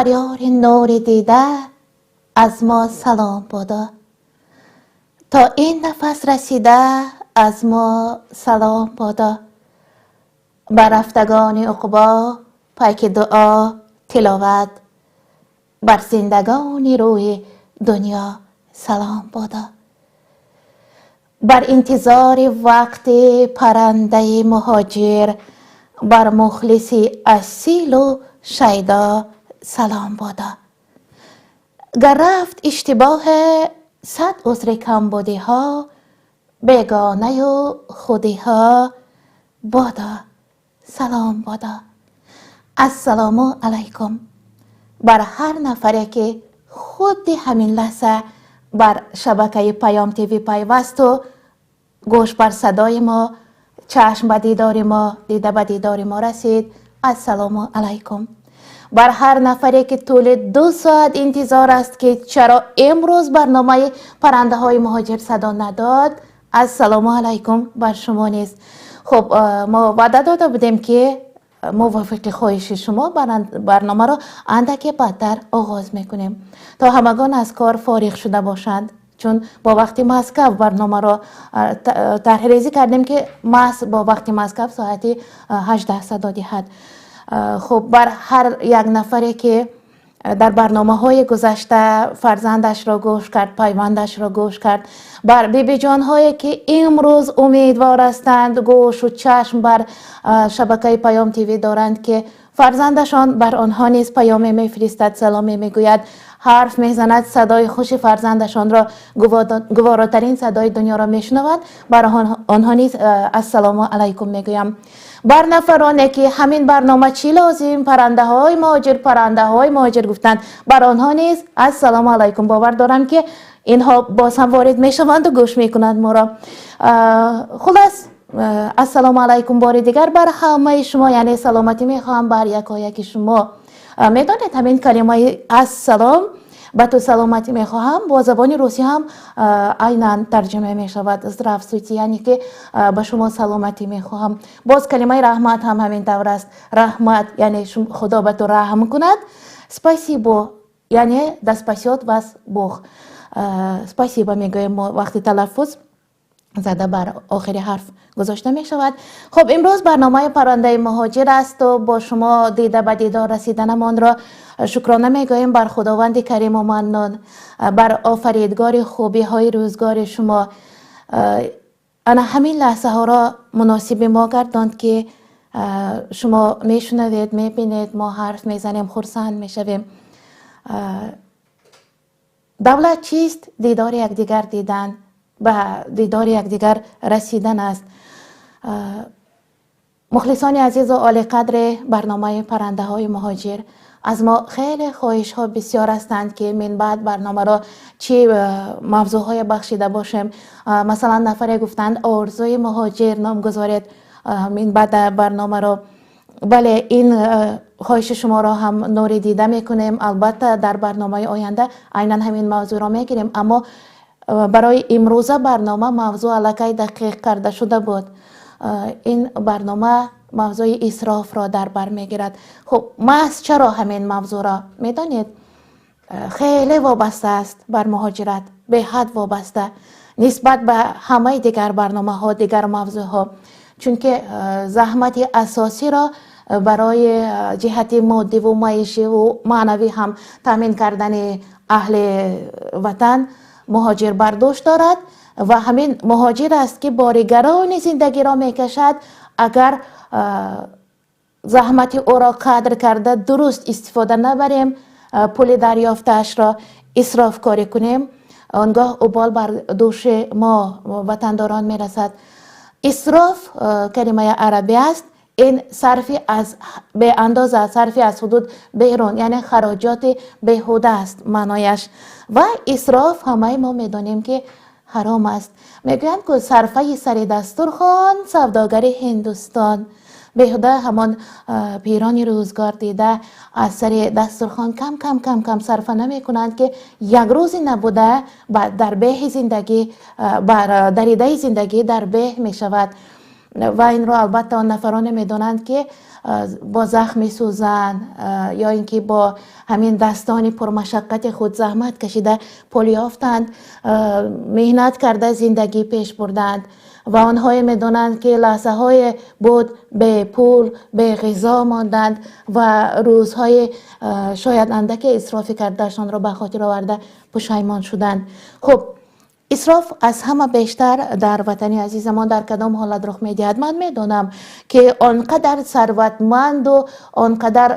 Барёри нури дида аз мо салом бодо, то ин нафас расида аз мо салом бодо. Бар рафтагони уқбо пайки дуо тиловат, бар зиндагони рӯи дунё салом бодо. Бар интизори вақти паррандаи муҳоҷир, бар мухлиси асилу шайдо салом бодо. Гар рафт иштибоҳе, сад узри камбудиҳо, бегонаю худиҳо бодо, салом бодо. Ассалому алайкум бар ҳар нафаре, ки худи ҳамин лаҳза бар шабакаи Паём ТВ пайвасту гӯш бар садои мо, чашм ба дидори мо, дида ба дидори мо расид. Ассалому алайкум бар ҳар нафаре, ки тӯли 2 соат интизор аст, ки чаро имрӯз барномаи паррандаҳои муҳоҷир садо надод. Ассалому алайкум бар шумо низ. Хуб, мо ваъда дода будем, ки мувофиқи хоҳиши шумо барномаро андаке баъдтар оғоз мекунем, то ҳамагон аз кор фориғ шуда бошанд, чун бо вақти Москав барномаро тарҳрезӣ кардем, ки маҳз бо вақти Москав соати 18 садо диҳад. Хуб, бар ҳар як нафаре, ки дар барномаҳои гузашта фарзандашро гӯш кард, пайвандашро гӯш кард, бар бибиҷонҳое, ки имрӯз умедвор ҳастанд, гӯшу чашм бар шабакаи Паём ТВ доранд, ки фарзандашон бар онҳо низ паёме мефиристад, саломе мегӯяд, ҳарф мезанад, садои хуши фарзандашонро, гуворотарин садои дунёро мешунаванд, бар онҳо низ ассалому алайкум мегӯям. Бар нафароне, ки ҳамин барнома чӣ лозим, паррандаҳои муҳоҷир, паррандаҳои муҳоҷир гуфтанд, бар онҳо низ ассалому алайкум. Бовар дорам, ки инҳо боз ҳам ворид мешаванду гӯш мекунанд моро. Хулас, ассалому алайкум бори дигар бар ҳамаи шумо, яъне саломатӣ мехоҳам бар якояки шумо. Медонед, ҳамин калимаи ассалом, ба ту саломатӣ мехоҳам, бо забони русӣ ҳам айнан тарҷума мешавад: здравствуйте, яъне ки ба шумо саломатӣ мехоҳам. Боз калимаи раҳмат ҳам ҳамин тавр аст: раҳмат, яъне худо ба ту раҳм кунад. Спасибо, яъне да спасет вас Бог. Спасибо мегӯем мо, вақти талаффуз зада бар охири ҳарф гузошта мешавад. Хуб, имрӯз барномаи паррандаи муҳоҷир асту бо шумо дида ба дидор расиданамонро шукрона мегӯем бар Худованди Кариму Маннон, бар офаридгори хубиҳои рӯзгори шумо. Ана ҳамин лаҳзаҳоро муносиби мо гардонд, ки шумо мешунавед, мебинед, мо ҳарф мезанем, хурсанд мешавем. Давлат чист? Дидори якдигар дидан, ба дидори якдигар расидан аст. Мухлисони азизу олиқадри барномаи паррандаҳои муҳоҷир, аз мо хеле хоҳишҳо бисёр ҳастанд, ки минбаъд барномаро чӣ мавзӯъҳое бахшида бошем. Масалан, нафаре гуфтанд: «Орзуи муҳоҷир» ном гузоред минбаъд барномаро. Бале, ин хоҳиши шуморо ҳам нури дида мекунем. Албатта, дар барномаи оянда айнан ҳамин мавзӯъро мегирем, аммо барои имрӯза барнома мавзӯъ аллакай дақиқ карда шуда буд. Ин барнома мавзӯи исрофро дар бар мегирад. Хуб, маҳз чаро ҳамин мавзӯъро, медонед? Хеле вобаста аст бар муҳоҷират, беҳад вобаста нисбат ба ҳамаи дигар барномаҳо, дигар мавзӯъҳо, чунки заҳмати асосиро барои ҷиҳати моддиву маишиву маънавӣ ҳам таъмин кардани аҳли ватан муҳоҷир бар дӯш дорад ва ҳамин муҳоҷир аст, ки бори гарони зиндагиро мекашад. Агар заҳмати ӯро қадр карда, дуруст истифода набарем, пули дарёфтаашро исрофкорӣ кунем, он гоҳ убол бар дӯши мо ватандорон мерасад. Исроф калимаи арабӣ аст. Ин сарфи аз беандоза, сарфи аз ҳудуд берун, яъне хароҷоти беҳуда аст маънояш. Ва исроф, ҳамаи мо медонем, ки ҳаром аст. Мегӯянд, ку сарфаи сари дастурхон савдогари Ҳиндустон. Беҳуда ҳамон пирони рӯзгор дида аз сари дастурхон кам кам кам кам сарфа намекунанд, ки як рӯзе набуда дар беҳи зиндагӣ, бар даридаи зиндагӣ дар беҳ мешавад. Ва инро албатта он нафароне медонанд, ки бо захми сӯзан ё ин ки бо ҳамин дастони пурмашаққати худ заҳмат кашида пул ёфтанд, меҳнат карда зиндагӣ пеш бурданд. Ва онҳое медонанд, ки лаҳзаҳое буд бепул, беғизо монданд ва рӯзҳои шояд андаке исрофӣ кардаашонро ба хотир оварда пушаймон шуданд. Хуб, исроф аз ҳама бештар дар ватани азизамон дар кадом ҳолат рух медиҳад? Ман медонам, ки он қадар сарватманду он қадар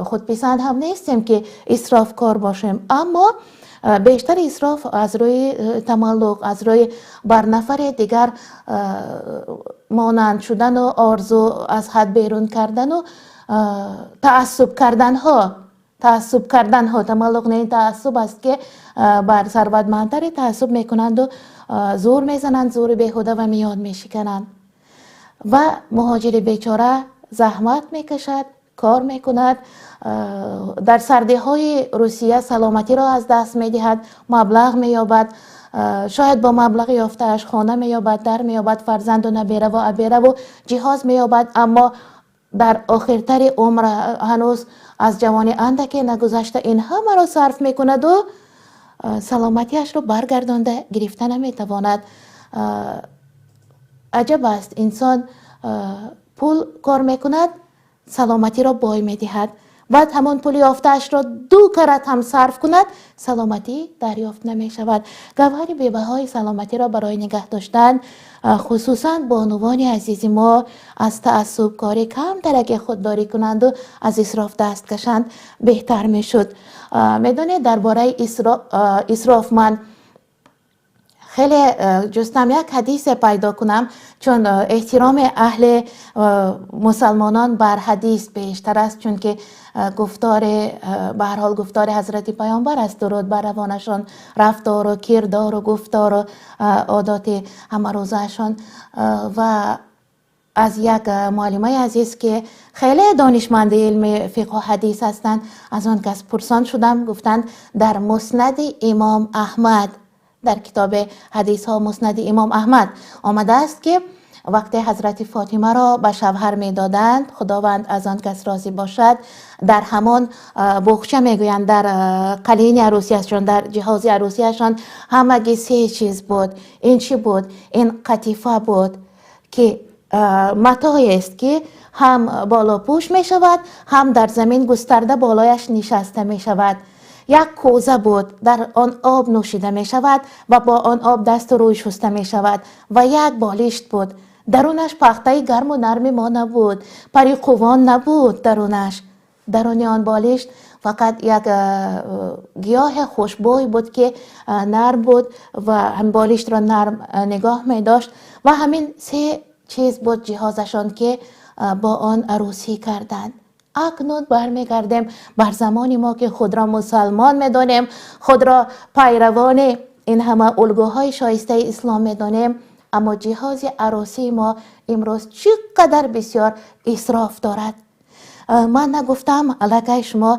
худписанд ҳам нестем, ки исрофкор бошем, аммо бештари исроф аз рӯи тамаллуқ, аз рӯи бар нафаре дигар монанд шудану орзу аз ҳад берун кардану таассуб карданҳо. Таассуб карданҳо, тамаллуқ не, таассуб аст, ки бар сарватмандтаре таассуб мекунанду зӯр мезананд, зӯри беҳуда, ва миён мешикананд. Ва муҳоҷири бечора заҳмат мекашад, кор мекунад, дар сардиҳои Русия саломатиро аз даст медиҳад, маблағ меёбад, шояд бо маблағи ёфтааш хона меёбад, дар меёбад, фарзанду набераву абераву ҷиҳоз меёбад, аммо дар охиртари умр, ҳанӯз аз ҷавонӣ андаке нагузашта, ин ҳамаро сарф мекунаду саломатиашро баргардонда гирифта наметавонад. Аҷаб аст: инсон пул кор мекунад, саломатиро бой медиҳад, баъд ҳамон пули ёфтаашро ду карат ҳам сарф кунад, саломатӣ дарёфт намешавад. Гавҳари бебаҳои саломатиро барои нигаҳ доштан, хусусан бонувони азизи мо аз таассубкорӣ камтараке худдорӣ кунанду аз исроф даст кашанд, беҳтар мешуд. Медонед, дар бораи исроф ман хеле ҷустам, як ҳадисе пайдо кунам, чун эҳтироми аҳли мусалмонон бар ҳадис бештар аст, чунки гуфтори, ба ҳар ҳол, гуфтори ҳазрати Паёмбар аст, дуруд бар равонашон, рафтору кирдору гуфтору одоти ҳамарӯзаашон. Ва аз як муаллимаи азиз, ки хеле донишманди илми фиқҳу ҳадис ҳастанд, аз он кас пурсон шудам. Гуфтанд, дар Муснади Имом Аҳмад, дар китоби ҳадисҳо, Муснади Имом Аҳмад омадааст, ки вақте ҳазрати Фотимаро ба шавҳар медоданд, Худованд аз он кас розӣ бошад, дар ҳамон буғча, мегӯянд, дар қалини арӯсияшон, дар ҷиҳози арӯсияшон ҳамаги се чиз буд. Ин чӣ буд? Ин қатифа буд, ки матоест, ки ҳам болопӯш мешавад, ҳам дар замин густарда болояш нишаста мешавад. Як кӯза буд, дар он об нӯшида мешавад ва бо он об дасту рӯй шуста мешавад. Ва як болишт буд. Дарунаш пахтаи гарму нарми мо набуд, пари қувон набуд дарунаш. Даруни он болишт фақат як гиёҳи хушбӯй буд, ки нарм буд ва болиштро нарм нигоҳ медошт. Ва ҳамин се чиз буд ҷиҳозашон, ки бо он арӯсӣ карданд. Акнун бармегардем бар замони мо, ки худро мусалмон медонем, худро пайравони ин ҳама улгӯҳои шоистаи ислом медонем, аммо ҷиҳози арӯсии мо имрӯз чӣ қадар бисёр исроф дорад. Ман нагуфтам, аллакай шумо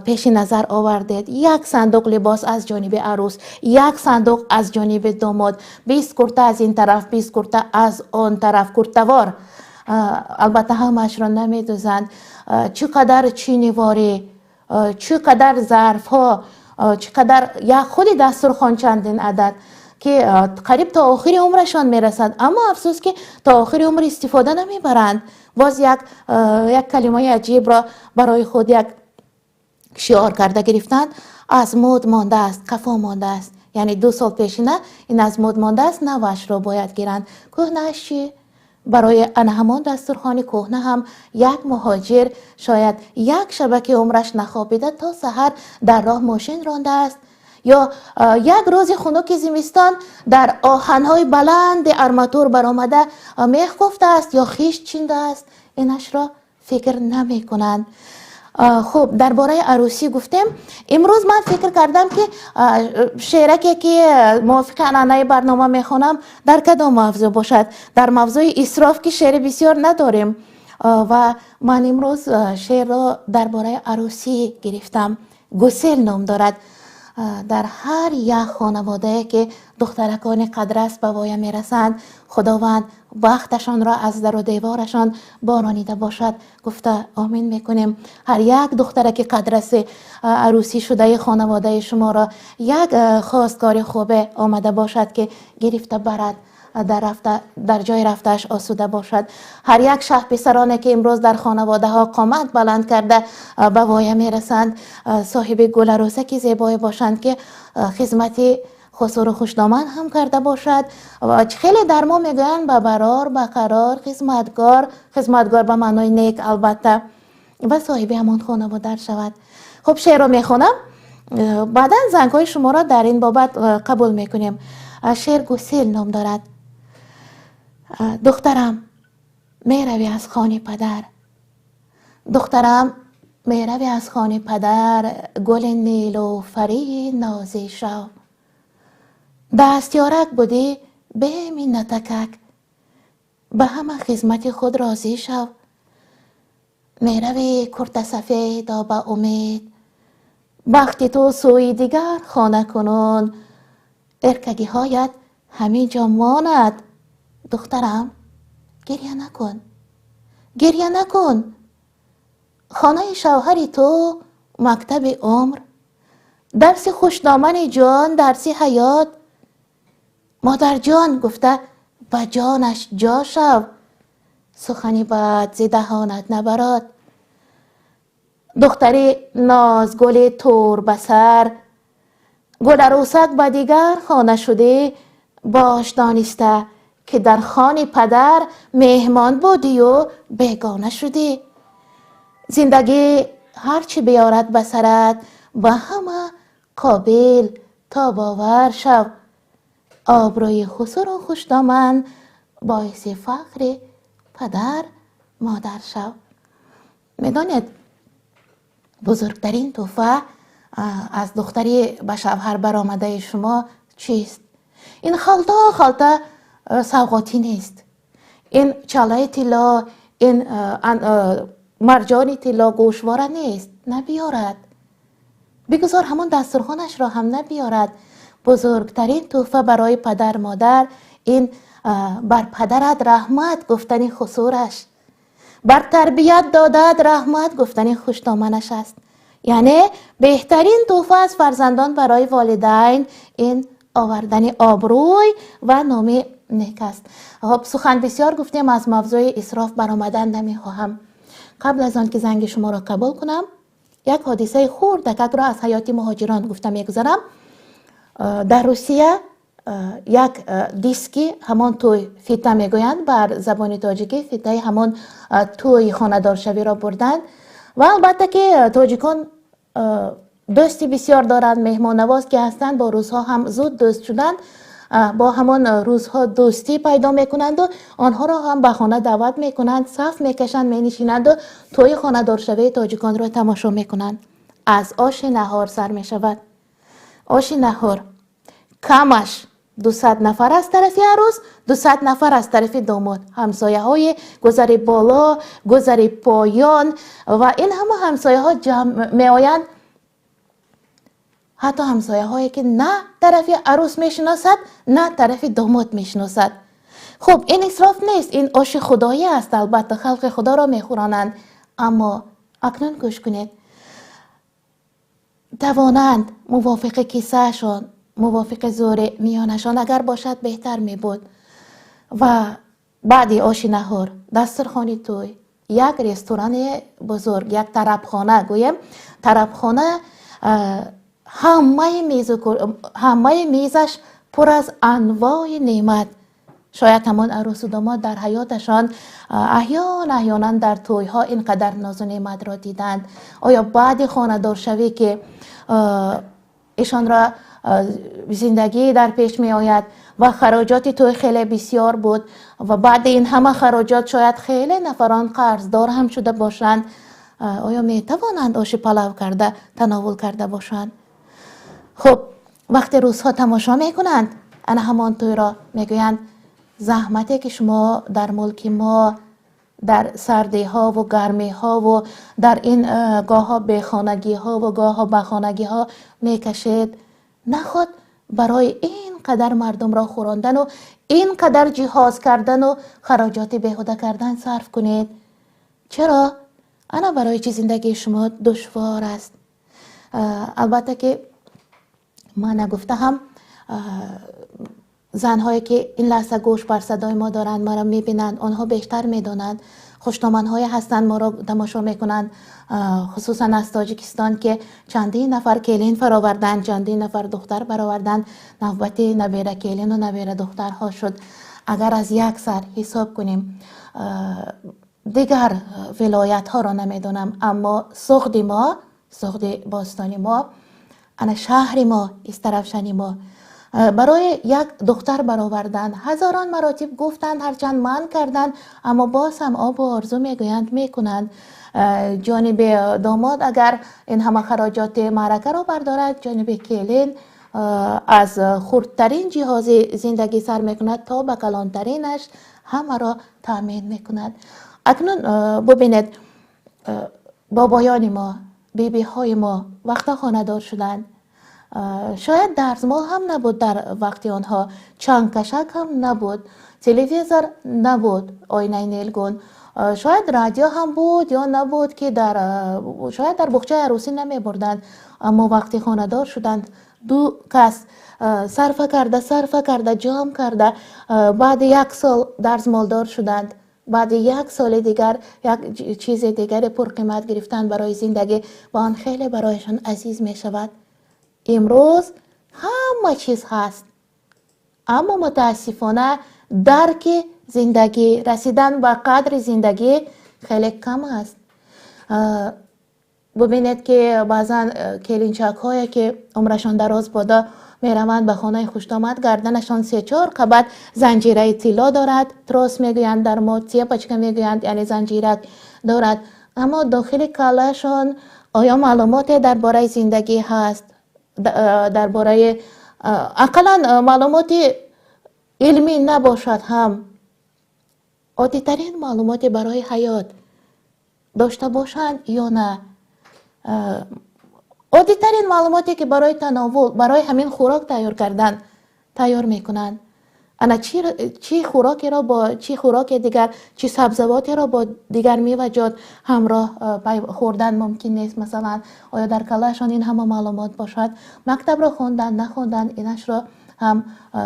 пеши назар овардед: як сандуқ либос аз ҷониби арӯс, як сандуқ аз ҷониби домод, 20 курта аз ин тараф, 20 курта аз он тараф, куртавор. Албатта, ҳамаашро намедӯзанд. Чӣ қадар чиниворӣ, чӣ қадар зарфҳо, чӣ қадар як худи дастурхон, чандин адад, ки қариб то охири умрашон мерасад, аммо афсӯс, ки то охири умр истифода намебаранд. Боз як калимаи аҷибро барои худ як шиор карда гирифтанд: аз мӯд мондааст, қафо мондааст. Яъне 2 сол пешина ин аз мӯд мондааст, навашро бояд гиранд. Кӯҳнааш чӣ? Барои ана ҳамон дастурхони кӯҳна ҳам як муҳоҷир шояд як шабаки умраш нахобида, то саҳар дар роҳ мошин рондааст, ё як рӯзи хунуки зимистон дар оҳанҳои баланди арматур баромада мех кофтааст ё хишт чиндааст. Инашро фикр намекунанд. Хуб, дар бораи арӯсӣ гуфтем. Имрӯз ман фикр кардам, ки шеъраке, ки мувофиқи анъанаи барнома мехонам, дар кадом мавзӯъ бошад. Дар мавзӯи исроф ки шеъри бисёр надорем. Ва ман имрӯз шеърро дар бораи арӯсӣ гирифтам. «Гусел» ном дорад. Дар ҳар як хонаводае, ки духтаракони қадрас ба воя мерасанд, Худованд бахташонро аз дару деворашон боронида бошад, гуфта омин мекунем. Ҳар як духтараки қадраси арӯсӣ шудаи хонаводаи шуморо як хостгори хубе омада бошад, ки гирифта барад, дар рафта дар ҷои рафтааш осуда бошад. Ҳар як шаҳписароне, ки имрӯз дар хонаводаҳо қомат баланд карда ба воя мерасанд, соҳиби гуларӯсаки зебое бошанд, ки хизмати хусуру хушдоман ҳам карда бошад. Ва хеле дар мо мегӯянд: ба барор, ба қарор, хизматгор, хизматгор ба маънои нек, албатта, ва соҳиби ҳамон хонаводар шавад. Хуб, шеърро мехонам, баъдан зангҳои шуморо дар ин бобат қабул мекунем. Шеър «Гусел» ном дорад. Духтарам, меравӣ аз хони падар, духтарам, меравӣ аз хони падар, гули нилуфарии нозӣ шав. Дастёрак будӣ беминнатакак, ба ҳама хизмати худ розӣ шав. Меравӣ куртасафедо ба умед, бахти ту сӯи дигар хона кунун, эркагиҳоят ҳамин ҷо монад. Духтарам, гирья накун, гирья накун, хонаи шавҳари ту мактаби умр, дарси хушдомани ҷон, дарси ҳаёт. Модарҷон гуфта ба ҷонаш ҷо шав, сухани бад зи даҳонат набарод. Духтари нозгули тур ба сар, гуларӯсак ба дигар хона шудӣ, бош дониста, ки дар хони падар меҳмон будию бегона шудӣ. Зиндагӣ ҳарчи биёрад ба сарат, ба ҳама қобил тобовар шав. Обрӯи хусуру хушдоман, боиси фахри падар модар шав. Медонед, бузургтарин тӯҳфа аз духтари ба шавҳар баромадаи шумо чист? Ин халта халта савғотӣ нест, ин чалаи тилло, ин марҷони тилло, гӯшвора нест. Набиёрад, бигузор ҳамон дастурхонашро ҳам набиёрад. Бузургтарин тӯҳфа барои падар модар ин бар падарат раҳмат гуфтани хусураш, бар тарбият додаат раҳмат гуфтани хушдоманаш аст. Яъне беҳтарин тӯҳфа аз фарзандон барои волидайн ин овардани обрӯй ва номи нек аст. Хоб, сухан бисёр гуфтем, аз мавзӯи исроф баромадан намехоҳам. Қабл аз он ки занги шуморо қабул кунам, як ҳодисаи хурдакакро аз ҳаёти муҳоҷирон гуфта мегузарам. Дар Русия як диски ҳамон тӯй, фита мегӯянд бар забони тоҷикӣ, фитаи ҳамон тӯи хонадоршавиро бурданд. Ва албатта, ки тоҷикон дӯсти бисёр доранд, меҳмоннавоз ки ҳастанд, бо русҳо ҳам зуд дӯст шуданд, бо ҳамон русҳо дӯстӣ пайдо мекунанду онҳоро ҳам ба хона даъват мекунанд, саф мекашанд, менишинанду тӯи хонадоршавии тоҷиконро тамошо мекунанд. Аз оши наҳор сар мешавад. Оши наҳор камаш 200 нафар аз тарафи арӯс, 200 нафар аз тарафи домод, ҳамсояҳои гузари боло, гузари поён ва ин ҳама ҳамсояҳо ҷамъ меоянд, ҳатто ҳамсояҳое, ки на тарафи арӯс мешиносад, на тарафи домод мешиносад. Хуб, ин исроф нест, ин оши худоӣ аст, албатта, халқи худоро мехӯронанд. Аммо акнун гӯш кунед: тавонанд мувофиқи кисаашон, мувофиқи зӯри миёнашон агар бошад, беҳтар мебуд. Ва баъди оши наҳор дастурхони тӯй, як ресторани бузург, як тарабхона гӯем, тарабхона, ҳамаи мизу ҳамаи мизаш пур аз анвои неъмат. Шояд ҳамон арӯсу домод дар ҳаёташон аҳён аҳёнан дар тӯйҳо ин қадар нозу неъматро диданд. Оё баъди хонадоршавӣ, ки ишонро зиндагӣ дар пеш меояд ва хароҷоти тӯй хеле бисёр буд, ва баъди ин ҳама хароҷот шояд хеле нафарон қарздор ҳам шуда бошанд, оё метавонанд оши палав карда тановул карда бошанд? Хуб, вақте русҳо тамошо мекунанд ана ҳамон тӯйро, мегӯянд: заҳмате, ки шумо дар мулки мо Дар сардиҳову гармиҳову дар ин гоҳҳо бехонагиҳову гоҳҳо бахонагиҳо мекашед. Наход барои ин қадар мардумро хӯрондану ин қадар ҷиҳоз кардану хароҷоти беҳуда кардан сарф кунед. Чаро? Ана барои чӣ зиндагии шумо душвор аст. Албатта ки ман нагуфта ҳам занҳое ки ин лаҳза гӯш бар садои мо доранд, маро мебинанд, онҳо бештар медонанд. Хуштоманҳое ҳастанд, моро тамошо мекунанд, хусусан аз Тоҷикистон, ки чандин нафар келин фароварданд, чандин нафар духтар бароварданд. Навбати набера келину набера духтарҳо шуд. Агар аз як сар ҳисоб кунем, дигар вилоятҳоро намедонам, аммо Суғди мо, Суғди бостони мо, ана шаҳри мо, Истаравшани мо, барои як духтар баровардан ҳазорон маротиб гуфтанд, ҳарчанд манъ карданд, аммо боз ҳам обу орзу мегӯянд, мекунанд. Ҷониби домод агар ин ҳама хароҷоти маъракаро бардорад, ҷониби келин аз хурдтарин ҷиҳози зиндагӣ сар мекунад то ба калонтаринаш ҳамаро таъмин мекунад. Акнун бубинед, бобоёни мо, бибиҳои мо вақто хонадор шуданд, шояд дарзмол ҳам набуд дар вақти онҳо, чангкашак ҳам набуд, телевизор набуд, оинаи нелгун, шояд радио ҳам буд ё набуд, ки шояд дар буғчаи арӯсӣ намебурданд. Аммо вақти хонадор шуданд, ду кас сарфа карда, сарфа карда, ҷамъ карда, баъди як сол дарзмолдор шуданд. Баъди як соли дигар як чизи дигаре пурқимат гирифтанд барои зиндагӣ ва он хеле барояшон азиз мешавад. Имрӯз ҳама чиз ҳаст, аммо мутаассифона дарки зиндагӣ, расидан ба қадри зиндагӣ хеле кам аст. Бубинед ки баъзан келинчакҳое ки умрашон дароз бода мераванд ба хонаи хуштомад, гарданашон се-чор қабат занҷираи тилло дорад, трос мегӯянд дар мо, цепочка мегӯянд, яъне занҷирак дорад, аммо дохили каллаашон оё маълумоте дар бораи зиндагӣ ҳаст, дар бораи ақаллан маълумоти илмӣ набошад ҳам, оддитарин маълумоте барои ҳаёт дошта бошанд ё на? Оддитарин маълумоте ки барои тановул, барои ҳамин хӯрок тайёр кардан тайёр мекунанд, ана чӣ хӯрокеро бо чӣ хӯроке дигар, чӣ сабзавотеро бо дигар меваҷот ҳамроҳ хӯрдан мумкин нест, масалан, оё дар каллаашон ин ҳама маълумот бошад? Мактабро хонданд, нахонданд, инашро ҳам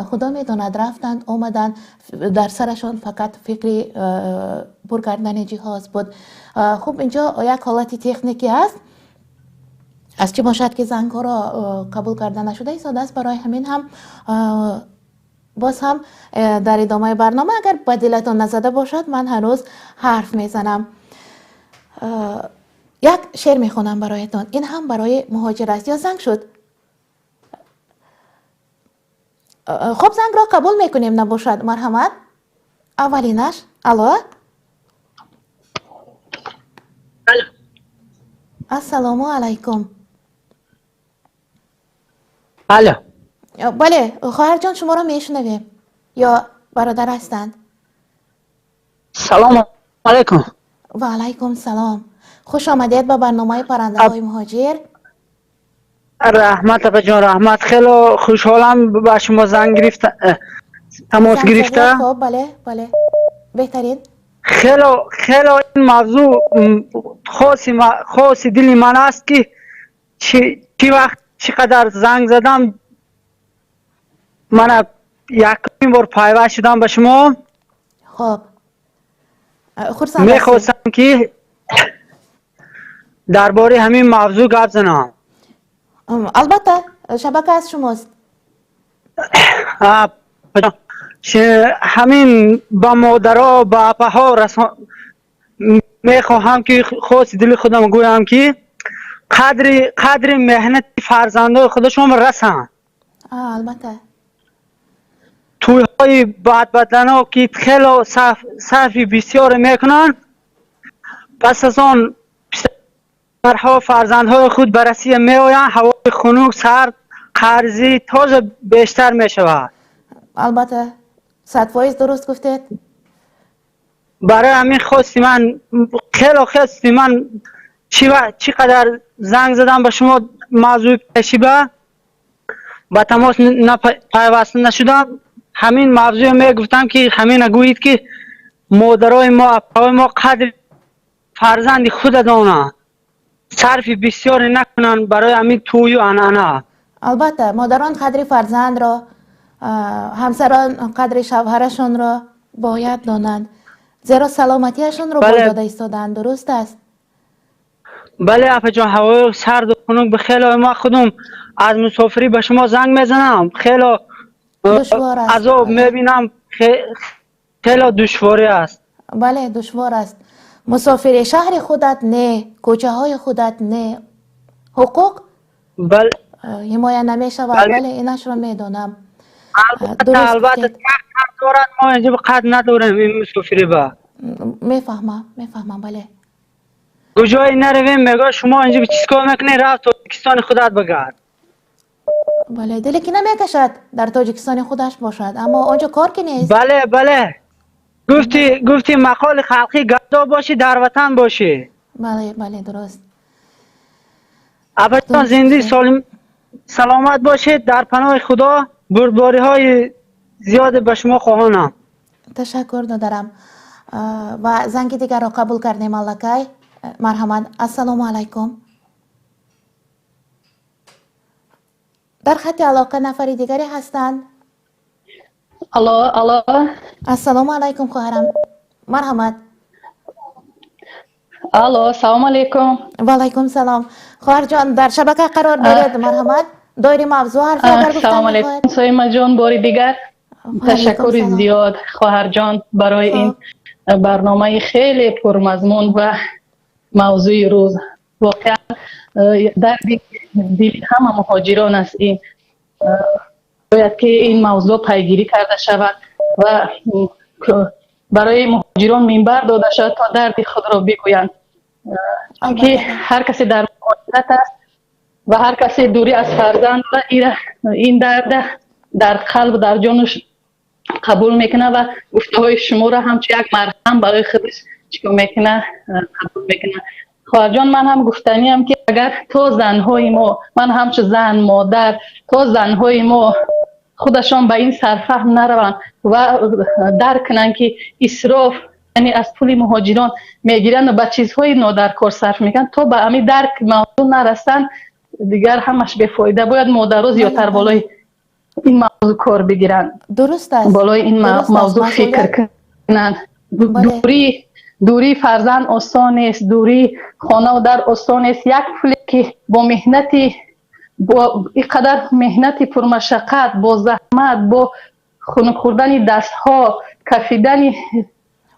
Худо медонад. Рафтанд, омаданд, дар сарашон фақат фикри пур кардани ҷиҳоз буд. Хуб, инҷо як ҳолати техникӣ аст, аз чӣ бошад ки зангҳоро қабул карда нашуда истодааст. Барои ҳамин ҳам боз ҳам дар идомаи барнома, агар ба дилатон назада бошад, ман ҳанӯз ҳарф мезанам. Як шеър мехонам бароятон, ин ҳам барои муҳоҷир аст. Ё занг шуд? Хуб, зангро қабул мекунем, набошад, марҳамат. Аввалинаш, алло. Ассалому алайкум. Алло. Бале, хоҳарҷон, шуморо мешунавем. Ё бародар ҳастанд? Салому алайкум. Ва алайкум салом. Хуш омадед ба барномаи паррандаҳои муҳоҷир. Раҳмат, апаҷон, раҳмат. Хело хушҳолам ба шумо занг гирифта, тамос гирифта. Хуб, бале, бале, беҳтарин. Хело хело ин мавзӯъ хоси дили ман аст, ки чӣ вақт чӣ қадар занг задам, мана якумин бор пайваст шудам ба шумо. Хуб, хурсанд. Мехостам ки дар бораи ҳамин мавзӯъ гап занам. Албатта, шабака аз шумост. Ҳамин ба модаро, ба апаҳо мехоҳам ки хоси дили худам гӯям, ки қадри меҳнати фарзандои худашон расанд. Албатта. Тӯйҳои бадбадано ки хело сарфи бисёре мекунанд, пас аз он писарҳо, фарзандҳои худ ба Россия меоянд, ҳавои хунук, сард, қарзӣ тоза бештар мешавад. Албатта, 100% дуруст гуфтед. Барои ҳамин хости ман хело хости ман чӣ қадар занг задам ба шумо мавзӯи пешиба ба тамос пайваста нашудам. Ҳамин мавзӯе мегуфтам ки ҳамина гӯед ки модарои мо, апаҳои мо қадри фарзанди худа донанд, сарфи бисёре накунанд барои ҳамин тӯю анъана. Албатта, модарон қадри фарзандро, ҳамсарон қадри шавҳарашонро бояд донанд, зеро саломатиашонро Бале. Боз дода истоданд, дуруст аст. Бале, апаҷон, ҳавои сарду хунук ба хело ма худум аз мусофирӣ ба шумо занг мезанам, хело Душвор аст. Азоб мебинам, хело душворӣ аст. Бале, душвор аст. Мусофири шаҳри худат не, кӯчаҳои худат не, ҳуқуқ Бале. Ҳимоя намешавад. Бале. Бале, инашро медонам. Албатта. Дуруст Албатта. гуфтед. Қадр дорад, мо инҷо қадр надорем ин мусофирӣ ба. Мефаҳмам, мефаҳмам, бале. Куҷое наравем, мегӯяд, шумо инҷо чиз кор мекунед, рафт Тоҷикистони худат бигард. Бале, диле ки намекашад дар Тоҷикистони худаш бошад, аммо он ҷо кор ки нест. Бале, бале, гуфти гуфти мақоли халқӣ, гадо бошӣ, дар ватан бошӣ. Бале, бале, дуруст. Апаҷон, Дуруст зинди гуфтед. Солим саломат бошед, дар паноҳи Худо, бурдбориҳои зиёде ба шумо хоҳонам. Ташаккур додарам. Ва занги дигарро қабул кардем аллакай. Марҳамат, ассалому алайкум. Дар хатти алоқа нафари дигаре ҳастанд. Алло, алло. Ассалому алайкум, хоҳарам, марҳамат. Алло, салом алейкум. Ва алайкум салом, хоҳарҷон, дар шабака қарор доред, марҳамат, доири мавзӯъ ҳарфе агар гуфтан Салом мехоҳед. алейкум, Соимаҷон, бори дигар. Ва алайкум Ташаккури салом. Зиёд, хоҳарҷон, барои ин барномаи хеле пурмазмун ва мавзӯи рӯз. Воқеан дарди дили ҳама муҳоҷирон аст ин. Бояд ки ин мавзӯъ пайгирӣ карда шавад ва барои муҳоҷирон минбар дода шавад, то дарди худро бигӯянд. Чунки Албатта. Ҳар касе дар муҳоҷират аст ва ҳар касе дурӣ аз фарзанд дорад, ин дарда дар қалб, дар ҷонаш қабул мекунад ва гуфтаҳои шуморо ҳамчун як марҳам барои худаш чикор мекунад, қабул мекунад. Хоҳарҷон, ман ҳам гуфтаниям, ки агар то занҳои мо, ман ҳамчун зан, модар, то занҳои мо худашон ба ин сарфаҳм нараванд ва дарк кунанд, ки исроф, яъне аз пули муҳоҷирон мегиранд ва ба чизҳои нодаркор сарф мекунанд, то ба ҳамин дарк мавзӯъ нарасанд, дигар ҳамаш бефоида. Бояд модаро зиёдтар болои ин мавзӯъ кор бигиранд. Дуруст аст. Болои ин Дуруст аст. Мавзӯъ фикр кунанд. Бале. Дурии фарзанд осон нест, дурии хонаву дар осон нест. Як пуле ки бо меҳнати, бо ин қадар меҳнати пурмашаққат, бо заҳмат, бо хунук хӯрдани дастҳо, кафидани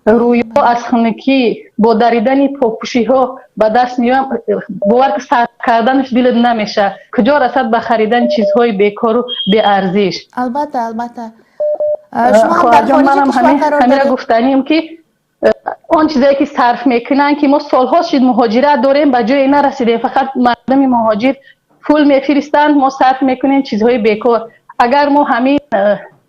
рӯё аз хунукӣ, бо даридани попӯшиҳо ба даст меоям, бовар ки сарф карданаш дилат намешавад. Куҷо расад ба харидани чизҳои бекору беарзиш? Албатта, албатта. Шумо ҳам дар Хоҳарҷон, хориҷи манам кишвар қарор ҳамира доред? Гуфтанем, ки он чизое ки сарф мекунанд, ки мо солҳо шид муҳоҷират дорем, ба ҷое нарасидем. Фақат мардуми муҳоҷир пул мефиристанд, мо сарф мекунем чизҳои бекор. Агар мо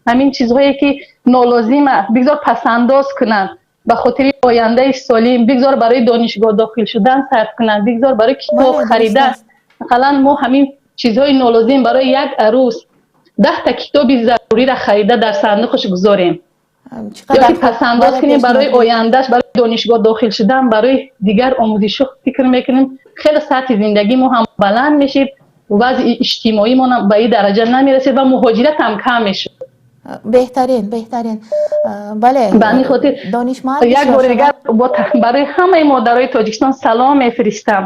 ҳамин чизҳое ки нолозима, бигзор пасандоз кунанд ба хотири ояндаи солим, бигзор барои донишгоҳ дохил шудан сарф кунанд, бигзор барои китоб Бале, дуруст харидан. Аст. Ақаллан мо ҳамин чизҳои нолозим барои як арӯс 10-та китоби зарурира харида дар сандуқаш гузорем Чӣ қадар ё ки хуб. Пасандоз Бале, кунем барои пешниҳод. Ояндаш, барои донишгоҳ дохил шудан, барои дигар омӯзишҳо фикр мекунем, хеле сатҳи зиндагии мо ҳам баланд мешид, вазъи иҷтимоимон ба ин дараҷа намерасид ва муҳоҷират ҳам кам мешуд. Беҳтарин, беҳтарин, бале. Ба ҳамин хотир донишманд як бисёр бори дигар шавад. Барои ҳамаи модарои Тоҷикистон салом мефиристам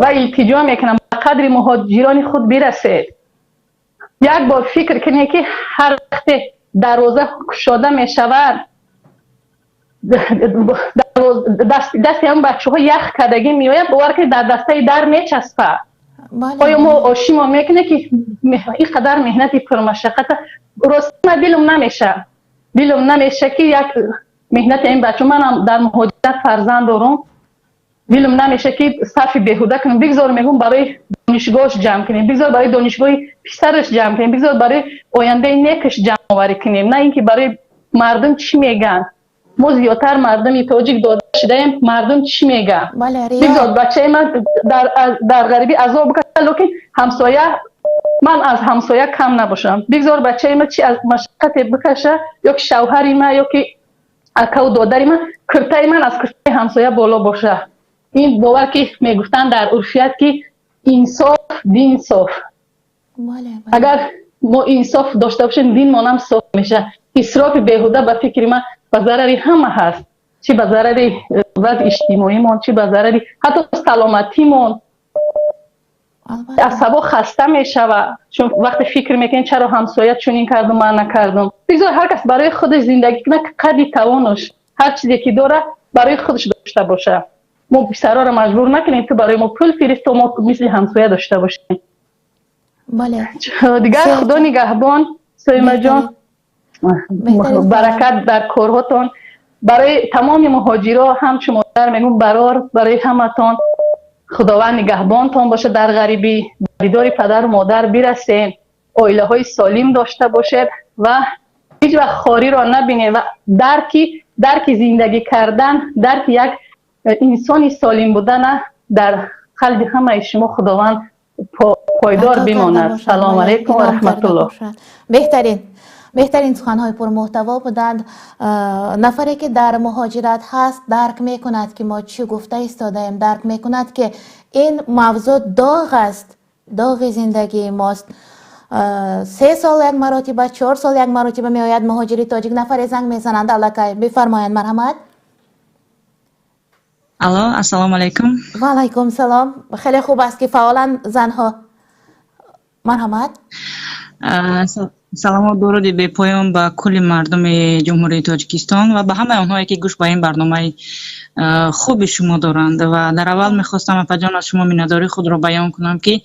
ва илтиҷо мекунам, ба қадри муҳоҷирони худ бирасед. Як бор фикр кунед, ки ҳар вақте дарвоза кушода мешавад, дасти ҳамн бачаҳо ях кардагӣ меояд, бовар кунед, дар дастаи дар мечаспад. Оё мо ошимо мекунем, ки ин қадар меҳнати пурмашаққата? Рости, ман дилам намеша, дилам намеша, ки як меҳнати ин бача, манам дар муҳоҷират фарзанд дорум, дилам намеша, ки сарфи беҳуда кунем. Бигзор, мегӯм, барои донишгоҳш ҷамъ кунем, бигзор барои донишгоҳи писараш ҷамъ кунем, бигзор барои ояндаи некаш ҷамъоварӣ кунем, на ин ки барои мардум чӣ мегӯянд. Мо зиёдтар мардуми тоҷик дода шудаем. Мардум чӣ мега? Бигзор бачаи ман дар ғарибӣ азоб бикашад, лекин ҳамсоя ман аз ҳамсоя кам набошам. Бигзор бачаи ман чи аз машаққате бикаша, ё ки шавҳари ман, ё ки акаву додари ман, киртаи ман аз киртаи ҳамсоя боло боша. Ин бовар ки мегуфтанд дар урфият, ки инсоф дин соф. Агар мо инсоф дошта бошем, динмонам соф меша. Исрофи беҳуда, ба фикри ман, ба зарари ҳама ҳаст, чӣ ба зарари вазъи иҷтимоимон, чӣ ба зарари ҳатто саломатимон. Асабо хаста мешава, чун вақте фикр мекунем, чаро ҳамсоя чунин карду, ман накардум. Бигзор ҳар кас барои худаш зиндагӣ кунад, қадри тавонош ҳар чизе ки дора, барои худаш дошта боша. Мо писароро маҷбур накунем, ту барои мо пул фирист, то мо мисли ҳамсоя дошта бошем. Дигар Худо нигаҳбон, Соимаҷон, баракат дар корҳотон. Барои тамоми муҳоҷиро ҳамчун модар мегӯм, барор барои ҳаматон, Худованд нигаҳбонтон бошад, дар ғарибӣ ба дидори падару модар бирасен, оилаҳои солим дошта бошед ва ҳеҷ вақт хориро набинед ва дарки зиндагӣ кардан, дарки як инсони солим будана дар қалби ҳамаи шумо Худованд пойдор бимонад. Салому алайкум ва раҳматуллоҳ. Беҳтарин, беҳтарин суханҳои пурмуҳтаво буданд. Нафаре ки дар муҳоҷират ҳаст, дарк мекунад, ки мо чӣ гуфта истодаем, дарк мекунад, ки ин мавзӯъ доғ аст, доғи зиндагии мост. 3 сол як маротиба, 4 сол як маротиба меояд муҳоҷири тоҷик. Нафаре занг мезананд аллакай, бифармоянд, марҳамат. Алло, ассалому алайкум. Ва алайкум салом. Хеле хуб аст, ки фаъолан занҳо. Марҳамат. Салому дуруди бепоён ба кулли мардуми Ҷумҳурии Тоҷикистон ва ба ҳамаи онҳое, ки гӯш ба ин барномаи хуби шумо доранд. Ва дар аввал мехостам, апаҷон, аз шумо миннатдории худро баён кунам, ки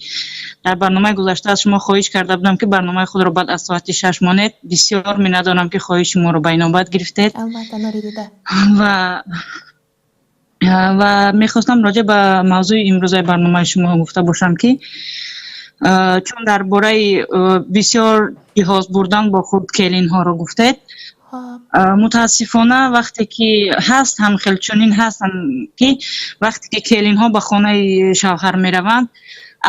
дар барномаи гузашта аз шумо хоҳиш карда будам, ки барномаи худро баъд аз соати 6 монед. Бисёр миннатдорам, ки хоҳиши моро ба инобат гирифтед. Албатта, Норидида. Ва мехостам роҷеъ ба мавзӯи имрӯзаи барномаи шумо гуфта бошам, ки чун дар бораи бисёр ҷиҳоз бурдан бо худ келинҳоро гуфтед, мутаассифона, вақте ки ҳаст ҳам хел чунин ҳастам, ки вақте ки келинҳо ба хонаи шавҳар мераванд,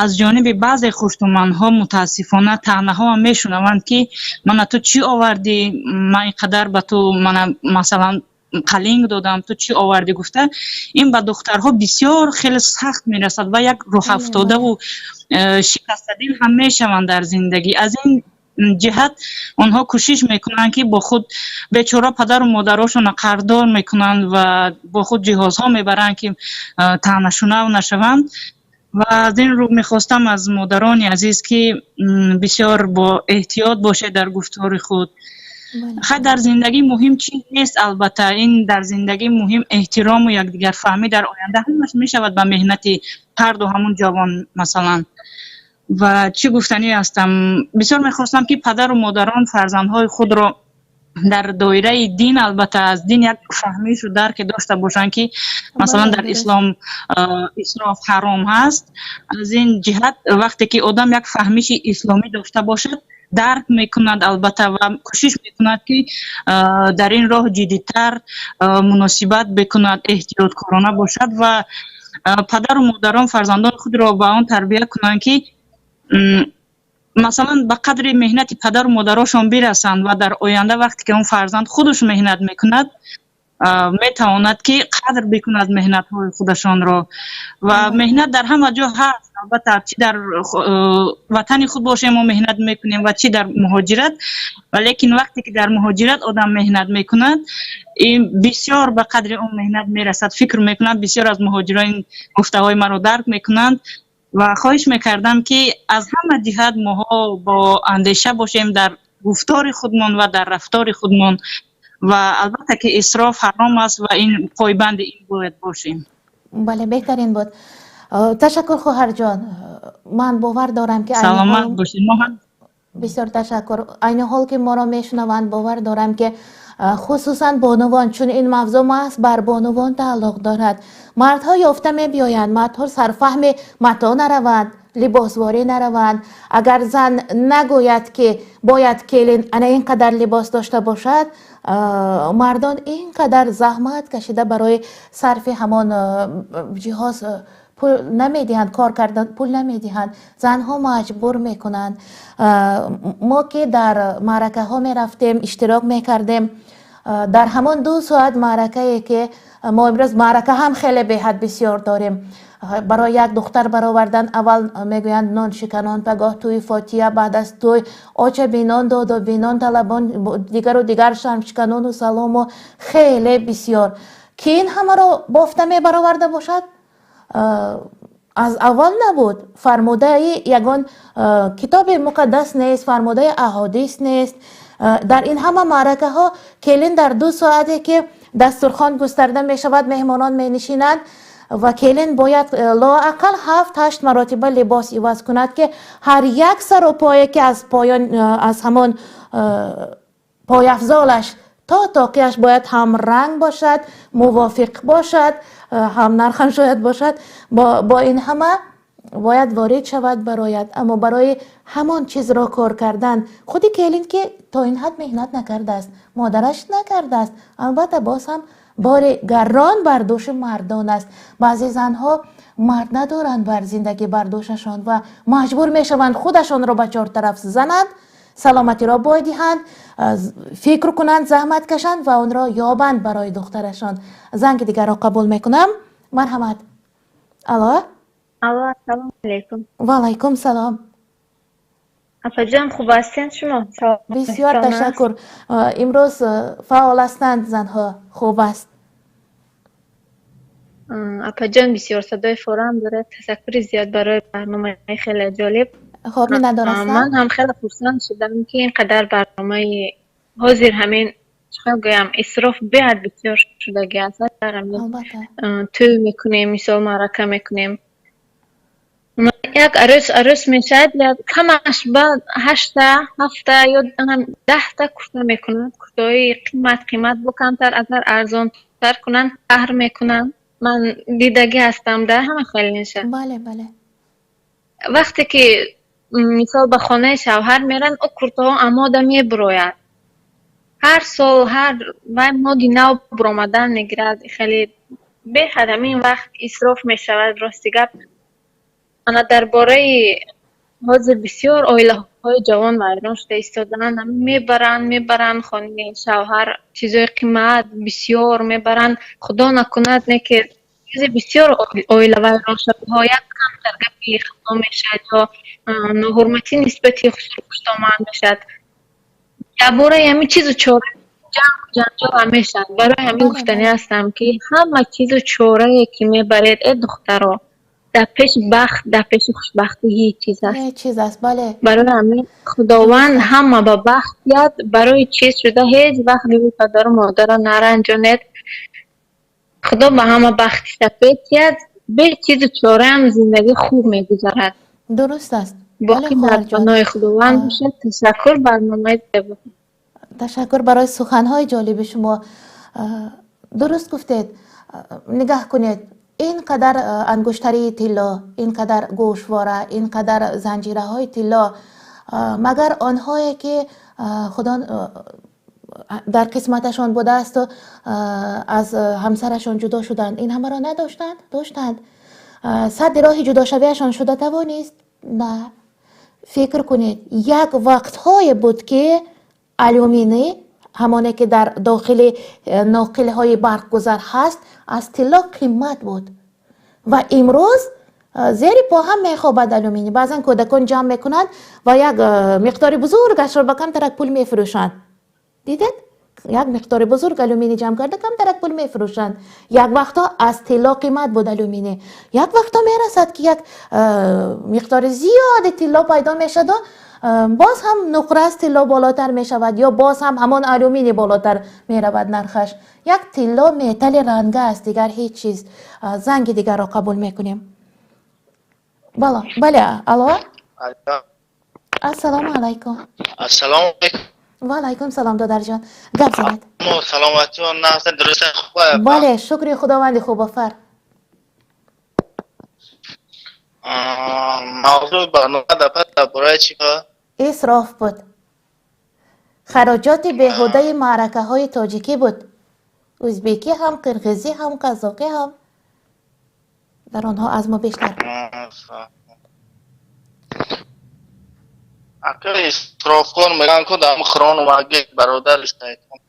аз ҷониби баъзе хуштуманҳо, мутаассифона, таънаҳоам мешунаванд, ки мана ту чӣ овардӣ, ман ин қадар ба ту, мана, масалан, қалинг додам, ту чӣ овардӣ гуфта. Ин ба духтарҳо бисёр хеле сахт мерасад ва як рӯҳафтодаву шикастадил ҳам мешаванд дар зиндагӣ. Аз ин ҷиҳат онҳо кӯшиш мекунанд, ки бо худ бечора падару модарошонро қарздор мекунанд ва бо худ ҷиҳозҳо мебаранд, ки таънашунав нашаванд. Ва аз ин рӯ мехостам аз модарони азиз, ки бисёр бо эҳтиёт бошед дар гуфтори худ. Хай, дар зиндагӣ муҳим чиз нест, албатта, ин дар зиндагӣ муҳим эҳтирому якдигарфаҳмӣ. Дар оянда ҳамаш мешавад ба меҳнати ҳарду ҳамун ҷавон, масалан. Ва чӣ гуфтанӣ ҳастам, бисёр мехостам, ки падару модарон фарзандҳои худро дар доираи дин, албатта, аз дин як фаҳмишу дарке дошта бошанд, ки масалан дар ислом исроф ҳаром ҳаст. Аз ин ҷиҳат, вақте ки одам як фаҳмиши исломӣ дошта бошад, дарк мекунад, албатта, ва кӯшиш мекунад, ки дар ин роҳ ҷиддитар муносибат бикунад, эҳтиёткорона бошад ва падару модарон фарзандони худро ба он тарбия кунанд, ки масалан ба қадри меҳнати падару модарошон бирасанд ва дар оянда, вақте ки он фарзанд худаш меҳнат мекунад, метавонад, ки қадр бикунад меҳнатҳои худашонро. Ва меҳнат дар ҳама ҷо ҳаст, албатта, чӣ дар ватани худ бошем, мо меҳнат мекунем, ва чӣ дар муҳоҷират. Валекин вақте ки дар муҳоҷират одам меҳнат мекунад, ин бисёр ба қадри он меҳнат мерасад. Фикр мекунам, бисёр аз муҳоҷирон ин гуфтаҳои маро дарк мекунанд. Ва хоҳиш мекардам, ки аз ҳама ҷиҳат моҳо бо андеша бошем дар гуфтори худмон ва дар рафтори худмон. Ва албатта, ки исроф ҳаром аст ва ин пойбанди ин бояд бошем. Бале, беҳтарин буд. Ташаккур, хоҳарҷон. Ман бовар дорам, ки Саломат бошед, мо ҳам Бисёр ташаккур. Айни ҳол ки моро мешунаванд, бовар дорам, ки хусусан бонувон, чун ин мавзӯъ маҳз бар бонувон тааллуқ дорад. Мардҳо ёфта мебиёянд, мардҳо сарфаҳми матоъ нараванд. Либосворӣ нараванд. Агар зан нагӯяд, ки бояд келин ана ин қадар либос дошта бошад, мардон ин қадар заҳмат кашида барои сарфи ҳамон ҷиҳоз пул намедиҳанд, кор кардан пул намедиҳанд, занҳо маҷбур мекунанд. Мо ки дар маъракаҳо мерафтем, иштирок мекардем, дар ҳамон 2 соат маъракае, ки мо имрӯз маърака ҳам хеле беҳад бисёр дорем. Барои як духтар баровардан аввал мегӯянд ноншиканон, пагоҳ тӯи фотия, баъд аз тӯй очабинон, додобинон, талабон, дигару дигар, шамшиканону салому хеле бисёр. Ки ин ҳамаро бофта мебароварда бошад? Аз аввал набуд, фармудаи ягон китоби муқаддас нест, фармудаи аҳодис нест. Дар ин ҳама маъракаҳо келин дар 2 соате, ки дастурхон густарда мешавад, меҳмонон менишинанд ва келин бояд лоақал ҳафт ҳашт маротиба либос иваз кунад, ки ҳар як сару пое, ки аз поён, аз ҳамон пойафзолаш то тоқияш бояд ҳамранг бошад, мувофиқ бошад, ҳамнархам шояд бошад. Бо ин ҳама бояд ворид шавад, барояд. Аммо барои ҳамон чизро кор кардан худи келин, ки то ин ҳад меҳнат накардааст, модараш накардааст, албатта, боз ҳам бори гарон бар дӯши мардон аст. Баъзе занҳо мард надоранд бар зиндагӣ бар дӯшашон ва маҷбур мешаванд худашонро ба чор тараф зананд, саломатиро бой диҳанд, фикр кунанд, заҳмат кашанд ва онро ёбанд барои духтарашон. Занги дигарро қабул мекунам. Марҳамат, алло. Алло, ассалому алайкум. Ва алайкум салом. Апаҷон, хуб ҳастед шумо? Бисёр ташаккур. Имрӯз фаъол ҳастанд занҳо, хуб аст. Апаҷон, бисёр садои форам дорад. Ташаккури зиёд барои барномаи хеле ҷолиб. Хоб, миннатдор ҳастам. Ман ҳам хеле хурсанд шудам, ки ин қадар барномаи ҳозир ҳамин, чӣ гӯям, исроф беҳад бисёр шудагӣ аст. Дар ҳамин тӯй мекунем, мисол, маърака мекунем. Як арӯс арӯс мешавад, камаш ба ҳашта, ҳафта ё 10та курта мекунад. Куртаҳои қимат қимат, бо камтар агар арзонтар кунанд, қаҳр мекунанд. Ман дидагӣ ҳастам, да ҳама хеле мешавад. Бале, бале. Вақте ки, мисол, ба хонаи шавҳар меранд, ӯ куртаҳо амода мебурояд. Ҳар сол ҳар вай моди нав буромадан мегирад. Хеле беҳад ҳамин вақт исроф мешавад, рости гап. Ана дар бораи ҳозир бисёр оилаҳои ҷавон вайрон шуда истодаанд. Мебаранд, мебаранд хонаи шавҳар, чизҳои қимат бисёр мебаранд. Худо накунад, не ки чизе бисёр оила вайроншавиҳо як камтар гапи хато мешавад ё ноҳурматӣ нисбати хусрухуштоманд мешавад. Дар бораи ҳамин чизу чора ҷангу ҷанҷол мешавад. Барои ҳамин гуфтанӣ ҳастам, ки ҳама чизу чорае ки мебаред, э духтаро, дар пеши бахт, дар пеши хушбахтӣ ҳеҷ чиз аст. Ҳеҷ чиз аст, бале. Барои ҳамин Худованд ҳама ба бахт диҳад. Барои чиз шуда ҳеҷ вақт дили падару модарро наранҷонед. Худо ба ҳама бахти сафед диҳад. Бе чизу чораам зиндагӣ хуб мегузарад. Дуруст аст. Боқӣ дар паноҳи Худованд бошед. Ташаккур, барномаи зебо. Ташаккур барои суханҳои ҷолиби шумо. Дуруст гуфтед. Нигаҳ кунед, ин қадар ангуштарии тилло, ин қадар гӯшвора, ин қадар занҷираҳои тилло, магар онҳое ки Худо дар қисматашон будаасту аз ҳамсарашон ҷудо шуданд, ин ҳамаро надоштанд? Доштанд. Садди роҳи ҷудошавиашон шуда тавонист? На. Фикр кунед, як вақтҳое буд, ки алюминӣ, ҳамоне ки дар дохили ноқилҳои барқгузар ҳаст, аз тилло қимат буд ва имрӯз зери по ҳам мехобад алюминӣ. Баъзан кӯдакон ҷамъ мекунанд ва як миқдори бузургашро ба камтарак пул мефурӯшанд. Дидед, як миқдори бузург алюминӣ ҷамъ карда, камтарак пул мефурӯшанд. Як вақтҳо аз тилло қимат буд алюминӣ. Як вақтҳо мерасад, ки як миқдори зиёди тилло пайдо мешаду боз ҳам нуқра аз тилло болотар мешавад ё боз ҳам ҳамон алюминӣ болотар меравад нархаш. Як тилло металли ранга аст, дигар ҳеҷ чиз. Занги дигарро қабул мекунем. Бало, бале, алло, ассалому алайкум. Ассалому алайкум. Ва алайкум салом, додарҷон, гап занед. Саломатион нағз, дуруст, хуб? Бале, шукри Худованди хубофар. Мавзӯи барнома дар пас дар бораи чӣ буд? Исроф буд, хароҷоти беҳудаи маъракаҳои тоҷикӣ буд. Ӯзбекӣ ҳам, қирғизӣ ҳам, қазоқӣ ҳам, дар онҳо аз мо бештар. Ака, исрофкор мегӯянд ку дар хирон ваги бародари шайтон.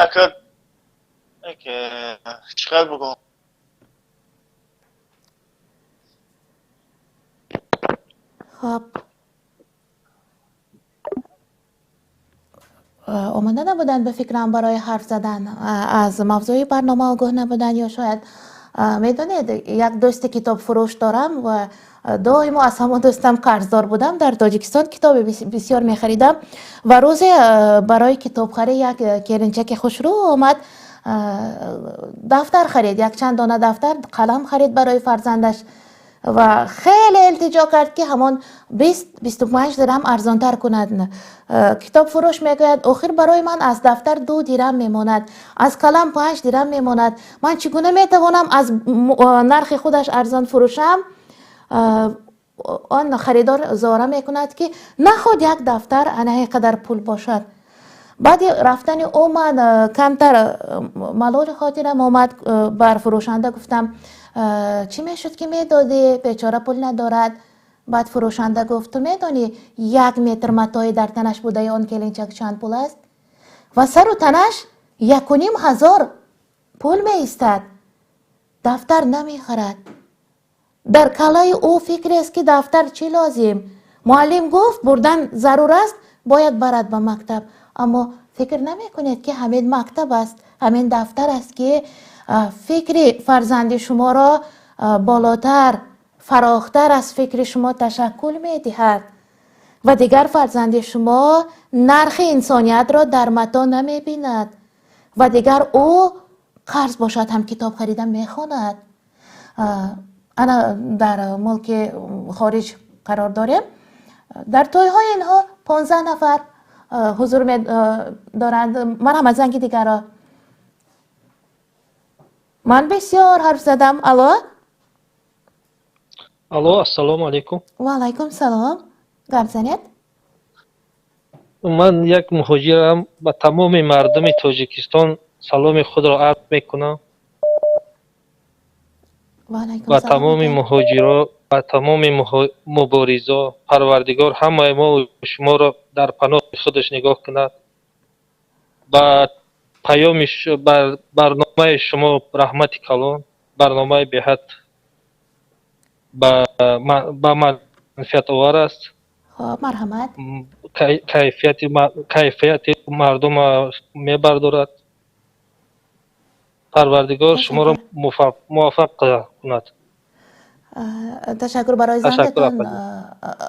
Ака, чӣ қадр бигӯм? Хоб, омода набуданд, ба фикрам, барои ҳарф задан, аз мавзӯи барнома огоҳ набуданд ё шояд медонед, як дӯсти китобфурӯш дорам ва доимо аз ҳамон дӯстам қарздор будам. Дар Тоҷикистон китоби бисёр мехаридам ва рӯзе барои китобхарӣ як келинчаки хушрӯ омад, дафтар харид, якчанд дона дафтар, қалам харид барои фарзандаш ва хеле илтиҷо кард, ки ҳамон 20-25 дирам арзонтар кунад. Китобфурӯш мегӯяд: охир барои ман аз дафтар 2 дирам мемонад, аз қалам 5 дирам мемонад, ман чӣ гуна метавонам аз нархи худаш арзон фурӯшам? Он харидор зора мекунад, ки наход як дафтар ана ин қадар пул бошад. Баъди рафтани ӯ ман камтар малоли хотирам омад, бар фурӯшанда гуфтам: чӣ мешуд, ки медодӣ, бечора пул надорад. Баъд фурӯшанда гуфт: ту медонӣ, як метр матои дар танаш будаи он келинчак чанд пул аст? Ва сару танаш 1500 пул меистад, дафтар намехарад. Дар каллаи ӯ фикрест, ки дафтар чӣ лозим, муаллим гуфт, бурдан зарур аст, бояд барад ба мактаб. Аммо фикр намекунед, ки ҳамин мактаб аст, ҳамин дафтар аст, ки фикри фарзанди шуморо болотар, фарохтар аз фикри шумо ташаккул медиҳад ва дигар фарзанди шумо нархи инсониятро дар мато намебинад ва дигар ӯ қарз бошад ҳам китоб харида мехонад. Ана дар мулки хориҷ қарор дорем, дар тӯйҳои инҳо 15 нафар ҳузур доранд. Марҳамат, занги дигарро. Ман бисёр ҳарф задам. Алло. Алло, ассалому алайкум. Ва алайкум салом, гап занед. Ман як муҳоҷирам, ба тамоми мардуми Тоҷикистон саломи худро арз мекунам. Ба тамоми муҳоҷиро, ба тамоми муборизо. Парвардигор ҳамаи мо шуморо дар паноҳи худаш нигоҳ кунад. Ба паёми, барномаи шумо раҳмати калон, барномаи беҳад ба манфиатовар аст. Хоб, марҳамат. Кайфияти мардума мебардорад. Парвардигор шуморо муваффақ кунад. Ташаккур барои зангатон.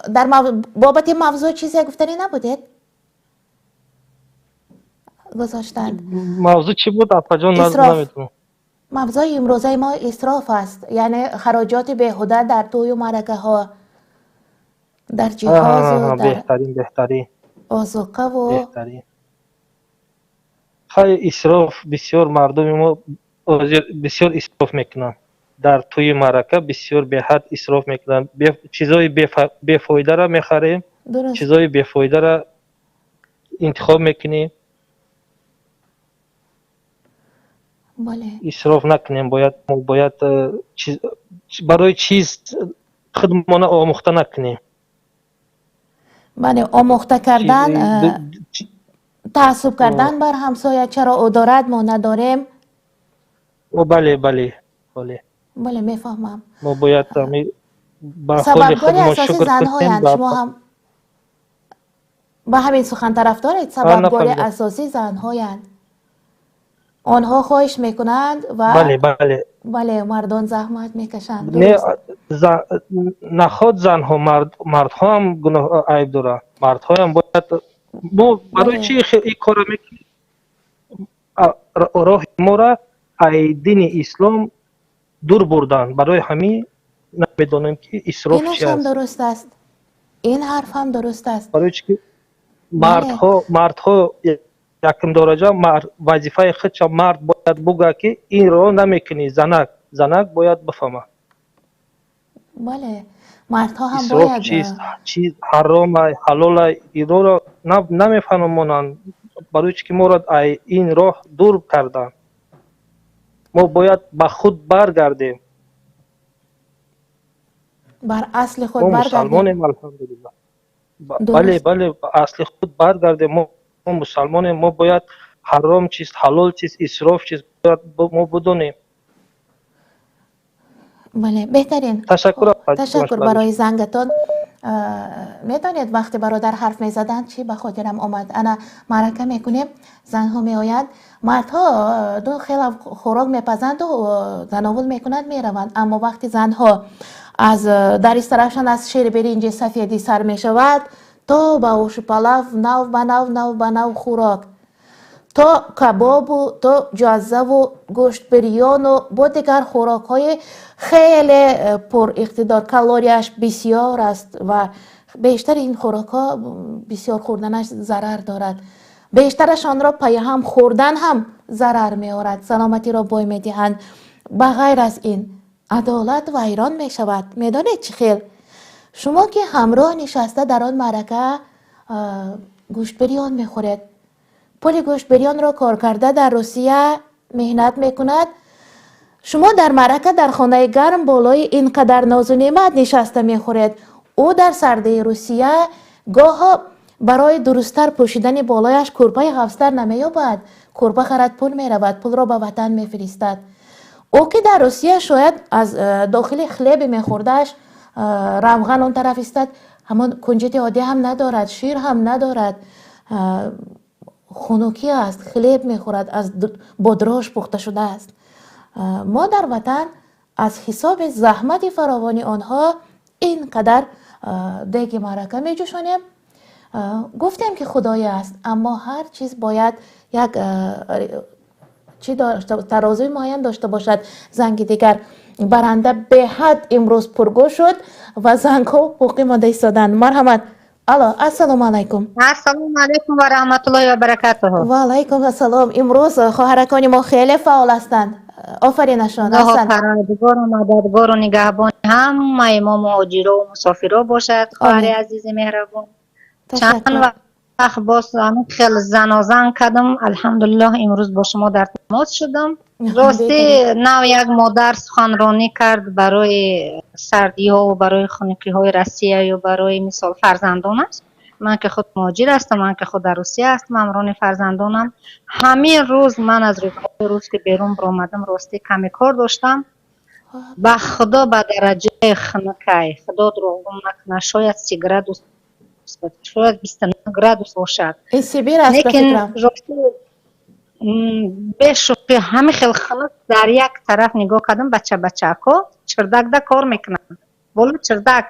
Дар бобати мавзӯъ чизе гуфтанӣ набудед? Гузоштанд. Мавзӯъ чӣ буд, апаҷон? Намедонам. Мавзӯи имрӯзаи мо исроф аст, яъне хароҷоти беҳуда дар тӯю маъракаҳо, дар ҷиҳозу дар Беҳтарин, беҳтарин. озуқаву. Беҳтарин. Хай, исроф бисёр, мардуми мо бисёр исроф мекунанд дар тӯи маърака, бисёр беҳад исроф мекунанд. Чизои бефоидаро мехарем, чизои бефоидаро интихоб мекунем. Исроф накунем, бояд, мо бояд барои чиз худмона омӯхта накунем. Бале, омӯхта кардан, таассуб кардан бар ҳамсоя, чаро ӯ дорад, мо надорем. Бале, бале, бале. Бале, мефаҳмам. Мо бояд ба ҳоли Сабабгори худмон асосӣ шукр кунем. занҳоянд. Шумо ҳам ба ҳамин сухан тарафдоред? Сабабгори асосӣ занҳоянд, онҳо хоҳиш мекунанд ва Бале, бале. Бале, мардон заҳмат мекашанд. Не, наход занҳо, мардҳоам гуноҳ, айб доранд, мардҳоям бояд. Мо барои чӣ ин корро мекунем? Роҳи моро ай дини ислом дур бурданд, барои ҳамин намедонем, ки исроф Инаш чи ҳам аст. дуруст аст, ин ҳарф ҳам дуруст аст. Барои чӣ ки мардҳо якум дараҷа вазифаи худша мард бояд буга, ки инро намекунӣ, занак бояд бифаҳмад. Бале, мардҳо ҳам Исроф бояд чист, чиз ҳаром ай, ҳалол ай, инҳоро намефаҳмонанд, барои чӣ ки моро ай ин роҳ дур карданд. Мо бояд ба худ баргардем. Бар асли худ Мо баргардем. мусалмонем, алҳамдулиллаҳ. Бале, бале, ба асли худ баргардем. Мо мусалмонем, мо бояд ҳаром чист, ҳалол чист, исроф чист, бояд мо бидонем. Бале, беҳтарин. Ташаккур. Ташаккур барои зангатон. Медонед, вақте бародар ҳарф мезаданд, чӣ ба хотирам омад? Ана маърака мекунем, занҳо меоянд, мардҳо ду хела хӯрок мепазанду тановул мекунанд, мераванд. Аммо вақти занҳо аз дар истарафшан аз шери биринҷи сафедӣ сар мешавад то ба оши палав, нав ба нав, нав ба нав хӯрок, то кабобу, то ҷаззаву гӯштбирёну бо дигар хӯрокҳои хеле пуриқтидор, калорияш бисёр аст ва бештари ин хӯрокҳо бисёр хӯрданаш зарар дорад. Бештарашонро пайҳам хӯрдан ҳам зарар меорад, саломатиро бой медиҳанд. Ба ғайр аз ин, адолат вайрон мешавад. Медонед, чӣ хел? Шумо ки ҳамроҳ нишаста дар он маърака гӯштбирён мехӯред, пули гӯштбирёнро кор карда дар Русия меҳнат мекунад. Шумо дар маърака, дар хонаи гарм, болои ин қадар нозу неъмат нишаста мехӯред. Ӯ дар сардии Русия гоҳо барои дурусттар пӯшидани болояш кӯрпаи ғафстар намеёбад. Кӯрпа харад, пул меравад, пулро ба ватан мефиристад. Ӯ ки дар Русия шояд аз дохили хлебе мехӯрдааш равған он тараф истад, ҳамон кунҷити оддӣ ҳам надорад, шир ҳам надорад, хунукӣ аст, хлеб мехӯрад, аз бо дрожж пухта шудааст. Мо дар ватан аз ҳисоби заҳмати фаровони онҳо ин қадар деги маърака меҷӯшонем. Гуфтем ки худое аст, аммо ҳар чиз бояд як чӣ тарозуи муайян дошта бошад. Занги дигар. Баранда беҳад имрӯз пургӯ шуд ва зангҳо боқӣ монда истоданд. Марҳамат, алло, ассалому алайкум. Ассалому алайкум ва раҳматуллоҳи ва баракатуҳу. Ва алайкум ассалом. Имрӯз хоҳаракони мо хеле фаъол ҳастанд, офаринашон. Парвардигору мададгору нигаҳбони ҳамаи мо муҳоҷиро мусофиро бошад. Хоҳари азизи меҳрабон, чанд вақт боз хел занозан кардам, алҳамдулиллоҳ, имрӯз бо шумо дар тамос шудам. Ростӣ, нав як модар суханронӣ кард барои сардиҳову барои хунукиҳои Россияю барои мисол фарзандонаш. Ман ки худ муҳоҷир ҳастам, ман ки худ дар Русия ҳастам ҳамроҳи фарзандонам. Ҳамин рӯз ман аз рӯзҳои рӯз ки берун баромадам, ростӣ, каме кор доштам, ба Худо, ба дараҷаи хунукай, Худо дурӯғгум накунад, шояд 30 градус, шояд 29 градус бошад. Ин Сибир аст. Лекин бешӯхӣ, ҳамин хел хунук. Дар як тараф нигоҳ кардам, бача бачако чирдакда кор мекунанд, боло чирдак.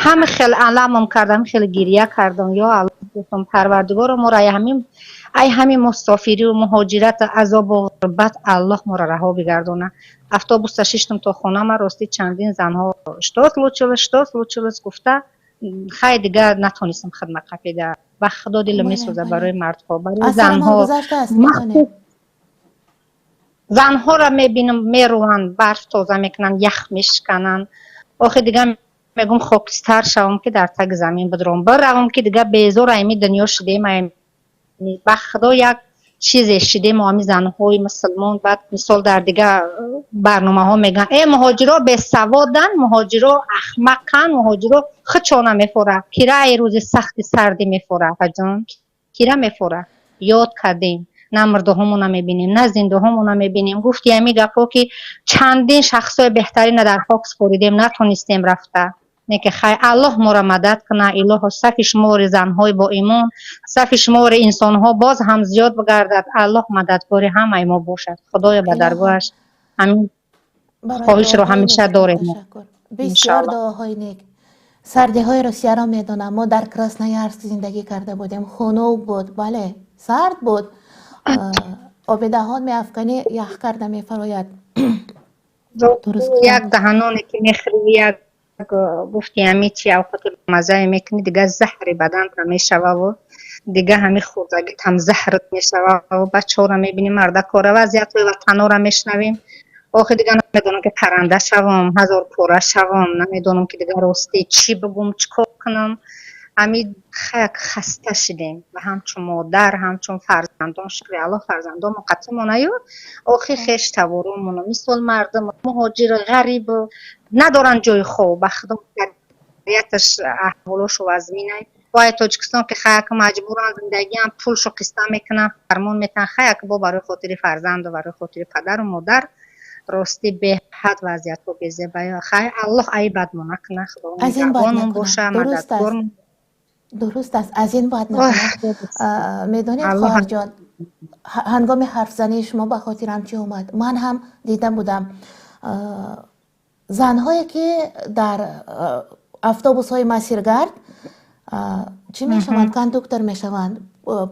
Ҳами хел аламам кардам, хеле гирья кардам. Ё Аллоҳ, гуфтам, Парвардигоро, моро ай ҳамин мусофирию муҳоҷират, азобу ғурбат Аллоҳ моро раҳо бигардона. Автобуса шиштам то хонама, ростӣ, чандин занҳо «Что случилось, что случилось?» гуфта. Хай, дигар натонистам хидмат қапида. Ба Худо, дилам месӯзад барои мардҳо, барои занҳо. Занҳоро мебинам, мерӯанд, барф тоза мекунанд, ях мешикананд. Охи, дигар мегум, хокистар шавам, ки дар таги замин бидром биравам, ки дигар безор айми дунё шудем. Ба Худо, як чизе шидем ами занҳои мусулмон. Баъд мисол дар дигар барномаҳо мегӯянд: «Э, муҳоҷиро бесаводанд, муҳоҷиро ахмақанд, муҳоҷиро хичона мефора». Кира ай рӯзи сахти сардӣ мефора, апаҷон? Кира мефора? Ёд кардем, на мурдаҳомона мебинем, на зиндаҳомона мебинем. Гуфти ҳами гапҳо, ки чандин шахсҳои беҳтарина дар хок супоридем, натонистем рафта. Не ки хай, Аллоҳ моро мадад куна. Илоҳо, сафи шумори занҳои боимон, сафи шумори инсонҳо боз ҳам зиёд бигардад. Аллоҳ мададгори ҳамаи мо бошад. Худоё, ба даргоҳаш ҳамин хоҳишро ҳамеша дорем. Бисёр дуоҳои нек. Сардиҳои Русияро медонам. Мо дар Красноярск зиндагӣ карда будем, хунук буд, бале, сард буд. Оби даҳон меафканӣ, ях карда мефарояд. Як даҳаноне ки мехӯрӣ, як гуфти ҳами чи авқоти мазае мекунӣ, дигар заҳри баданта мешававу дигар ҳами хӯрдагитам заҳрат мешававу бачаҳоро мебинӣ, мардакора, вазъиятҳои ватанора мешунавем. Охи дига намедонам, ки парранда шавам, ҳазор пора шавам, намедонам, ки дига ростӣ чӣ бигум, чӣ кор кунам. Ҳами як хаста шидем ва ҳамчун модар, ҳамчун фарзандон. Шукри Аллоҳ, фарзандонмо қатимонаю, охи хеш таворумоно, мисол, мардум муҳоҷир, ғариб, надоранд ҷои хоб. Ба худо, яташ аҳволошу вазминай. Бояд Тоҷикистон ки хаяк маҷбуран зиндагиам, пулшу қиста мекунанд, фармон метаҳанд, хаяк бо барои хотири фарзанду барои хотири падару модар. Ростӣ, беҳад вазъиятҳо безеба. Хай, Аллоҳ айбадмо накуна, Худо нигаҳбонмон боша, мададгормон. Дуруст аст, аз ин бояд накунад. Медонед, хоҳарҷон, ҳангоми ҳарфзании шумо ба хотирам чӣ омад? Ман ҳам дида будам занҳое, ки дар автобусҳои масиргард чӣ мешаванд, кондуктор мешаванд,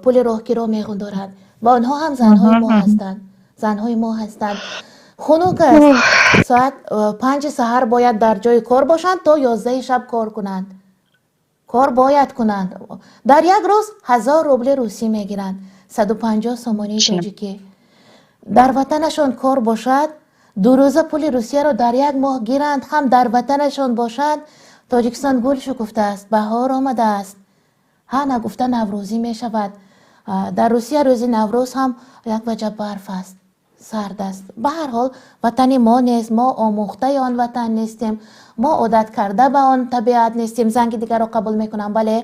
пули роҳкиро мегундоранд, ва онҳо ҳам занҳои мо ҳастанд, занҳои мо ҳастанд. Хунук аст, соат 5-и саҳар бояд дар ҷои кор бошанд, то 11-и шаб кор кунанд. Кор бояд кунанд. Дар як рӯз 1000 рубли русӣ мегиранд, 150 сомонии тоҷикӣ. Дар ватанашон кор бошад, 2 рӯза пули Русияро дар як моҳ гиранд ҳам, дар ватанашон бошанд. Тоҷикистон гул шукуфтааст, баҳор омадааст, ҳа, нагуфта наврӯзӣ мешавад. Дар Русия рӯзи Наврӯз ҳам як ваҷа барф аст, сард аст. Ба ҳар ҳол, ватани мо нест, мо омӯхтаи он ватан нестем, мо одат карда ба он табиат нестем. Занги дигарро қабул мекунам, бале,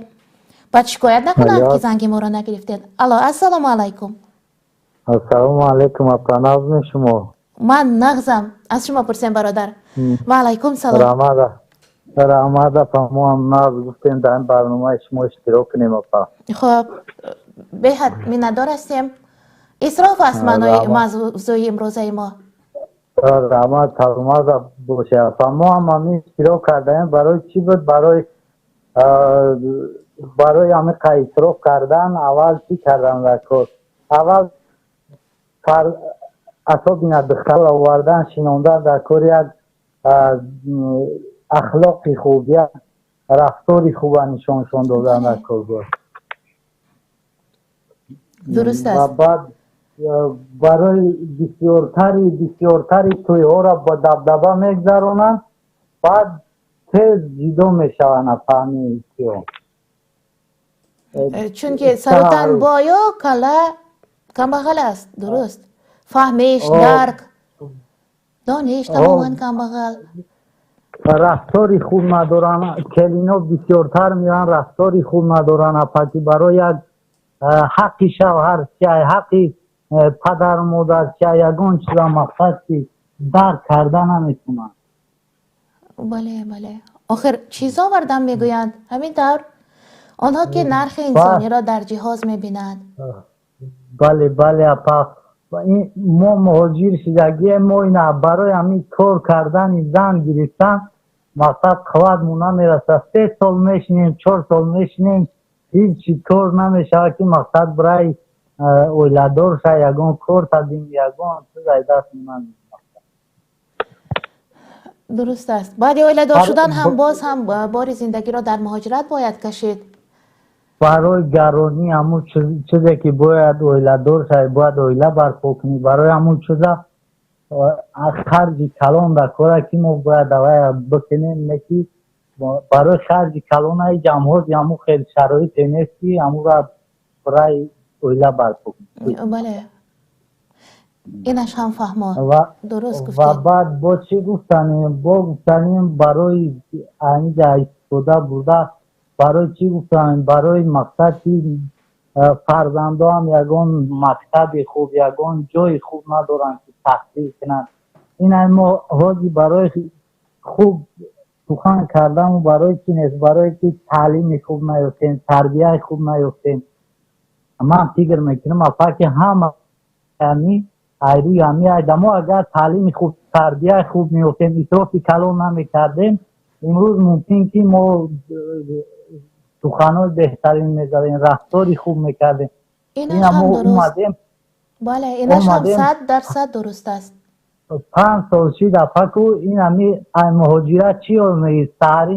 баъд шикоят накунанд, ки занги моро нагирифтед. Алло, ассалому алайкум. Ассалому алайкум, апа, нағзми шумо? Ман нағзам, аз шумо пурсем, бародар. Ва алайкум салом. Раҳмат, апа, мо ҳам нағз, гуфтем дар ин барномаи шумо иштирок кунем, апа. Хуб, беҳад миннатдор ҳастем. Исроф аст маънои мавзӯи имрӯзаи мо. Раҳмат, саломат боша, апа. Мо ҳам ҳамин иштирок кардаем. Барои чӣ буд? Барои ҳамин исроф кардан аввал чӣ кардан дар кор? Аввал особенно духтарро овардан, шинондан дар кор, як ахлоқи хуб, як рафтори хуба нишоншон додан дар кор буд. Дуруст аст. Баъд барои бисёртари тӯйҳоро бо дабдаба мегзаронанд, баъд тез ҷидо мешаванд, апаҳами чиё. Чунки сарутан боё кала камбағал аст. Дуруст, фаҳмиш, дарк, дониш тамоман камбағал. Рафтори хуб надоранд. Келино бисёртар меоянд, рафтори хуб надоранд, апаки. Барои як ҳаққи шавҳар чия, ҳаққи падару модар чия, ягон чиза мақсад ки дарк карда наметавонанд. Бале, охир чиз овардам мегӯянд. Ҳамин тавр, онҳо ки нархи инсониро дар ҷиҳоз мебинанд. Бале, апа, мо муҳоҷир шидагием, мо ина барои ҳамин кор кардани, зан гирифтан, мақсад қувватмон намерасад. 3 сол мешинем, 4 сол мешинем, ҳеҷ кор намешавад, ки мақсад барои оиладор ша, ягон кор тадим, ягон чиз ай даст намемонад. Дуруст аст, баъди оиладор шудан ҳам боз ҳам бори зиндагиро дар муҳоҷират бояд кашид. Барои гаронӣ ҳамун чизе ки бояд оиладор шавӣ, бояд оила барпо кунӣ, барои ҳамун чиза харҷи калон дар кора, ки мо бояд авая бикунем, не ки барои харҷи калона ҷамҳози ҳамун хел шароите нест, ки ҳамура барои оила барпо кунӣ. Бале, инаш ҳам фаҳмо, дуруст. Ва гуфтед. Баъд бо чӣ гуфтанем? Бо гуфтанем, барои инҷа истифода бурда, барои чӣ гуфтанем? Барои мақсад ки фарзандоам ягон мактаби хуб, ягон ҷои хуб надоранд, ки таҳсил кунанд. Ина мо ҳози барои хуб сухан кардану барои чӣ нест? Барое ки таълими хуб наёфтем, тарбияи хуб наёфтем. Ман фикр мекунам, апа, ки ҳама ами айрӯи ҳами айдамо агар таълими хуб, тарбияи хуб меёфтем, исрофи калон намекардем, имрӯз мумкин ки мо суханҳои беҳтарин мезадем, рафтори хуб мекардем. Инаш ина ҳам мо дуруст. Омадем. Бале, инаш ҳам омадем. 100% дуруст аст. 5 сол шид, апаку, ин ами ай муҳоҷират чӣ ёд мегирӣ? Саҳарӣ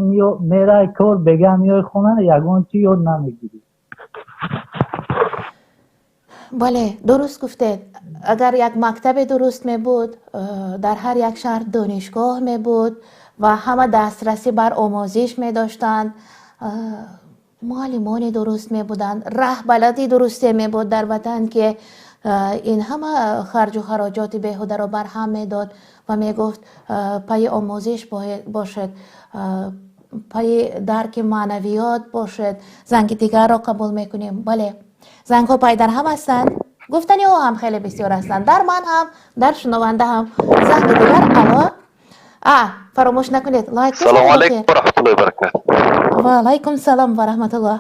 мерай кор, бега меои хона, ягон чӣ ёд намегирӣ. Бале, дуруст гуфтед. Агар як мактабе дуруст мебуд, дар ҳар як шаҳр донишгоҳ мебуд ва ҳама дастрасӣ бар омӯзиш медоштанд, муаллимони дуруст мебуданд, раҳбалади дурусте мебуд дар ватан, ки ин ҳама харҷу хароҷоти беҳударо барҳам медод ва мегуфт: пайи омӯзиш бошед, пайи дарки маънавиёт бошед. Занги дигарро қабул мекунем. Бале, зангҳо пайдарҳам ҳастанд, гуфтаниҳо ҳам хеле бисёр ҳастанд, дар ман ҳам, дар шунаванда ҳам. Занги дигар. Алло, а фаромӯш накунед, лайк. Салому алайкум ва раҳматуллоҳи ва баракатуҳ. Ва алайкум салом ва раҳматуллоҳ.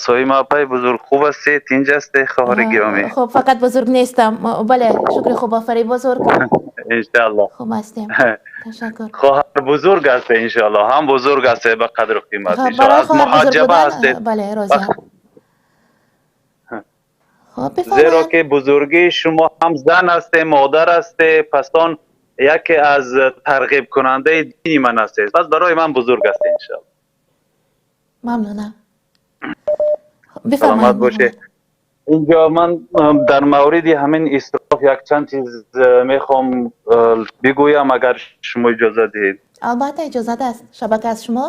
Соима апай бузург, хуб ҳастед, тинҷ ҳастед, хоҳари гиромӣ? Хуб, фақат бузург нестам. Бале, шукри хуб, офарин бузург. Иншааллоҳ. Хуб ҳастем, ташаккур. Хоҳар бузург ҳастед, иншааллоҳ, ҳам бузург ҳастед, ба қадру қимат. Барои аз муҳаҷҷаба ҳастед. Бале, розиам. Хуб. Зеро ки бузургии шумо ҳам зан ҳастед, модар ҳастед, пас он яке аз тарғибкунандаи дини ман ҳастед, пас барои ман бузург ҳастед, иншааллоҳ. Мамнунам. Саломат бошед. Инҷо ман дар мавриди ҳамин исроф якчанд чиз мехоҳам бигӯям, агар шумо иҷоза диҳед. Албатта, иҷозат аст, шабака аз шумо.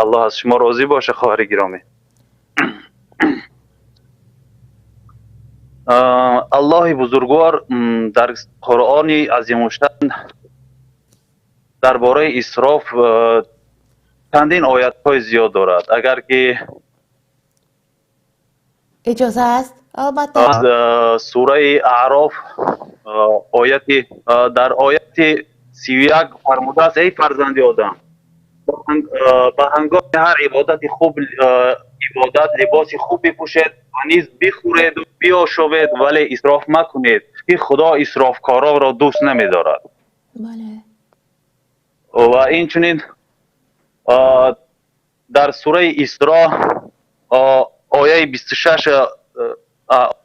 Аллоҳ аз шумо розӣ бошад, хоҳари гиромӣ. Аллоҳи бузургвор дар Қуръони азимушшаън дар бораи исроф чандин оятҳои зиёд дорад. Агар ки иҷоза аст, албатта. Аз сураи Аъроф ояти дар ояти 31 фармудааст: эй фарзанди одам, ба ҳангоми ҳар ибодати хуб ибодат либоси хуб бипӯшед ва низ бихӯреду биошовед, вале исроф макунед, ки Худо исрофкоронро дӯст намедорад. Ва инчунин дар сураи Исро ояи 26,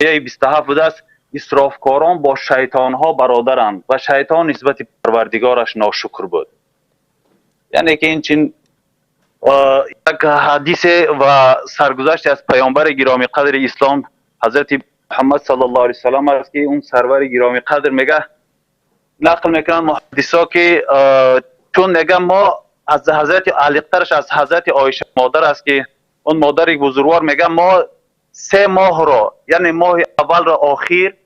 ояи 27 будааст: исрофкорон бо шайтонҳо бародаранд ва шайтон нисбати парвардигораш ношукр буд. Яъне ки инчин як ҳадисе ва саргузаште аз паёмбари гиромиқадри ислом ҳазрати Муҳаммад саллаллоҳу алайҳи васаллам аст, ки он сарвари гиромиқадр мега, нақл мекунанд муҳаддисо, ки чун мега мо аз ҳазрати алиқтараш аз ҳазрати Оиша модар аст, ки он модари бузургвор мега мо 3 моҳро, яъне моҳи аввалро охир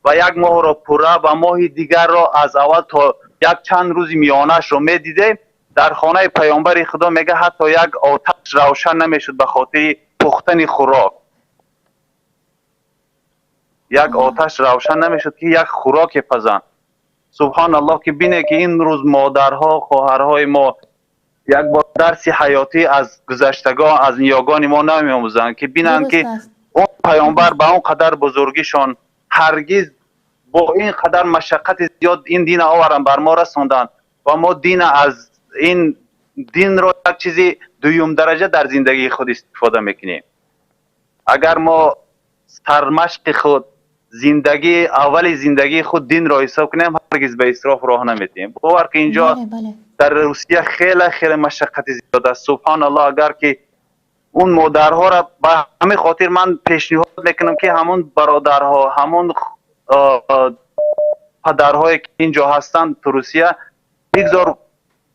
ва як моҳро пурра ва моҳи дигарро аз аввал то як чанд рӯзи миёнаашро медидем, дар хонаи паёмбари Худо мега ҳатто як оташ равшан намешуд ба хотири пухтани хӯрок. Як оташ равшан намешуд, ки як хӯроке пазанд. Субҳоналлоҳ, ки бине ки ин рӯз модарҳо, хоҳарҳои мо як бор дарси ҳаётӣ аз гузаштагон, аз ниёгони мо намеомӯзанд, ки бинанд ки он паёмбар ба он қадар бузургишон ҳаргиз бо ин қадар машаққати зиёд ин дина оваранд, бар мо расонданд ва мо дина аз ин динро як чизи дуюм дараҷа дар зиндагии худ истифода мекунем. Агар мо сармашқи худ, зиндагии аввали зиндагии худ динро ҳисоб кунем, ҳаргиз ба исроф роҳ намедиҳем. Бовар ки инҷо дар Русия хеле хеле машаққати зиёд аст. Субҳоналлоҳ, агар ки он модарҳоро ба ҳамин хотир ман пешниҳод мекунам, ки ҳамон бародарҳо, ҳамон падарҳое ки инҷо ҳастанд ту Русия, бигзор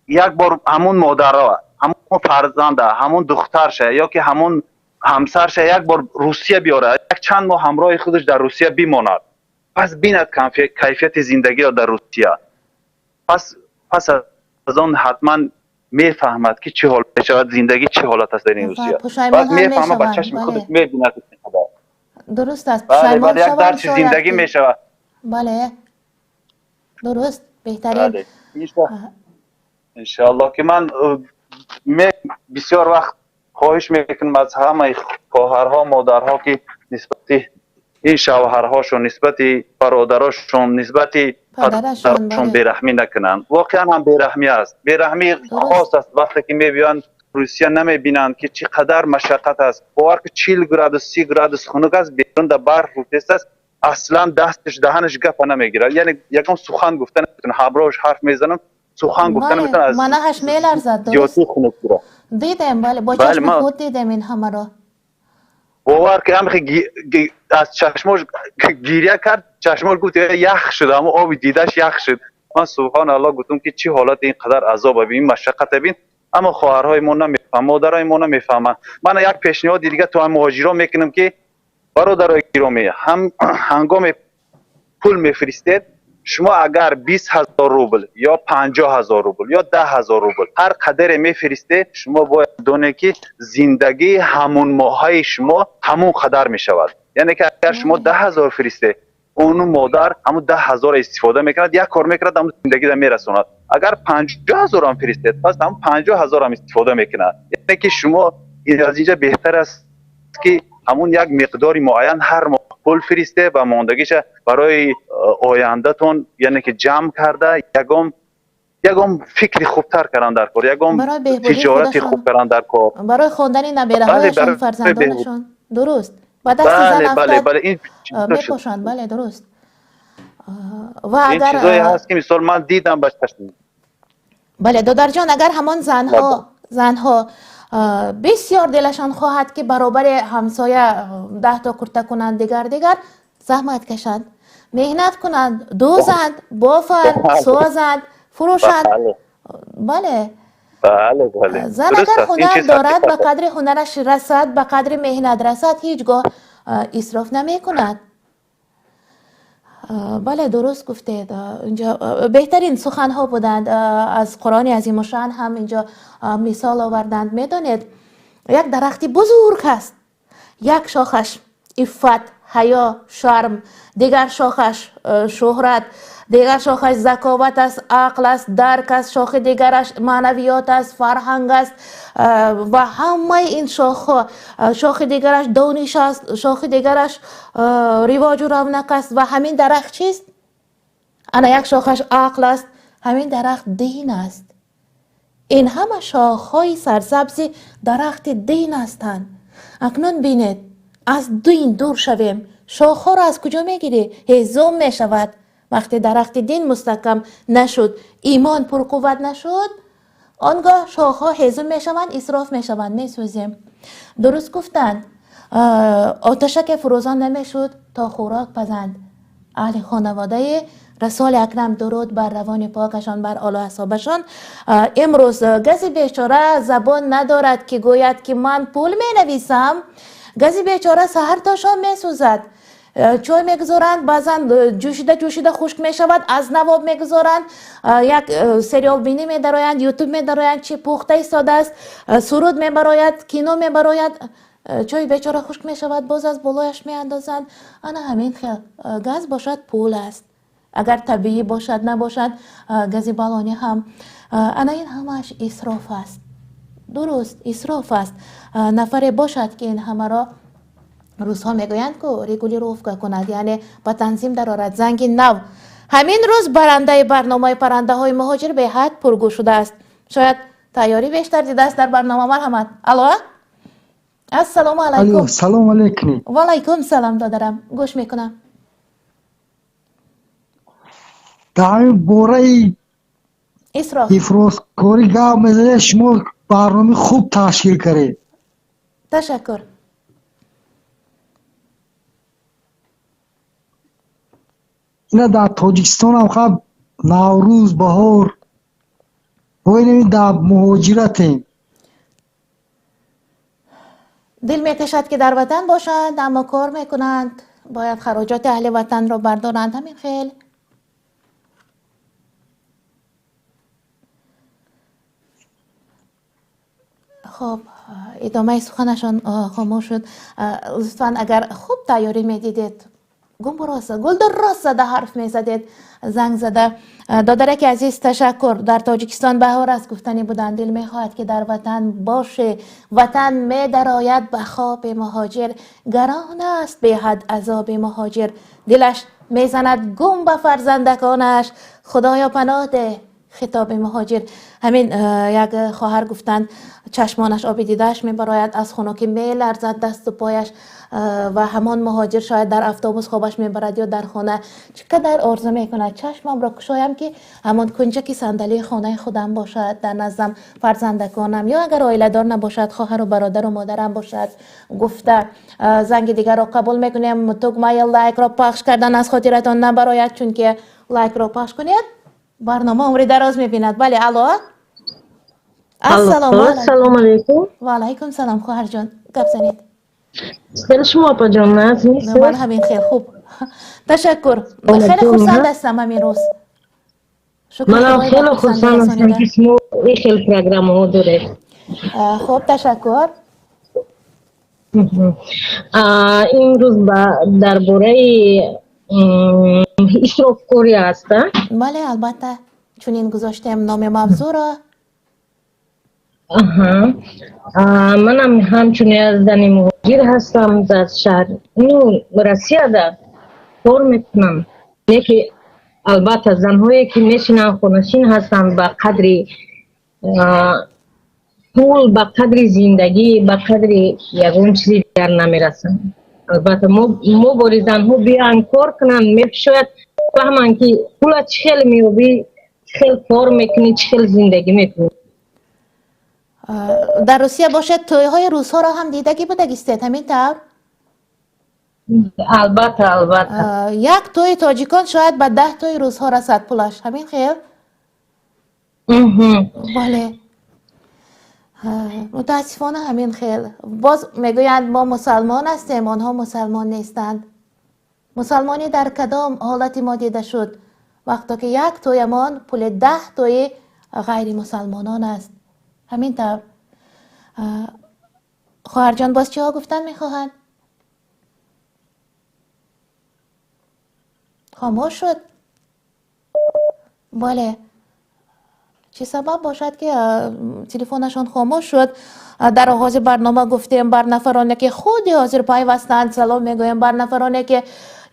як бор ҳамон модарро, ҳамон фарзанда, ҳамон духтарша ё ки ҳамон ҳамсарша як бор Русия биёрад, як чанд моҳ ҳамроҳи худаш дар Русия бимонад, пас бинад кайфияти зиндагиро дар Русия. Пас аз он ҳатман мефаҳмад, ки чӣ ҳол мешавад, зиндагӣ чӣ ҳолат аст дар ин Русия. Баъд мефаҳмад, ба чашми худаш мебинад. Дуруст аст, пушаймон як дарси зиндагӣ мешавад. Бале, дуруст, беҳтарин. Иншааллоҳ, ки ман бисёр вақт хоҳиш мекунам аз ҳамаи хоҳарҳо, модарҳо, ки нисбати ин шавҳарҳошон, нисбати бародарошон, нисбати падарашон бераҳмӣ накунанд. Воқеан ҳам бераҳмӣ аст. Бераҳмӣ хос аст вақте ки мебиёянд Русия, намебинанд, ки чӣ қадар машаққат аст. Бовар ки 40 градус, 30 градус хунук аст, берун дар барф рӯтест аст, аслан дасташ, даҳанаш гапа намегирад. Яъне ягон сухан гуфта наметавонад. Ҳамроҳаш ҳарф мезанам, сухан гуфта наметавонад. Аз манаҳаш меларзад. Зиёдии хунукиро дидем, бале, бо чашми худ дидем ин ҳамаро. Бовар ки ҳам аз чашмош гиря кард, чашмош гуфт ях шуд, ҳамон оби дидаш ях шуд. Ман субҳоналлоҳ гуфтам ки чӣ ҳолат, ин қадар азоб бин, машаққат бин. Аммо хоҳарҳои мо намефаҳманд, модарои мо намефаҳманд. Ман як пешниҳоди дига то муҳоҷирон мекунам ки бародарои гиромӣ, ҳам ҳангоме пул мефиристед, шумо агар 20 000 рубл ё 50 000 рубл ё 10 000 рубл ҳар қадаре мефиристед, шумо бояд донед ки зиндагии ҳамун моҳаи шумо ҳамун қадар мешавад. Яъне ки агар шумо 10 000 фиристед, он модар ҳамун 10 000 истифода мекунад, як кор мекунад, ҳамун зиндагиро мерасонад. Агар 50 000 ҳам фиристед, пас ҳамун 50 000 ҳам истифода мекунад. Яъне ки шумо аз инҷа беҳтар аст ки ҳамун як миқдори муайян ҳар моҳ пул фиристе ва мондагиша барои ояндатон, яъне ки ҷамъ карда, ягон фикри хубтар кардан дар кор, ягон тиҷорати хуб кардан дар кор, барои хондани набераҳояшон, фарзандонашон. Дуруст, ба дасти зан афтад мепошанд. Бале, дуруст. Ва агар ин чизое ҳаст ки мисол ман дидам ба чашм. Бале, додарҷон, агар ҳамон занҳо бисёр дилашон хоҳад ки баробари ҳамсоя 10 то курта кунанд, дигар заҳмат кашанд, меҳнат кунанд, дӯзанд, бофанд, созанд, фурӯшанд. Бале, зан агар ҳунар дорад, ба қадри ҳунараш расад, ба қадри меҳнат расад, ҳеҷ гоҳ исроф намекунад. Бале, дуруст гуфтед. Инҷо беҳтарин суханҳо буданд. Аз Қуръони азимушшаън ҳам инҷо мисол оварданд. Медонед, як дарахти бузург ҳаст, як шохаш иффат, ҳаё, шарм, дигар шохаш шӯҳрат, дигар шохаш заковат аст, ақл аст, дарк аст, шохи дигараш маънавиёт аст, фарҳанг аст ва ҳамаи ин шохҳо, шохи дигараш дониш аст, шохи дигараш ривоҷу равнақ аст. Ва ҳамин дарахт чист? Ана як шохаш ақл аст, ҳамин дарахт дин аст. Ин ҳама шохҳои сарсабзи дарахти дин ҳастанд. Акнун бинед, аз дин дур шавем, шохҳоро аз куҷо мегирӣ? Ҳезум мешавад. Вақте дарахти дин мустаҳкам нашуд, имон пурқувват нашуд, он гоҳ шохҳо ҳезум мешаванд, исроф мешаванд, месӯзем. Дуруст гуфтанд, оташаке фурӯзон намешуд то хӯрок пазанд. Аҳли хонаводаи Расули акрам, дуруд бар равони покашон, бар олу асҳобашон. Имрӯз гази бечора забон надорад ки гӯяд ки ман пул менависам. Гази бечора саҳар то шом месӯзад. Чой мегузоранд, баъзан ҷӯшида ҷӯшида хушк мешавад, аз нав об мегузоранд, як сериалбинӣ медароянд, ютуб медароянд, чи пухта истодааст, суруд мебарояд, кино мебарояд, чои бечора хушк мешавад, боз аз болояш меандозанд. Ана ҳамин хел газ бошад пул аст, агар табиӣ бошад, набошад гази балонӣ ҳам. Ана ин ҳамааш исроф аст. Дуруст, исроф аст. Нафаре бошад ки ин ҳамаро, рӯзҳо мегӯянд ку, регулировка кунад, яъне ба танзим дарорад. Занги нав. Ҳамин рӯз барандаи барномаи паррандаҳои муҳоҷир беҳад пургӯ шудааст. Шояд тайёрӣ бештар дидааст дар барнома. Марҳамат. Алло, ассалому алайкум. Салому алайкум. Ва алайкум салом, додарам, гӯш мекунам. Дар ин бораи исроф ифроскорӣ гап мезанед, шумо барномаи хуб ташкил кардед. Ташаккур. Ина дар Тоҷикистон ҳам хаб Наврӯз, баҳор, боинами дар муҳоҷиратем. Дил мекашад ки дар ватан бошанд, аммо кор мекунанд, бояд хароҷоти аҳли ватанро бардоранд. Ҳамин хел. Хоб, идомаи суханашон хомӯш шуд. Лутфан, агар хуб тайёрӣ медидед, гулдурост зада ҳарф мезадед, занг зада. Додараки азиз, ташаккур. Дар Тоҷикистон баҳор аст гуфтанӣ буданд. Дил мехоҳад ки дар ватан боше. Ватан медарояд ба хоби муҳоҷир, гарон аст беҳад азоби муҳоҷир. Дилаш мезанад гум ба фарзандаконаш. Худоё паноҳ деҳ, Хитоби муҳоҷир. Ҳамин як хоҳар гуфтанд, чашмонаш оби дидааш мебарояд, аз хунукӣ меларзад дасту пояш, ва ҳамон муҳоҷир шояд дар автобус хобаш мебарад ё дар хона. Чӣ қадар орзу мекунад, чашмамро кушоям, ки ҳамон кунҷаки сандалии хонаи худам бошад, дар наздам фарзандаконам, ё агар оиладор набошад, хоҳару бародару модарам бошад, гуфта. Занги дигарро қабул мекунем. Тугмаи лайкро пахш кардан аз хотиратон набарояд, чунки лайкро пахш кунед, барнома умри дароз мебинад. Бале, алло, ассалому Ассалому алайкум. Ва алайкум салом, хоҳарҷон, гап занед. Хеле шумо, апаҷон, ман ҳамин хел хуб, ташаккур. Хеле хурсанд ҳастам ҳамин рӯз. Манам хеле хурсанд ҳастам, ки шумо ин хел программаҳо доред. Хуб, ташаккур. Имрӯз дар бораи исрофкорӣ аст? Бале, албатта, чунин гузоштем номи мавзӯъро. Манам ҳамчун як зани муҳоҷир ҳастам, дар шаҳр, ну, Россияда кор мекунам. Не ки, албатта, занҳое ки мешинанд, хонашин ҳастанд, ба қадри пул, ба қадри зиндагӣ, ба қадри ягон чизи дигар намерасанд. Албатта, мо бори занҳо биёянд, кор кунанд, шояд фаҳманд, ки пула чӣ хел меёбӣ, чӣ хел кор мекунӣ, чӣ хел зиндагӣ мекунӣ. Дар Русия бошад, тӯйҳои русҳоро ҳам дидагӣ будагистед, ҳамин тавр? Албатта, албатта. Як тӯи тоҷикон шояд ба 10 тӯи русҳо расад пулаш, ҳамин хел? Бале, мутаассифона, ҳамин хел. Боз мегӯянд, мо мусалмон ҳастем, онҳо мусалмон нестанд. Мусалмонӣ дар кадом ҳолати мо дида шуд, вақто ки як тӯямон пули 10 тӯи ғайримусалмонон аст? Ҳамин тавр. Хоҳарҷон, боз чиҳо гуфтан мехоҳанд? Хомӯш шуд. Бале, чӣ сабаб бошад, ки телефонашон хомӯш шуд? Дар оғози барнома гуфтем, бар нафароне ки худи ҳозир пайвастанд, салом мегӯем, бар нафароне ки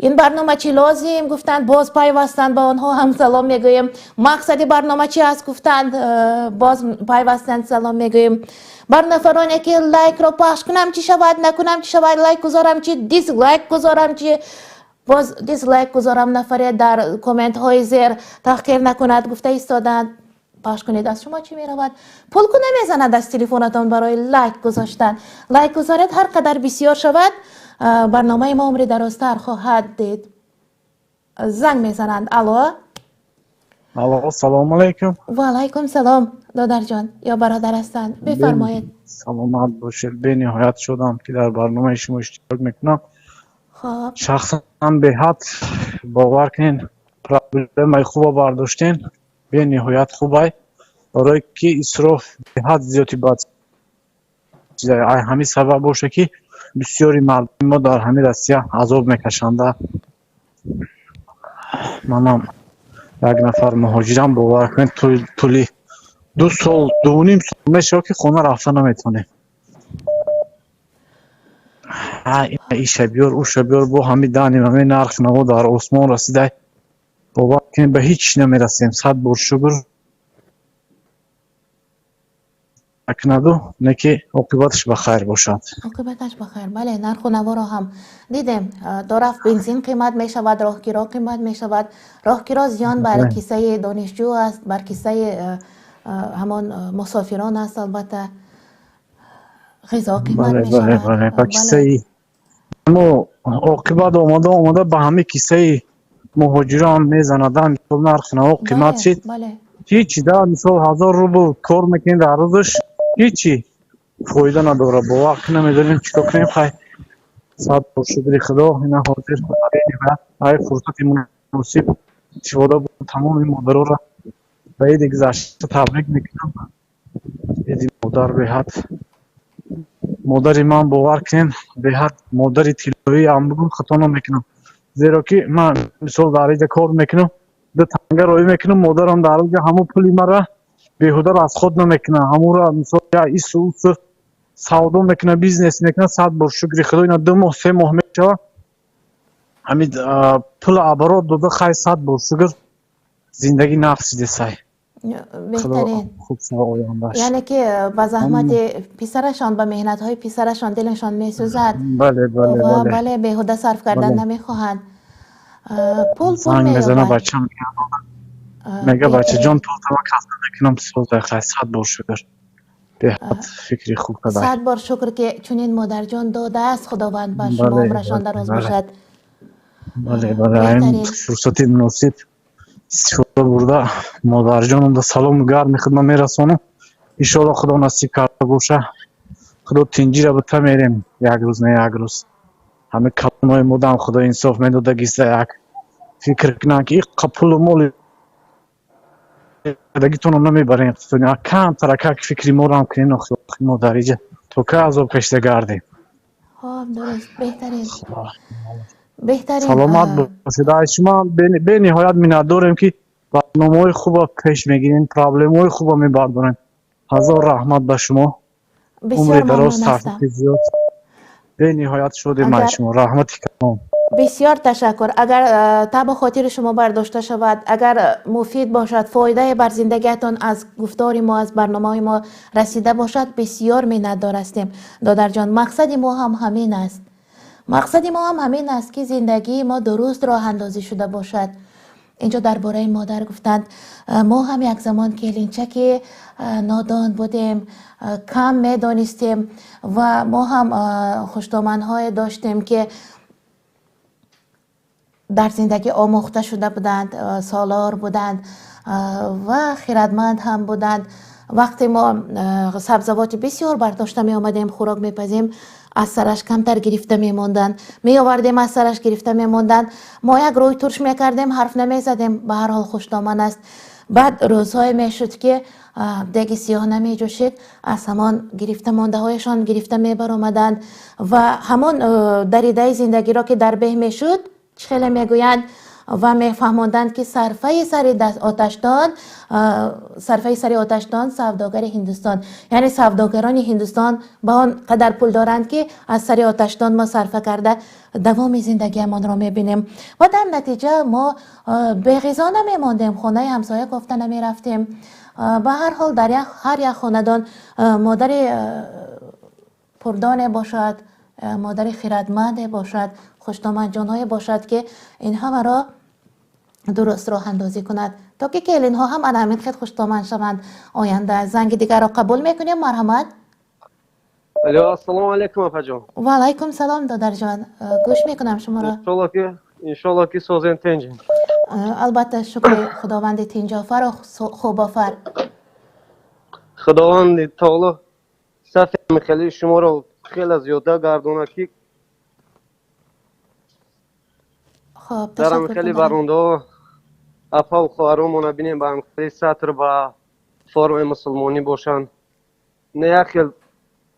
ин барнома чӣ лозим гуфтанд, боз пайвастанд, ба онҳо ҳам салом мегӯем. Мақсади барнома чи аст гуфтанд, боз пайвастанд, салом мегӯем. Бар нафароне ки лайкро пахш кунам чӣ шавад, накунам чӣ шавад, лайк гузорам чи, дизлайк гузорам чи, боз дизлайк гузорам, нафаре дар комментҳои зер таҳқир накунад, гуфта истоданд. Пахш кунед, аз шумо чӣ меравад? Пул ку намезанад аз телефонатон барои лайк гузоштан. Лайк гузоред, ҳар қадар бисёр шавад, барномаи мо умри дарозтар хоҳад дид. Занг мезананд. Алло. Алло, салому алайкум. Ва алайкум салом, додарҷон ё бародар ҳастанд, бифармоед. Саломат бошед. Бениҳоят шудам, ки дар барномаи шумо иштирок мекунам. Хоб. Шахсан беҳад, бовар кунед, проблемаи хуба бардоштем, бениҳоят хубай, барое ки исроф беҳад зиёди бад чизай. Ай ҳамин сабаб боша, ки бисёри мардуми мо дар ҳамин Россия азоб мекашанда. Манам як нафар муҳоҷирам, бовар кунед, тӯли 2 сол, 2.5 сол мешавад, ки хона рафта наметавонем. Иша биёр, уша биёр, бо ҳамин даним ҳамин нарх наво дар осмон расидай, бовар кунед, ба ҳеҷ чиз намерасем. Сад бор шукр накунаду, не ки оқибаташ ба хайр бошад. Оқибаташ ба хайр, бале. Нарху наворо ҳам дидем, торафт бензин қимат мешавад, роҳкиро қимат мешавад. Роҳкиро зиён бар киссаи донишҷӯ аст, бар киссаи ҳамон мусофирон аст. Албатта, ғизо қимат мешавад. Ба киссаи мо оқибат омада омада ба ҳамин киссаи муҳоҷирон мезанад. Мисол, нархи наво қимат шид, ҳичи да, мисол, 1000 рубл кор мекунед дар рӯзаш, ҳичи фоида надорад. Бовар ки намедонем чӣ кор кунем. Хай, сад бор шукри Худо, ина ҳозир ай фурсати муносиб истифода бурд, тамоми модароро ба иди гузашта табрик мекунам. Иди модар беҳад, модари ман, бовар кунед, беҳад модари тиллоӣ ам бигӯм, хато намекунам, зеро ки ман, мисол, дар иҷа кор мекунам, ду танга роӣ мекунам, модарам дар оҷа ҳамун пули мара беҳуда расход намекунад, ҳамура, мисол, я ису усу савдо мекунад, бизнес мекунад. Сад бор шукри Худо, ина 2 моҳ, 3 моҳ мешавад, ҳамин пул оборот дода. Хай, сад бор шукр, зиндагӣ нафсидесай. Беҳтарин. Хуб шава ояндаш. Яъне ки ба заҳмати писарашон, ба меҳнатҳои писарашон дилашон месӯзад. Бале, бале, ва бале. Бале, беҳуда сарф кардан намехоҳанд. Пул пул Занг мезана меёбад. Бачам мега, бачаҷон, пултама касб мекунам, соз хай, 100 бор шукр. Беҳад фикри хуб кадай. 100 бор шукр, ки чунин модарҷон додааст Худованд ба шумо, умрашон дароз бошад. Бале, ин фурсати муносиб истифода бурда, модарҷонам да салому гарми худма мерасонам. Иншоалло, Худо насиб карда боша, Худо тинҷира бита, мерем як рӯз, не як рӯз. Ҳами калонои модам Худо инсоф медода, гиса як фикр кунанд, ки иққа пулу моли дагитонам намебарем, камтаракак фикри морам кунен. Охи, мо дар иҷа то ка азоб кашида гардем? Хоб, дуруст, беҳтарин, беҳтарин. Саломат бошед. Ай шумо бениҳоят миннатдорем, ки барномаҳои хуба пеш мегирем, проблемаҳои хуба мебардорем. Ҳазор раҳмат ба шумо. Бисёр умри дароз, мамнун ҳастам. тавфиқи зиёд. Бениҳоят шодем ай шумо, раҳмати калом. Бисёр ташаккур. Агар табу хотири шумо бардошта шавад, агар муфид бошад, фоидае бар зиндагиатон аз гуфтори мо, аз барномаҳои мо расида бошад, бисёр миннатдор ҳастем, додарҷон. Мақсади мо ҳам ҳамин аст, мақсади мо ҳам ҳамин аст, ки зиндагии мо дуруст роҳандозӣ шуда бошад. Инҷо дар бораи модар гуфтанд. Мо ҳам як замон келинчаки нодон будем, кам медонистем ва мо ҳам хуштоманҳое доштем, ки дар зиндагӣ омӯхта шуда буданд, солор буданд ва хирадманд ҳам буданд. Вақте мо сабзавоти бисёр бардошта меомадем, хӯрок мепазем, аз сараш камтар гирифта мемонданд, меовардем, аз сараш гирифта мемонданд. Мо як рӯй турш мекардем, ҳарф намезадем, ба ҳар ҳол хуштоман аст. Баъд рӯзҳое мешуд, ки деги сиёҳ намеҷӯшид, аз ҳамон гирифта мондаҳояшон гирифта мебаромаданд ва ҳамон даридаи зиндагиро, ки дар беҳ мешуд, чӣ хеле мегӯянд ва мефаҳмонданд, ки сарфаи сари оташдон, сарфаи сари оташдон, савдогари Ҳиндустон, яъне савдогарони Ҳиндустон ба он қадар пул доранд, ки аз сари оташдон мо сарфа карда давоми зиндагиамонро мебинем. Ва дар натиҷа мо беғизо намемондем, хонаи ҳамсоя кофта намерафтем. Ба ҳар ҳол, дар ҳар як хонадон модари пурдоне бошад, модари хирадманде бошад, хуштоманҷонҳое бошад, ки ин ҳамаро дуруст роҳандозӣ кунад, то ки келинҳо ҳам ана ҳамин хел хуштоман шаванд оянда. Занги дигарро қабул мекунем, марҳамат. Алло, ассалому алайкум, апаҷон. Ва алайкум салом, додарҷон, гӯш мекунам шуморо. Иншолло, ки, иншолло, ки созен, тинҷин. Албатта, шукри Худованди тинҷофару хубофар. Худованди таоло сафи хеле шуморо хеле зиёда гардона, ки хоб дар хеле барномаҳо апаву хоҳаромона бинем, ба ҳамхели сатр, ба формаи мусулмонӣ бошанд, не як хел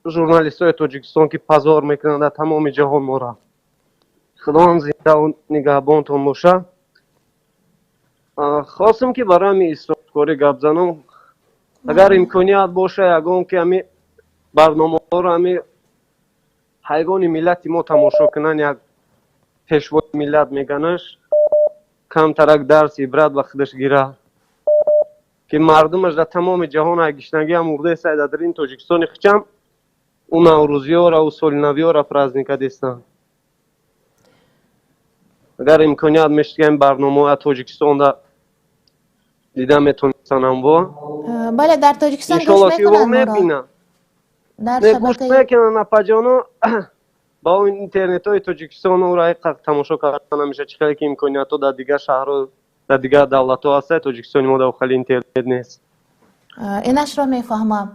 журналистҳои Тоҷикистон, ки позор мекунанд дар тамоми ҷаҳон мора. Худованд зиндаву нигаҳбонтон боша. Хостем, ки барои ҳами исрофкорӣ гап занам. Агар имконият боша, ягон ки ҳами барномаҳоро ҳами ҳайвони миллати мо тамошо кунанд, як пешвои миллат меганаш, камтарак дарс ибрат ба худаш гира, ки мардумаш дар тамоми ҷаҳон гишнагиам мурдаеса, дар ин Тоҷикистони хичам ӯ наврӯзиёра, ӯ солинавиёра праздника дестанд. Агар имконият мешуд, ин барномаҳоя Тоҷикистонда дида метонистанд бо. Бале, дар Тоҷикистон гӯш мекунанд. Мебинанд, гӯш мекунанд, апаҷоно. Ба он интернетҳои Тоҷикистон ӯро тамошо карда намешавад. Чӣ хеле ки имкониятҳо дар дигар шаҳрҳо, дар дигар давлатҳо ҳаста, Тоҷикистони мо дар хеле интернет нест. Инашро мефаҳмам.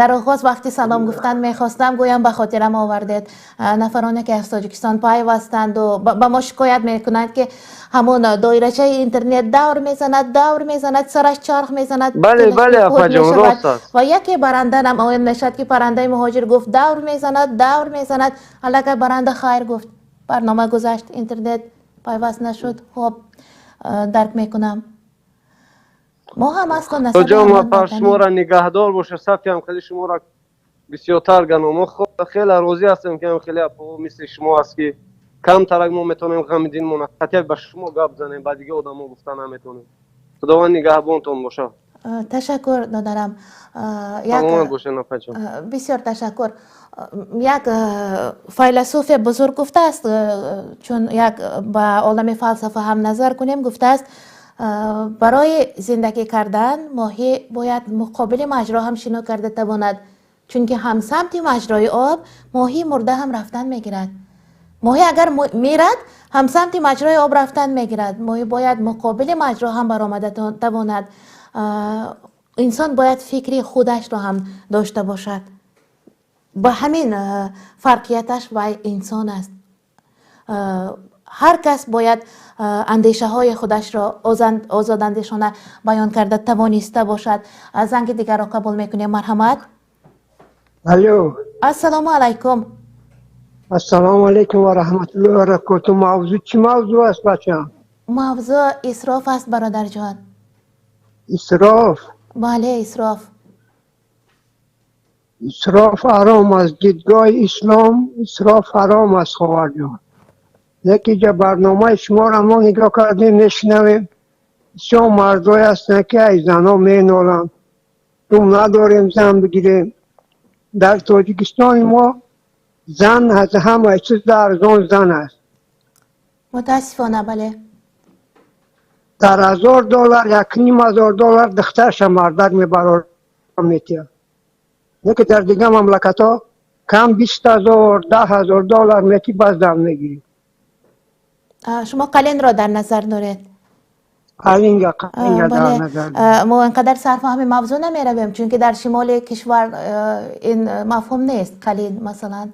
Дар оғоз вақти салом гуфтан мехостам гӯям, ба хотирам овардед, нафароне ки аз Тоҷикистон пайвастанду ба мо шикоят мекунанд, ки ҳамон доирачаи интернет давр мезанад, давр мезанад, сараш чарх мезанад. Бале, апаҷон, рост аст. Ва яке баранда намоён мешавад, ки паррандаи муҳоҷир гуфт, давр мезанад, давр мезанад, аллакай баранда хайр гуфт, барнома гузашт, интернет пайваст нашуд. Хоб, дарк мекунам, мо ҳам асло ҷон, апа, шуморо нигаҳдор боша, сафиам хеле шуморо бисёртар гано. Мо хеле розӣ ҳастем, ки хеле апо мисли шумо аст, ки камтарак мо метавонем ғами динмона хатя ба шумо гап занем, ба дигар одамо гуфта наметавонем. Худованд нигаҳбонтон боша. Ташаккур, додарам. Саломат бошед, апаҷон. Бисёр ташаккур. Як файласуфе бузург гуфтааст, чун як ба олами фалсафа ҳам назар кунем, гуфтааст, барои зиндагӣ кардан моҳӣ бояд муқобили маҷро ҳам шино карда тавонад, чунки ҳамсамти маҷрои об моҳӣ мурда ҳам рафтан мегирад. Моҳӣ агар мирад, ҳамсамти маҷрои об рафтан мегирад. Моҳӣ бояд муқобили маҷро ҳам баромада тавонад. Инсон бояд фикри худашро ҳам дошта бошад. Ба ҳамин фарқияташ вай инсон аст. Ҳар кас бояд андешаҳои худашро озодандешона баён карда тавониста бошад. Занги дигарро қабул мекунем. Марҳамат. Алло. Ассалому алайкум. Ассалому алайкум ва раҳматуллоҳи ва баракотуҳ. Мавзӯъ чӣ мавзӯъ аст, бачаам? Мавзӯъ исроф аст, бародарҷон. Исроф? Бале, исроф. Исроф ҳаром аст. Дидгоҳи ислом исроф ҳаром аст, хоҳарҷон. Яке ҷа барномаи шуморо мо нигоҳ кардем, мешунавем. Бисёр мардое ҳастанд, ки ай занҳо меноланд. Дум надорем зан бигирем. Дар Тоҷикистони мо зан аз ҳама чиз арзон зан аст. Мутаассифона, бале. Дар $1000, $1500 духтарша мардак мебарор метиҳад. Не ки дар дигар мамлакатҳо кам 20,000, $10,000 мети, баъд зан мегирӣ. Шумо қалинро дар назар доред? Қалинга, қалинга дар бале. Назар. Мо инқадар сарфаҳми мавзӯъ намеравем, чунки дар шимоли кишвар ин мафҳум нест. Қалин, масалан,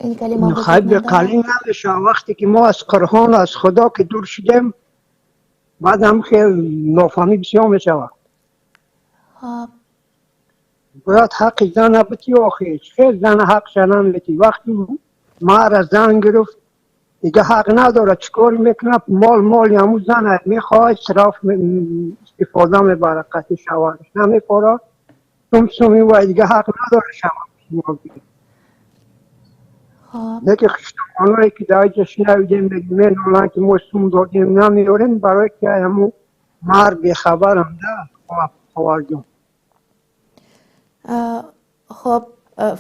ин калима вуҷуд Хайр, надорад. Қалин намешавад. Вақте ки мо аз Қуръон, аз Худо ки дур шудем, баъд ҳам хел нофаҳмӣ бисёр мешавад. Хоб. Бояд ҳаққи зана битӣ охи. Хел зана ҳақша наметӣ. Вақти мара зан гирифт, дига ҳақ надорад. Чӣ кор мекунад? Мол моли ҳамун зан аст. Мехоҳад исроф истифода мебарад, қатъи шавҳараш намепорад. Сум суми вай дига ҳақ надорад шавҳараш мол бигирад. Хоб. Лекин хиштомоное ки дар инҷа шунавидем, меноланд ки мо сум додем, намеорем, барое ки ҳамун мард бехабарам да, хоҳарҷон. Хоб,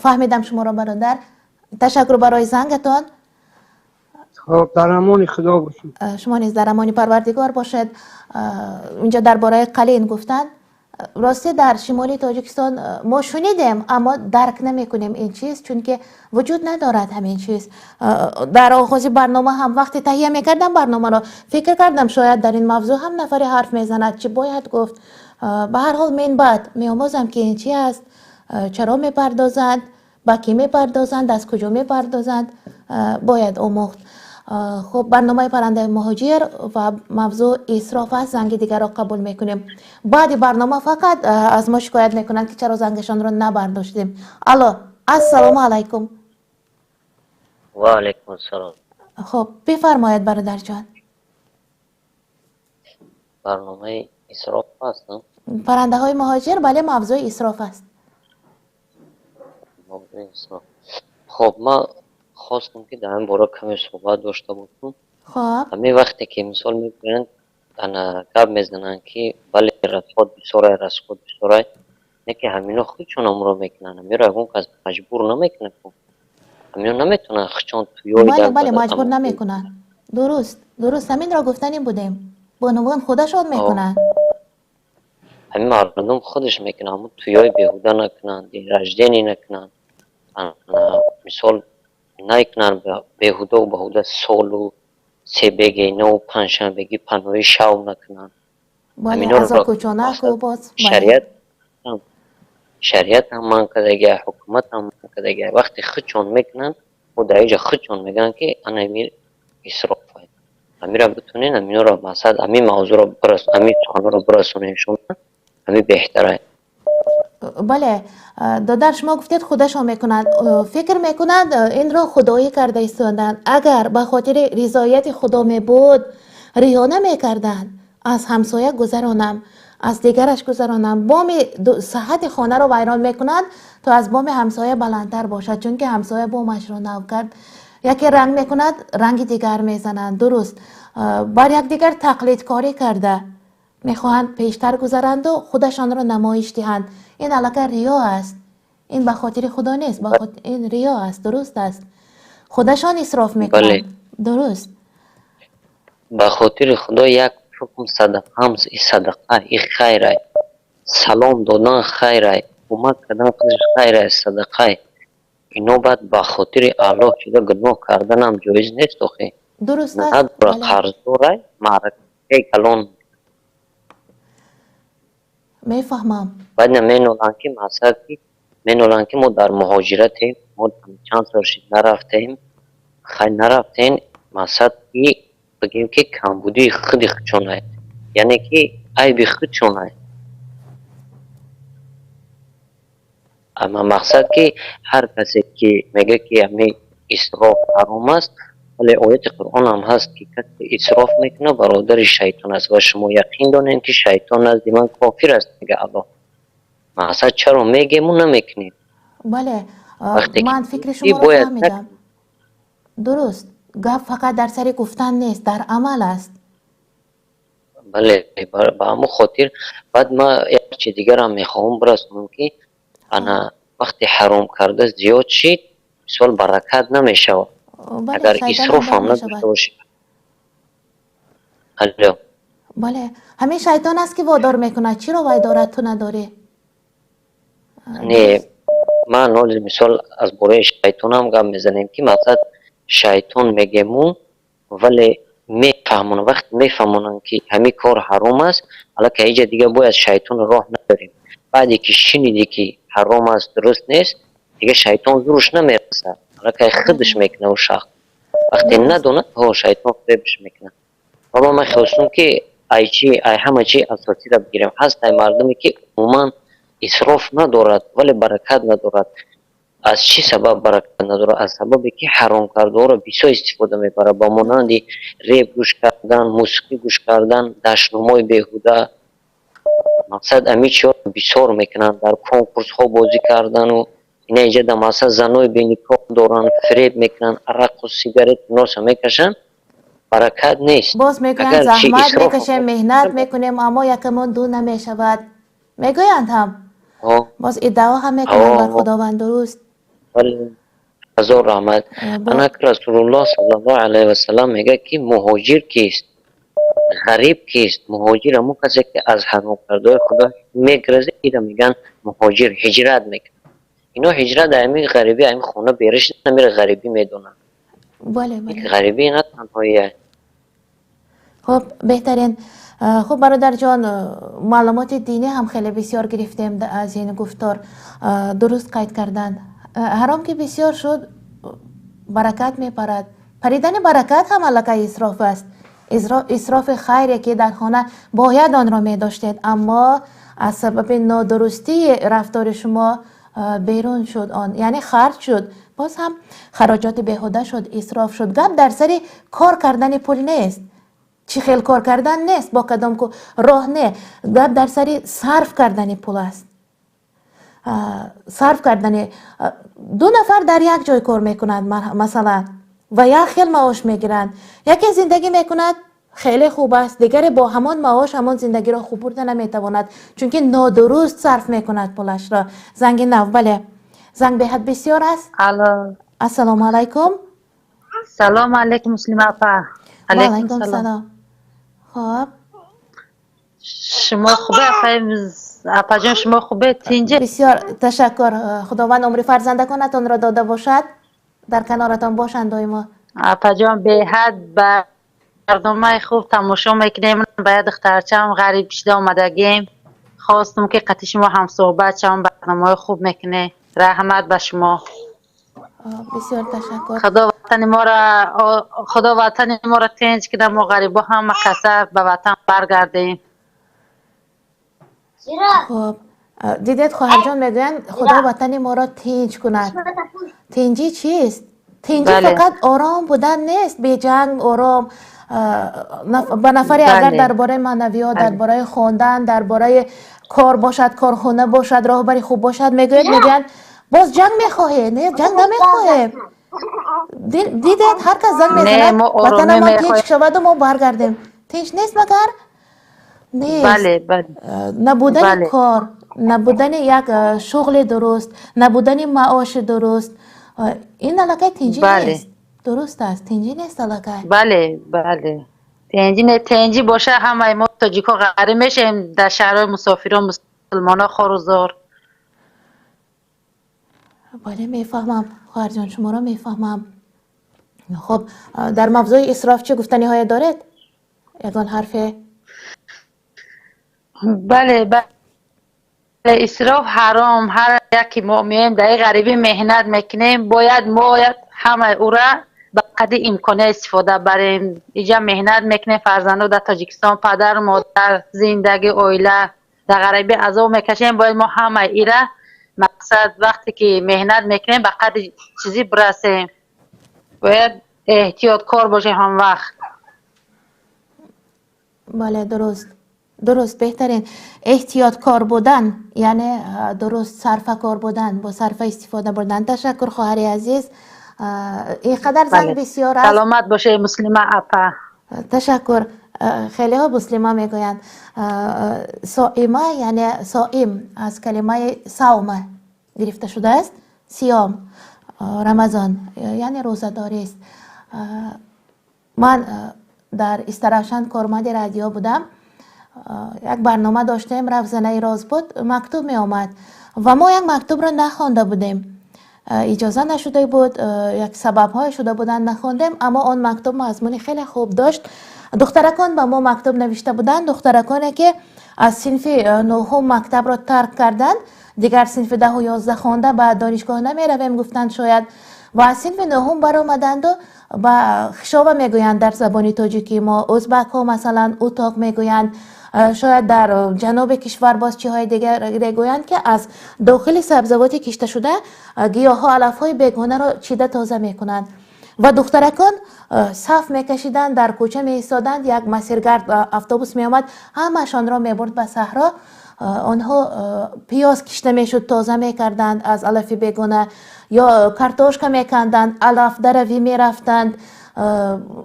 фаҳмидам шуморо, бародар. Ташаккур барои зангатон. Хоб, дар амони Худо бошед. Шумо низ дар амони Парвардигор бошед. Инҷо дар бораи қалин гуфтанд. Рости, дар шимоли Тоҷикистон мо шунидем, аммо дарк намекунем ин чиз, чунки вуҷуд надорад ҳамин чиз. Дар оғози барнома ҳам вақте таҳия мекардам барномаро, фикр кардам, шояд дар ин мавзӯъ ҳам нафаре ҳарф мезанад, чӣ бояд гуфт. Ба ҳар ҳол, мен баъд меомӯзам, ки ин чи аст, чаро мепардозанд, ба кӣ мепардозанд, аз куҷо мепардозанд, бояд омӯхт. Хуб, барномаи Паррандаи муҳоҷир ва мавзӯъ исроф аст. Занги дигарро қабул мекунем. Баъди барнома фақат аз мо шикоят мекунанд, ки чаро зангашонро набардоштем. Алло, ассалому алайкум. Ва алайкум ассалом. Хуб, бифармоед, бародарҷон. Барномаи исроф аст? Паррандаҳои муҳоҷир, бале, мавзӯи исроф аст. Мавзӯи исроф. Хоб, ман хостам, ки дар ин бора каме суҳбат дошта бошам. Хоб. Ҳамин вақте ки мисол мегӯянд, ана гап мезананд, ки бале, расход бисёрай, расход бисёрай, не ки ҳамино худшон амро мекунанд. Ҳамиро ягон кас маҷбур намекунад. Ҳамино наметавонанд худшон туёи Бале, бале, маҷбур намекунанд. Дуруст, дуруст, ҳаминро гуфтанӣ будем. Бонувон худашон мекунанд. Ҳамин мардум худаш мекунад. Ҳамун туёи беҳуда накунанд, день рождения накунанд, мисол накунанд беҳудау баҳуда, солу себегинову панҷшанбегӣ панои шав накунанд. Бале, азобкӯчонаку боз. Шариат, шариат ҳам манъ кардагия, ҳукумат ҳам манъ кардагия. Вақте худшон мекунанд, бо дар инҷа худшон мегӯянд, ки ана ҳамин исроф. Ҳамира битонен, ҳаминро мақсад, ҳамин мавзӯъро, ҳамин суханҳоро бирасонем шумо, ҳамин беҳтарае. Бале, додар, шумо гуфтед, худашон мекунанд, фикр мекунанд, инро худоӣ карда истоданд. Агар ба хотири ризояти Худо мебуд, риё намекарданд. Аз ҳамсоя гузаронам, аз дигараш гузаронам, боми саҳати хонаро вайрон мекунанд, то аз боми ҳамсоя баландтар бошад, чунки ҳамсоя бомашро нав кард. Яке ранг мекунад, ранги дигар мезананд. Дуруст, бар якдигар тақлидкорӣ карда. Мехоҳанд пештар гузаранду худашонро намоиш диҳанд. Ин аллакай риё аст. Ин ба хотири Худо нест, ин риё аст, дуруст аст. Худашон исроф мекунанд. Дуруст. Ба хотири Худо як ҳукм садақа, и садақа, и хайр. Салом додан хайр, кӯмак кардан худаш хайр, садақа. Ино баъд ба хотири Аллоҳ шуда гуноҳ карданам ҷоиз нест охи. Дуруст аст. Надора қарздорай, маъракаи калон. Мефаҳмам. Баъд меноланд ки мақсад ки меноланд ки мо дар муҳоҷиратем, мо чанд сол шид нарафтем, хай нарафтем, мақсад ки бигем ки камбудии худи худшонай, яъне ки айби худшонай. Амма мақсад ки ҳар касе ки мегӯяд ки ҳамин исроф ҳаром аст, вале ояти Қуръон ҳам ҳаст ки касе исроф мекунад бародари шайтон аст ва шумо яқин донед ки шайтон назди ман кофир аст, мегӯяд Аллоҳ. Мақсад чаро мегему намекунем? Бале, ман фикри шуморо фаҳмидам. Дуруст. Гап фақат дар сари гуфтан нест, дар амал аст. Бале, ба ҳамон хотир баъд ман як чи дигарам мехоҳам бирасонам ки ана вақте ҳаром карда зиёд шид, мисол баракат намешавад. Агар исроф ҳам надошта бошӣ. Алло. Бале, ҳамин шайтон аст ки водор мекунад. Чиро вай дорад, ту надорӣ? Не, ман ҳозир мисол аз бораи шайтонам гап мезанем ки мақсад шайтон мегему, вале мефаҳмонанд, вақте мефаҳмонанд ки ҳамин кор ҳаром аст, аллакай ҳеҷа дига бояд шайтонро роҳ надорем. Баъде ки шиниде ки ҳаром аст, дуруст нест, дига шайтон зуруш намерасад, аллакай худаш мекунад ӯ шахс. Вақте надонад, ҳо шайтон фиребаш мекунад. Ва ман хостум ки ай чи, ай ҳама чи асосиро бигирем. Ҳаст ай мардуме ки умуман исроф надорад, вале баракат надорад. Аз чӣ сабаб баракат надорад? Аз сабабе ки ҳаромкардаҳоро бисёр истифода мебарад, ба монанди реп гӯш кардан, мусиқӣ гӯш кардан, дашномҳои беҳуда. Мақсад ҳамин чиҳоро бисёр мекунанд, дар конкурсҳо бозӣ кардану ина иҷа дар мақсад занои беникоҳ доранд, фиреб мекунанд, арақу сигарет носа мекашанд, баракат нест. Боз мегӯянд заҳмат мекашем, меҳнат мекунем, аммо якамон ду намешавад. Мегӯянд ҳам. Боз иддао ҳам мекунанд бар Худованд, дуруст. Ҳазор раҳмат. Анак Расулуллоҳ саллаллоҳу алайҳи васаллам мегӯяд ки муҳоҷир кист? Ғариб кист? Муҳоҷир ҳамон касе ки аз ҳаромкардаҳои Худо мегразад, ира мегӯянд муҳоҷир, ҳиҷрат мекунад. Ино ҳиҷрат ҳамин ғарибӣ, ҳамин хона бериш намера ғарибӣ медонанд. Бале, бале. Ғарибӣ на танҳоия. Хуб, беҳтарин. Хуб, бародарҷон, маълумоти динӣ ҳам хеле бисёр гирифтем аз ин гуфтор. Дуруст қайд карданд. Ҳаром ки бисёр шуд, баракат мепарад. Паридани баракат ҳам аллакай исроф аст. Исрофи хайре ки дар хона бояд онро медоштед, аммо аз сабаби нодурустии рафтори шумо берун шуд он, яъне харҷ шуд. Боз ҳам хароҷоти беҳуда шуд, исроф шуд. Гап дар сари кор кардани пул нест. Чӣ хел кор кардан нест, бо кадом роҳ не. Гап дар сари сарф кардани пул аст. Сарф кардани ду нафар дар як ҷой кор мекунанд, масалан, ва як хел маош мегиранд. Яке зиндагӣ мекунад хеле хуб аст, дигаре бо ҳамон маош ҳамон зиндагиро хуб бурда наметавонад, чунки нодуруст сарф мекунад пулашро. Занги нав, бале, занг беҳад бисёр аст. Алло. Ассалому алайкум. Салому алайкум, Муслима апа. Ва алайкум салом. Хоб, шумо хубе апаҷон? Шумо хубе? Тинҷе? Бисёр ташаккур. Худованд умри фарзандаконатонро дода бошад, дар каноратон бошанд доимо. Апаҷон, беҳад барномаи хуб тамошо мекунем. Ба як духтарчаам ғариб шуда омадагем, хостум ки қати шумо ҳамсӯҳбат шавам. Барномаҳои хуб мекунед, раҳмат ба шумо. Бисёр ташаккур. Худо ватани моро тинҷ кунад, мо ғарибо ҳама каса ба ватан баргардем. Хуб, дидед, хоҳарҷон, мегӯянд Худо ватани моро тинҷ кунад. Тинҷӣ чист? Тинҷӣ фақат ором будан нест, беҷанг ором. Ба нафаре агар дар бораи маънавиёт, дар бораи хондан, дар бораи кор бошад, корхона бошад, роҳбари хуб бошад, мегӯяд, мегӯянд боз ҷанг мехоҳед? Не, ҷанг намехоҳем. Дидед, ҳар кас занг мезанад, ватанамон тинҷ шаваду мо баргардем. Тинҷ нест магар? нест. Бале, бале. Набудани кор, набудани як шуғли дуруст, набудани маоши дуруст, ин аллакай тинҷӣ нест. Дуруст аст, тинҷӣ нест аллакай. Бале, бале, тинҷӣ не. Тинҷӣ боша, ҳамаи мо тоҷикҳо ғариб мешавем, дар шаҳрҳои мусофирон мусулмонҳо хору зор. Бале, мефаҳмам, хоҳарҷон, шуморо мефаҳмам. Хуб, дар мавзӯи исроф чӣ гуфтаниҳое доред? Ягон ҳарфе? Бале, бале, исроф ҳаром. Ҳар яке мо меоем, дар ғарибӣ меҳнат мекунем, бояд мо ҳамаи ӯра ба қадри имконият истифода барем. Иҷа меҳнат мекунем, фарзандо дар Тоҷикистон, падару модар, зиндагӣ, оила дар ғарибӣ азоб мекашем. Бояд мо ҳамаи ира мақсад, вақте ки меҳнат мекунем, ба қадри чизӣ бирасем. Бояд эҳтиёткор бошем ҳамвақт. Бале, дуруст, дуруст, беҳтарин. Эҳтиёткор будан, яъне дуруст сарфакор будан, бо сарфа истифода бурдан. Ташаккур, хоҳари азиз. Ин қадар занг бисёр аст. Саломат бошед, Муслима апа. Ташаккур. Хелеҳо Муслима мегӯянд. Соима, яъне соим аз калимаи савма гирифта шудааст, сиём, Рамазон, яъне рӯзадорист. Ман дар Истаравшан корманди радио будам. Як барнома доштем, «Равзанаи роз» буд. Мактуб меомад ва мо як мактубро нахонда будем, иҷоза нашуда буд, як сабабҳое шуда буданд, нахондем. Аммо он мактуб мазмуни хеле хуб дошт. Духтаракон ба мо мактуб навишта буданд, духтараконе ки аз синфи нӯҳум мактабро тарк карданд. Дигар синфи 10-у 11 хонда ба донишгоҳ намеравем, гуфтанд шояд, ва аз синфи нӯҳум баромаданду ба хишова мегӯянд дар забони тоҷикӣ мо, ӯзбакҳо масалан утоқ мегӯянд, шояд дар ҷануби кишвар боз чиҳои дигар гӯянд, ки аз дохили сабзавоти кишташуда гиёҳҳо, алафҳои бегонаро чида тоза мекунанд. Ва духтаракон саф мекашиданд, дар кӯча меистоданд. Як масиргард автобус меомад, ҳамаашонро мебурд ба саҳро. Онҳо пиёз кишта мешуд, тоза мекарданд аз алафи бегона, ё картошка меканданд, алафдаравӣ мерафтанд,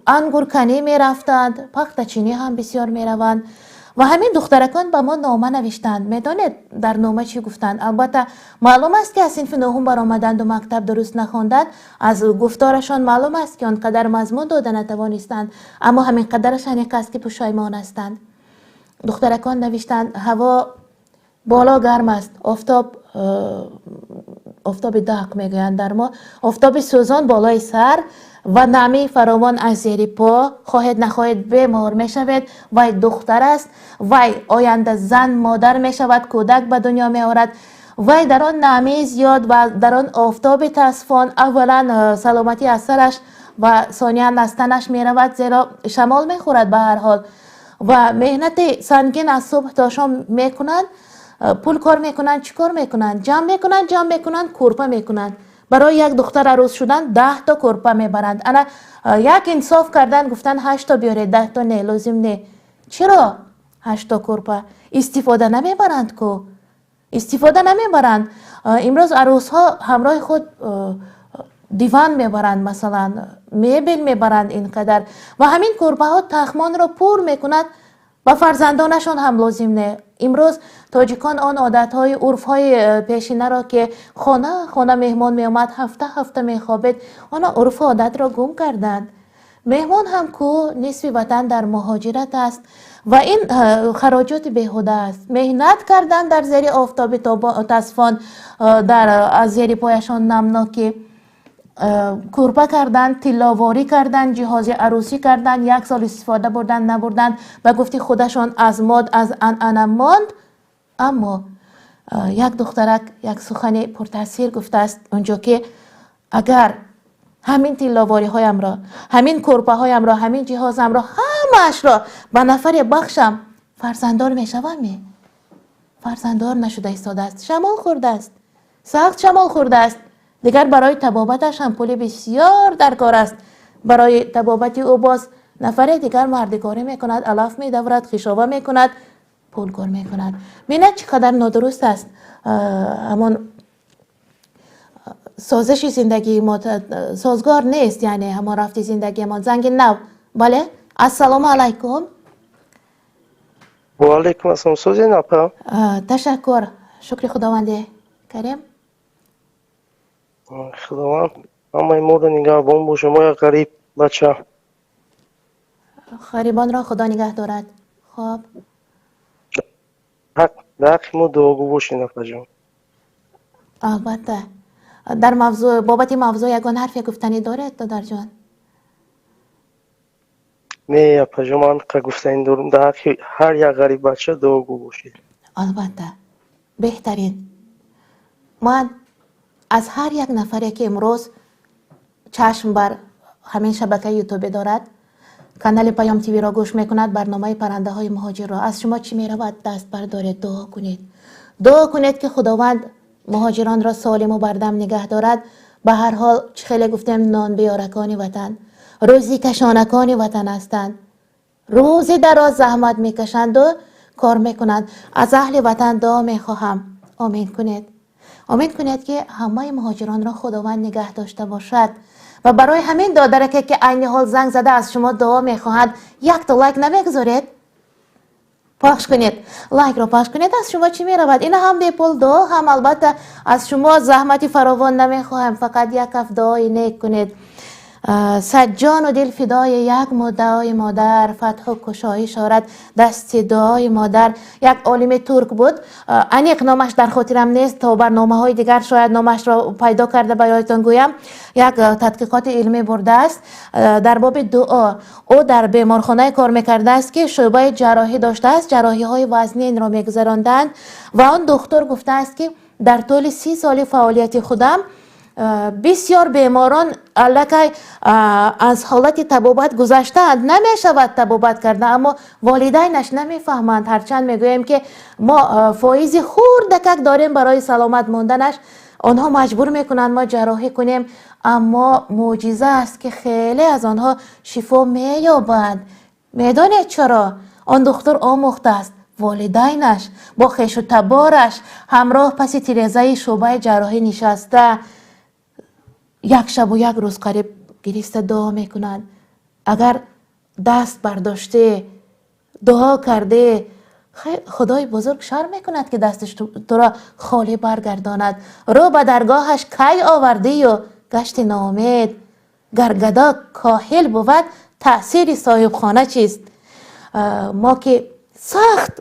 ангурканӣ мерафтанд, пахтачинӣ ҳам бисёр мераванд. Ва ҳамин духтаракон ба мо нома навиштанд. Медонед, дар нома чӣ гуфтанд? Албатта, маълум аст, ки аз синфи нӯҳум баромаданду мактаб дуруст нахонданд. Аз гуфторашон маълум аст, ки он қадар мазмун дода натавонистанд, аммо ҳамин қадараш аниқ аст, ки пушаймон ҳастанд. Духтаракон навиштанд: ҳаво боло гарм аст, офтоб, офтоби дақ мегӯянд дар мо, офтоби сӯзон болои сар ва намии фаровон аз зери по, хоҳед нахоҳед бемор мешавед. Вай духтар аст, вай оянда зан, модар мешавад, кӯдак ба дунё меорад. Вай дар он намии зиёд ва дар он офтоби тасфон аввалан саломатӣ аз сараш ва сониян аз танаш меравад, зеро шамол мехӯрад. Ба ҳар ҳол ва меҳнати сангин аз субҳ то шом мекунанд, пул кор мекунанд. Чӣ кор мекунанд? Ҷамъ мекунанд, ҷамъ мекунанд, кӯрпа мекунанд. Барои як духтар арӯз шудан 10-та кӯрпа мебаранд. Ана як инсоф кардан, гуфтан: ҳашто биёред, 10-то не, лозим не. Чиро ҳашто кӯрпа истифода намебаранд ку? Истифода намебаранд. Имрӯз арӯсҳо ҳамроҳи худ диван мебаранд, масалан, мебел мебаранд ин қадар, ва ҳамин кӯрпаҳо тахмонро пур мекунад, ба фарзандонашон ҳам лозим не. Имрӯз тоҷикон он одатҳои, урфҳои пешинаро, ки хона хона меҳмон меомад, ҳафта ҳафта мехобед, оно урфу одатро гум карданд. Меҳмон ҳам ку, нисфи ватан дар муҳоҷират аст ва ин хароҷоти беҳуда аст. Меҳнат кардан дар зери офтоби тасфон, дар аз зери пояшон намнокӣ, кӯрпа кардан, тилловорӣ кардан, ҷиҳози арӯсӣ кардан, як сол истифода бурдан, набурдан, ба гуфти худашон аз мод, аз анъана монд. Аммо як духтарак як сухани пуртаъсир гуфтааст онҷо, ки агар ҳамин тилловориҳоямро, ҳамин кӯрпаҳоямро, ҳамин ҷиҳозамро ҳамаашро ба нафаре бахшам, фарзанддор мешавам? Фарзанддор нашуда истодааст, шамол хӯрдааст, сахт шамол хӯрдааст. Дигар барои табобаташ ҳам пули бисёр дар кор аст. Барои табобати ӯ боз нафаре дигар мардикорӣ мекунад, алаф медаврад, хишова мекунад, пул кор мекунад. Бинад, чӣ қадар нодуруст аст ҳамон созиши зиндагии мо, созгор нест, яъне ҳамон рафти зиндагиамон. Занги нав, бале, ассалому алайкум. Ва алайкум ассалом. Созен, апа? Ташаккур, шукри Худованди Карим. Худованд ҳамаи моро нигаҳбон боша, мо як ғариб бача. Ғарибонро Худо нигаҳ дорад. Хоб. Дар ҳаққи мо дуогӯ бошед, апаҷон. Албатта. Дар мавзӯъ, бобати мавзӯъ ягон ҳарфе гуфтанӣ доред, додарҷон? Не, апаҷон, ман қа гуфтанӣ дорам, дар ҳаққи ҳар як ғариб бача дуогӯ бошед. Албатта. Беҳтарин. Ман аз ҳар як нафаре, ки имрӯз чашм бар ҳамин шабакаи Ютубе дорад, канали Паём ТВ-ро гӯш мекунад, барномаи Паррандаҳои муҳоҷирро, аз шумо чӣ меравад? Даст бардоред, дуо кунед. Дуо кунед, ки Худованд муҳоҷиронро солиму бардам нигаҳ дорад. Ба ҳар ҳол, чӣ хеле гуфтем, нонбиёракони ватан, рӯзи кашонакони ватан ҳастанд. Рӯзи дароз заҳмат мекашанду кор мекунанд. Аз аҳли ватан дуо мехоҳам. Омин кунед. Омин кунед, ки ҳамаи муҳоҷиронро Худованд нигаҳ дошта бошад. Ва барои ҳамин додараке, ки айни ҳол занг зада аз шумо дуо мехоҳад, якто лайк намегузоред? Пахш кунед, лайкро пахш кунед. Аз шумо чӣ меравад? Ина ҳам бепул дуо, ҳам албатта аз шумо заҳмати фаровон намехоҳем, фақат як каф дуои нек кунед. Сад ҷону дил фидои як муддаои модар, фатҳу кушоиш орад дасти дуои модар. Як олими турк буд, аниқ номаш дар хотирам нест, то барномаҳои дигар шояд номашро пайдо карда ба ёдтон гӯям. Як тадқиқоти илмӣ бурдааст дар боби дуо. Ӯ дар беморхонае кор мекардааст, ки шӯъбаи ҷарроҳӣ доштааст, ҷарроҳиҳои вазнинро мегузаронданд, ва он духтур гуфтааст, ки дар тӯли 30 соли фаъолияти худам бисёр беморон аллакай аз ҳолати табобат гузаштаанд, намешавад табобат карда, аммо волидайнаш намефаҳманд. Ҳарчанд мегӯем, ки мо фоизи хурдакак дорем барои саломат монданаш, онҳо маҷбур мекунанд мо ҷарроҳӣ кунем, аммо мӯъҷиза аст, ки хеле аз онҳо шифо меёбанд. Медонед чаро? Он духтур омӯхтааст: волидайнаш бо хешу табораш ҳамроҳ паси тирезаи шӯъбаи ҷарроҳӣ нишаста, як шабу як рӯз қариб гириста дуо мекунанд. Агар даст бардоште, дуо карде, Худои бузург шарм мекунад, ки дасташ туро холӣ баргардонад. Рӯ ба даргоҳаш кай овардию гашти ноумед? Гар гадо коҳил бувад, таъсири соҳибхона чист? Мо ки сахт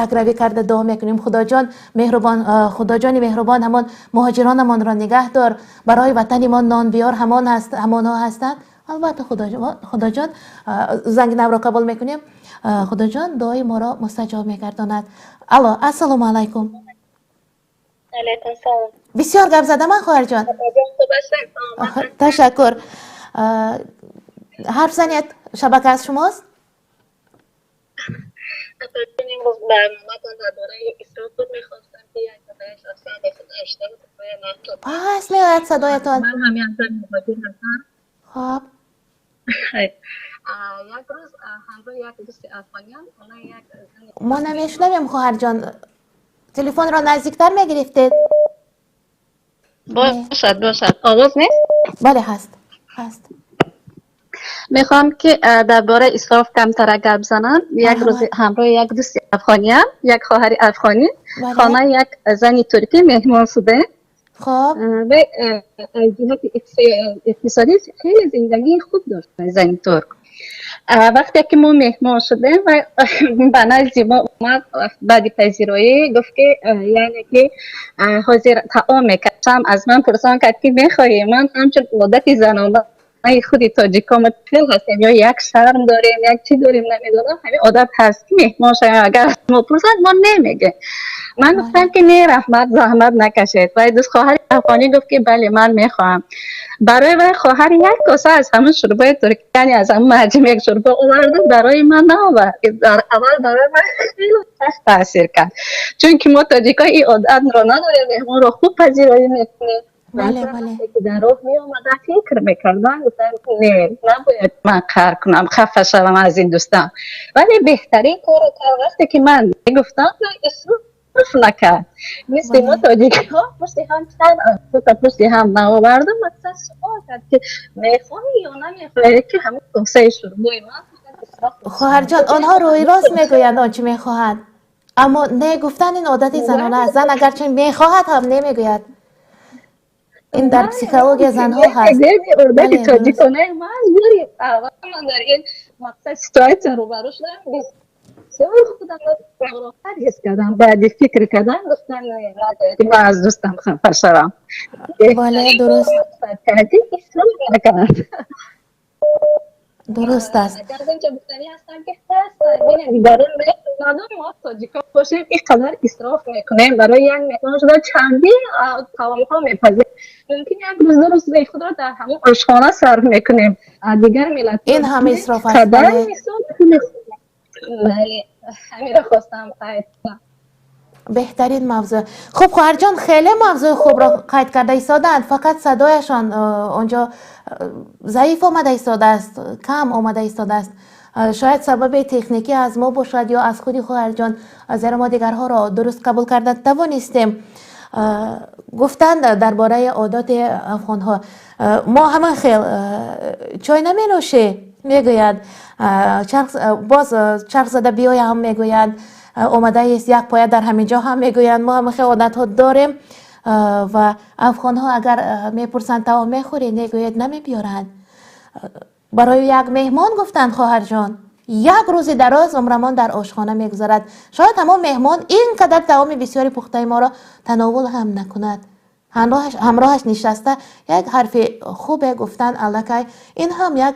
якравӣ карда дуо мекунем: Худоҷон меҳрубон, Худоҷони меҳрубон, ҳамон муҳоҷиронамонро нигаҳ дор, барои ватани мо нон биёр, ҳамон ҳамонҳо ҳастанд. Албатта, Худоҷон, занги навро қабул мекунем. Худоҷон дуои моро мустаҷоб мегардонад. Алло, ассалому алайкум. Алайкум салом. Бисёр гап задам ман, хоҳарҷон. Ташаккур, ҳарф занед, шабака аз шумост. Имрӯз барноматон дар бораи исроф буд, мехостам, ки як Пас меояд садоятон. Ман ҳам як зани муҳоҷир ҳастам. Хоб. Як рӯз ҳамроҳи як дӯсти афғониам хонаи як Мо намешунавем, хоҳарҷон, телефонро наздиктар мегирифтед. Бошад, овоз нест? Бале, ҳаст, ҳаст. Мехоҳам, ки дар бораи исроф камтара гап занам. Як рӯз ҳамроҳи як дӯсти афғониам, як хоҳари афғонӣ, хонаи як зани туркӣ меҳмон шудем. Аз ҷиҳати иқтисодӣ хеле зиндагии хуб дошт зани турк. Вақте ки мо меҳмон шудем ва ба назди мо омад, баъди пазироӣ гуфт, ки яъне ки ҳозир таом мекашам. Аз ман пурсон кард, ки мехоҳӣ? Ман ҳамчун одати занона худи тоҷикон мо хел ҳастем, ё як шарм дорем, як чӣ дорем, намедонам, ҳамин одат ҳаст, ки меҳмон шавем, агар мо пурсад, мо немегем. Ман гуфтам, ки не, раҳмат, заҳмат накашед. Вай дӯст хоҳари афғонӣ гуфт, ки бале, ман мехоҳам. Барои вай хоҳар як коса аз ҳамун шӯрбои туркӣ, яъне аз ҳамун маҷмек шӯрбо овард, барои ман наовард. Дар аввал барои ман хеле сахт таъсир кард, чунки мо тоҷикҳо ин одатро надорем, меҳмонро хуб пазироӣ мекунем. Ки дар роҳ меомада фикр мекардам, гуфтам, не, набояд ман қаҳр кунам, хафа шавам аз ин дӯстам. Вале беҳтарин корро кард: вақте ки ман гуфтам, исроф накард, мисли мо тоҷикҳо пушти ҳам чанд пушти ҳам наовардам. Мақсад суол кард, ки мехоҳӣ ё намехоҳӣ, ки ҳамин косаи шӯрбои ман. Хоҳарҷон, онҳо рӯи рост мегӯянд он чӣ мехоҳанд, аммо не гуфтан ин одати занона аст. Зан агарчи мехоҳад ҳам, не мегӯяд. Ин дар психология занҳо ҳаст. Одати тоҷиконаи ман. Бори аввал ман дар ин мақсад ситуация рӯбарӯ шудам, бисёр худамро нороҳат ҳис кардам. Баъди фикр кардан гуфтам, ман аз дӯстам хафа шавам. Бале, дуруст. Исроф накунад. Дуруст аст. Инҷа гуфтанӣ ҳастам, ки ҳаст мардум, мо тоҷико бошем, ин қадар исроф мекунем. Барои як меҳмон шуда чандин таомҳо мепазем, мумкин як рӯз, 2 рӯз худро дар ҳамон ошхона сарф мекунем. Дигар миллат ин ҳам исроф аст. Қадар мисол, бале, ҳаминро хостам қайд кунам. Беҳтарин мавзӯъ. Хуб, хоҳарҷон хеле мавзӯи хубро қайд карда истодаанд, фақат садояшон онҷо заиф омада истодааст, кам омада истодааст. Шояд сабаби техникӣ аз мо бошад ё аз худи хоҳарҷон, зеро мо дигарҳоро дуруст қабул карда тавонистем. Гуфтанд дар бораи одоти афғонҳо, мо ҳамин хел чой наменӯшӣ мегӯянд, боз чарх зада биёя ҳам мегӯянд, омадаист як поя дар ҳамин ҷо ҳам мегӯянд. Мо ҳамин хел одатҳо дорем ва афғонҳо агар мепурсанд, таом мехӯрӣ, негӯед, намебиёранд. Барои як меҳмон, гуфтанд хоҳарҷон, як рӯзи дароз умрамон дар ошхона мегузарад. Шояд ҳамон меҳмон ин қадар таоми бисёри пухтаи моро тановул ҳам накунад. Ҳамроҳаш нишаста як ҳарфи хубе гуфтан аллакай ин ҳам як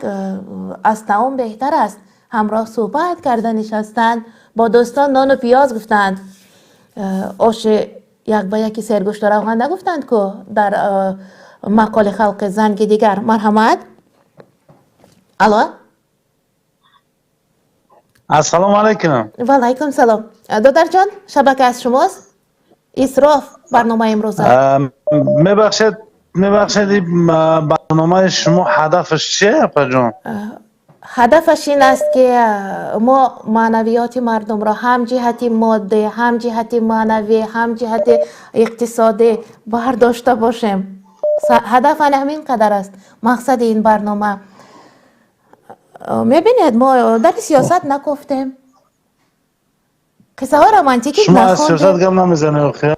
аз таом беҳтар аст. Ҳамроҳ суҳбат карда нишастан бо дӯстон, нону пиёз гуфтанд, оши як ба яки сергӯшту равған нагуфтанд ку дар мақоли халқи. Занги дигар, марҳамат, алло. Ассалому алайкум. Ва алайкум салом, додарҷон, шабака аз шумост. Исроф, барномаи имрӯза. Мебахшед, барномаи шумо ҳадафаш чие, апаҷон? Ҳадафаш ин аст, ки мо маънавиёти мардумро ҳам ҷиҳати моддӣ, ҳам ҷиҳати маънавӣ, ҳам ҷиҳати иқтисодӣ бардошта бошем. Ҳадаф ана ҳамин қадар аст, мақсади ин барнома. Мебинед, мо дар сиёсат накуфтем, қиссаҳои романтикӣ. Шумо аз сиёсат гап намезанед охир?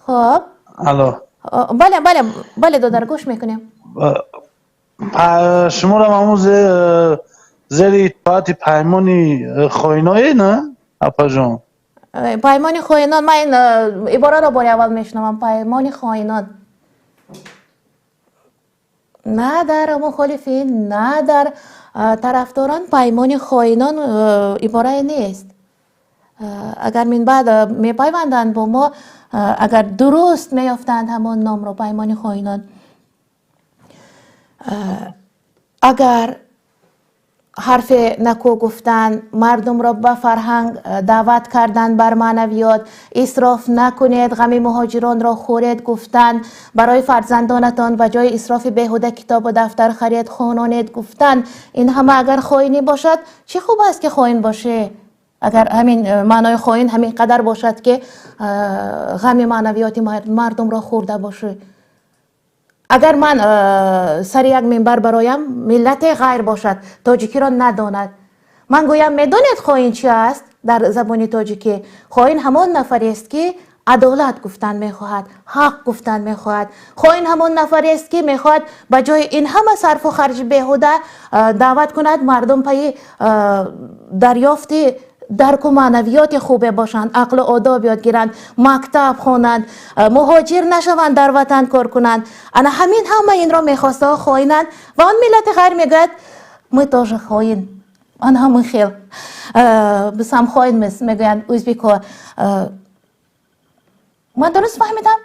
Хоб. Алло. Бале, додар, гӯш мекунем. Шуморо ҳамун зери итоати паймони хоиное, на, апаҷон? Паймони хоинон? Ман ин ибораро бори аввал мешунавам. Паймони хоинон на дар мухолифин, на дар тарафдорон паймони хоинон иборае нест. Агар минбаъд мепайванданд бо мо, агар дуруст меёфтанд ҳамон номро, паймони хоинон. Агар ҳарфе наку гуфтан, мардумро ба фарҳанг даъват кардан, бар маънавиёт, исроф накунед, ғами муҳоҷиронро хӯред гуфтан, барои фарзандонатон ба ҷои исрофи беҳуда китобу дафтар харед, хононед гуфтан, ин ҳама агар хоинӣ бошад, чӣ хуб аст, ки хоин бошӣ? Агар ҳамин маънои хоин ҳамин қадар бошад, ки ғами маънавиёти мардумро хӯрда бошӣ. Агар ман сари як минбар бароям, миллате ғайр бошад, тоҷикиро надонад, ман гӯям, медонед, хоин чи аст дар забони тоҷикӣ? Хоин ҳамон нафарест, ки адолат гуфтан мехоҳад, ҳақ гуфтан мехоҳад. Хоин ҳамон нафарест, ки мехоҳад ба ҷои ин ҳама сарфу харҷи беҳуда даъват кунад мардум пайи дарёфти дарку маънавиёти хубе бошанд, ақлу одоб ёд гиранд, мактаб хонанд, муҳоҷир нашаванд, дар ватан кор кунанд. Ана ҳамин ҳама инро мехостаҳо хоинанд ва он миллати ғайр мегӯяд, мы тоже хоин. Ана ҳамин хел бисам хоин мегӯянд ӯзбекҳо. Ман дуруст фаҳмидам?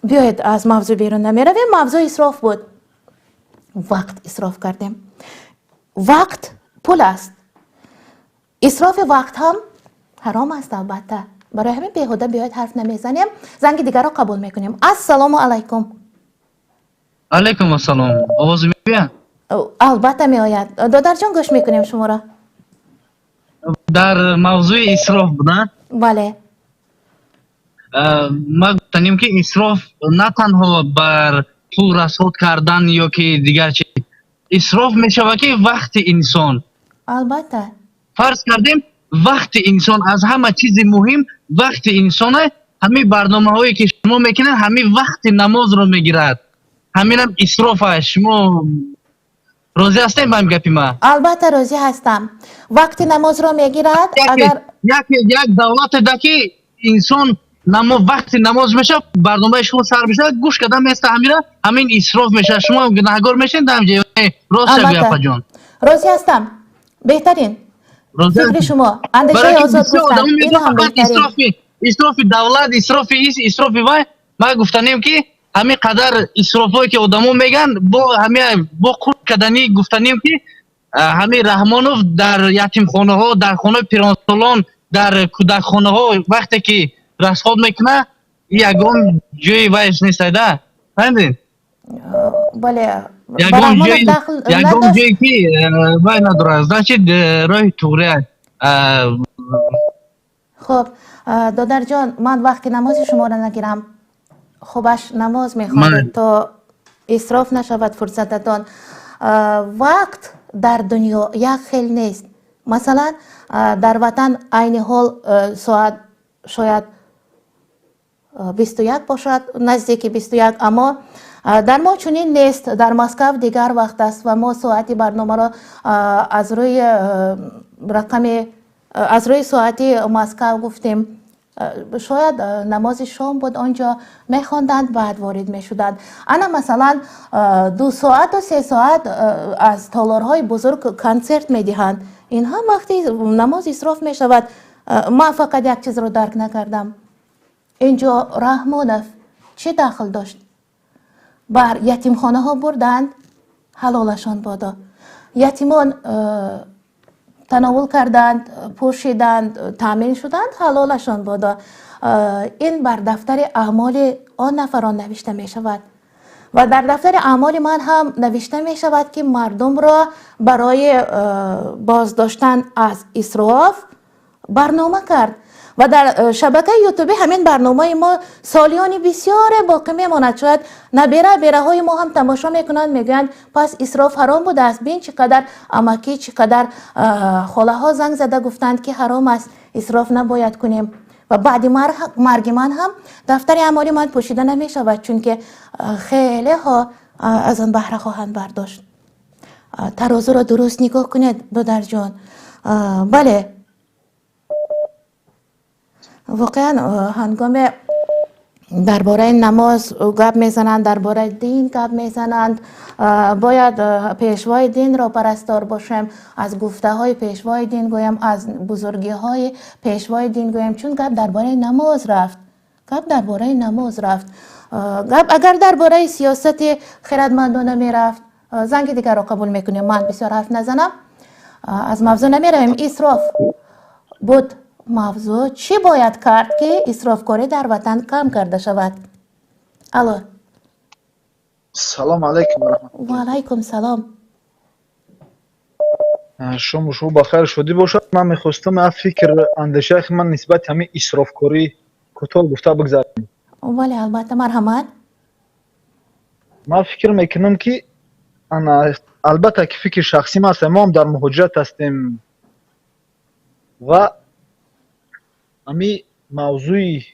Биёед, аз мавзӯъ берун намеравем. Мавзӯъ исроф буд. Вақт исроф кардем. Вақт пул аст. Исрофи вақт ҳам ҳаром аст, албатта. Барои ҳамин беҳуда биёед ҳарф намезанем. Занги дигарро қабул мекунем. Ассалому алайкум. Алайкум ассалом. Овоз меояд? Албатта меояд, додарҷон, гӯш мекунем шуморо. Дар мавзӯи исроф буда? Бале. Ман гуфтанем, ки исроф на танҳо бар пул расход кардан ё ки дигар чиз. Исроф мешавад ки вақти инсон. Албатта. Фарз кардем, вақти инсон аз ҳама чизи муҳим вақти инсоне. Ҳамин барномаҳое ки шумо мекунед, ҳамин вақти намозро мегирад, ҳаминам исроф аст. Шумо розӣ ҳастем ба ҳамин гапи ман? Албатта, розӣ ҳастам, вақти намозро мегирад. Агар як давлате да ки инсон вақти намоз мешавад, барномаи шумо сар мешавад, гӯш кардан места, ҳамира ҳамин исроф мешавад. Шумо гунаҳгор мешавед дар ҳамҷо. Рост шавӣ, апаҷон. Розӣ ҳастам, беҳтарин фикри шумо, андешаи озод гуфтан, ин ҳам беҳтарин. Исрофи давлат, исрофи ис, исрофи вай. Ман гуфтанем ки ҳамин қадар исрофҳое ки одамо мегӯянд, бо ҳами бо қурб кардани гуфтанем ки ҳамин Раҳмонов дар ятимхонаҳо, дар хонаи пиронсолон, дар кӯдакхонаҳо вақте ки расход мекунад, ягон ҷои вайш нестайда, фаҳмидед? Бале. Ягон ҷое ки вай надорад, значит, роҳи туғри. Хуб, додарҷон, ман вақти намози шуморо нагирам. Хубаш намоз мехонед, то исроф нашавад фурсататон. Вақт дар дунё як хел нест. Масалан, дар ватан айни ҳол соат шояд 21 бошад, наздики 21, аммо дар мо чунин нест. Дар Москав дигар вақт аст ва мо соати барномаро аз рӯи рақами, аз рӯи соати Москав гуфтем. Шояд намози шом буд, он ҷо мехонданд, баъд ворид мешуданд. Ана, масалан, 2 соату 3 соат аз толорҳои бузург консерт медиҳанд. Ин ҳам вақти намоз исроф мешавад. Ман фақат як чизро дарк накардам: ин ҷо Раҳмонов чӣ дахл дошт? Бар ятимхонаҳо бурданд, ҳалолашон бодо, ятимон тановул карданд, пӯшиданд, таъмин шуданд, ҳалолашон бодо. Ин бар дафтари аъмоли он нафарон навишта мешавад ва дар дафтари аъмоли ман ҳам навишта мешавад, ки мардумро барои боздоштан аз исроф барнома кард ва дар шабакаи ютубӣ ҳамин барномаи мо солиёни бисёре боқӣ мемонад. Шояд набера бераҳои мо ҳам тамошо мекунанд, мегӯянд: «Пас исроф ҳаром будааст, бин, чӣ қадар амакӣ, чӣ қадар холаҳо занг зада гуфтанд, ки ҳаром аст, исроф набояд кунем». Ва баъди марги ман ҳам дафтари аъмоли ман пӯшида намешавад, чунки хелеҳо аз он баҳра хоҳанд бардошт. Тарозуро дуруст нигоҳ кунед, додарҷон. Бале, воқеан, ҳангоме дар бораи намоз гап мезананд, дар бораи дин гап мезананд, бояд пешвои динро парастор бошем, аз гуфтаҳои пешвои дин гӯям, аз бузургиҳои пешвои дин гӯям. Чун гап дар бораи намоз рафт, гап дар бораи намоз рафт, гап агар дар бораи сиёсати хирадмандона мерафт. Занги дигарро қабул мекунем, ман бисёр ҳарф назанам, аз мавзӯъ намеравем. Исроф буд мавзӯъ. Чӣ бояд кард, ки исрофкорӣ дар ватан кам карда шавад? Алло. Салом алайкум. Ва алайкум салом. Шому шумо бахайр, шодӣ бошад. Ман мехостам як фикр, андешаи ман нисбати ҳамин исрофкорӣ кӯтоҳ гуфта бигзарам. Бале, албатта, марҳамат. Ман фикр мекунам, ки ана, албатта, ки фикри шахсӣ ман аст, мо ҳам дар муҳоҷират ҳастем ва ҳамин мавзӯи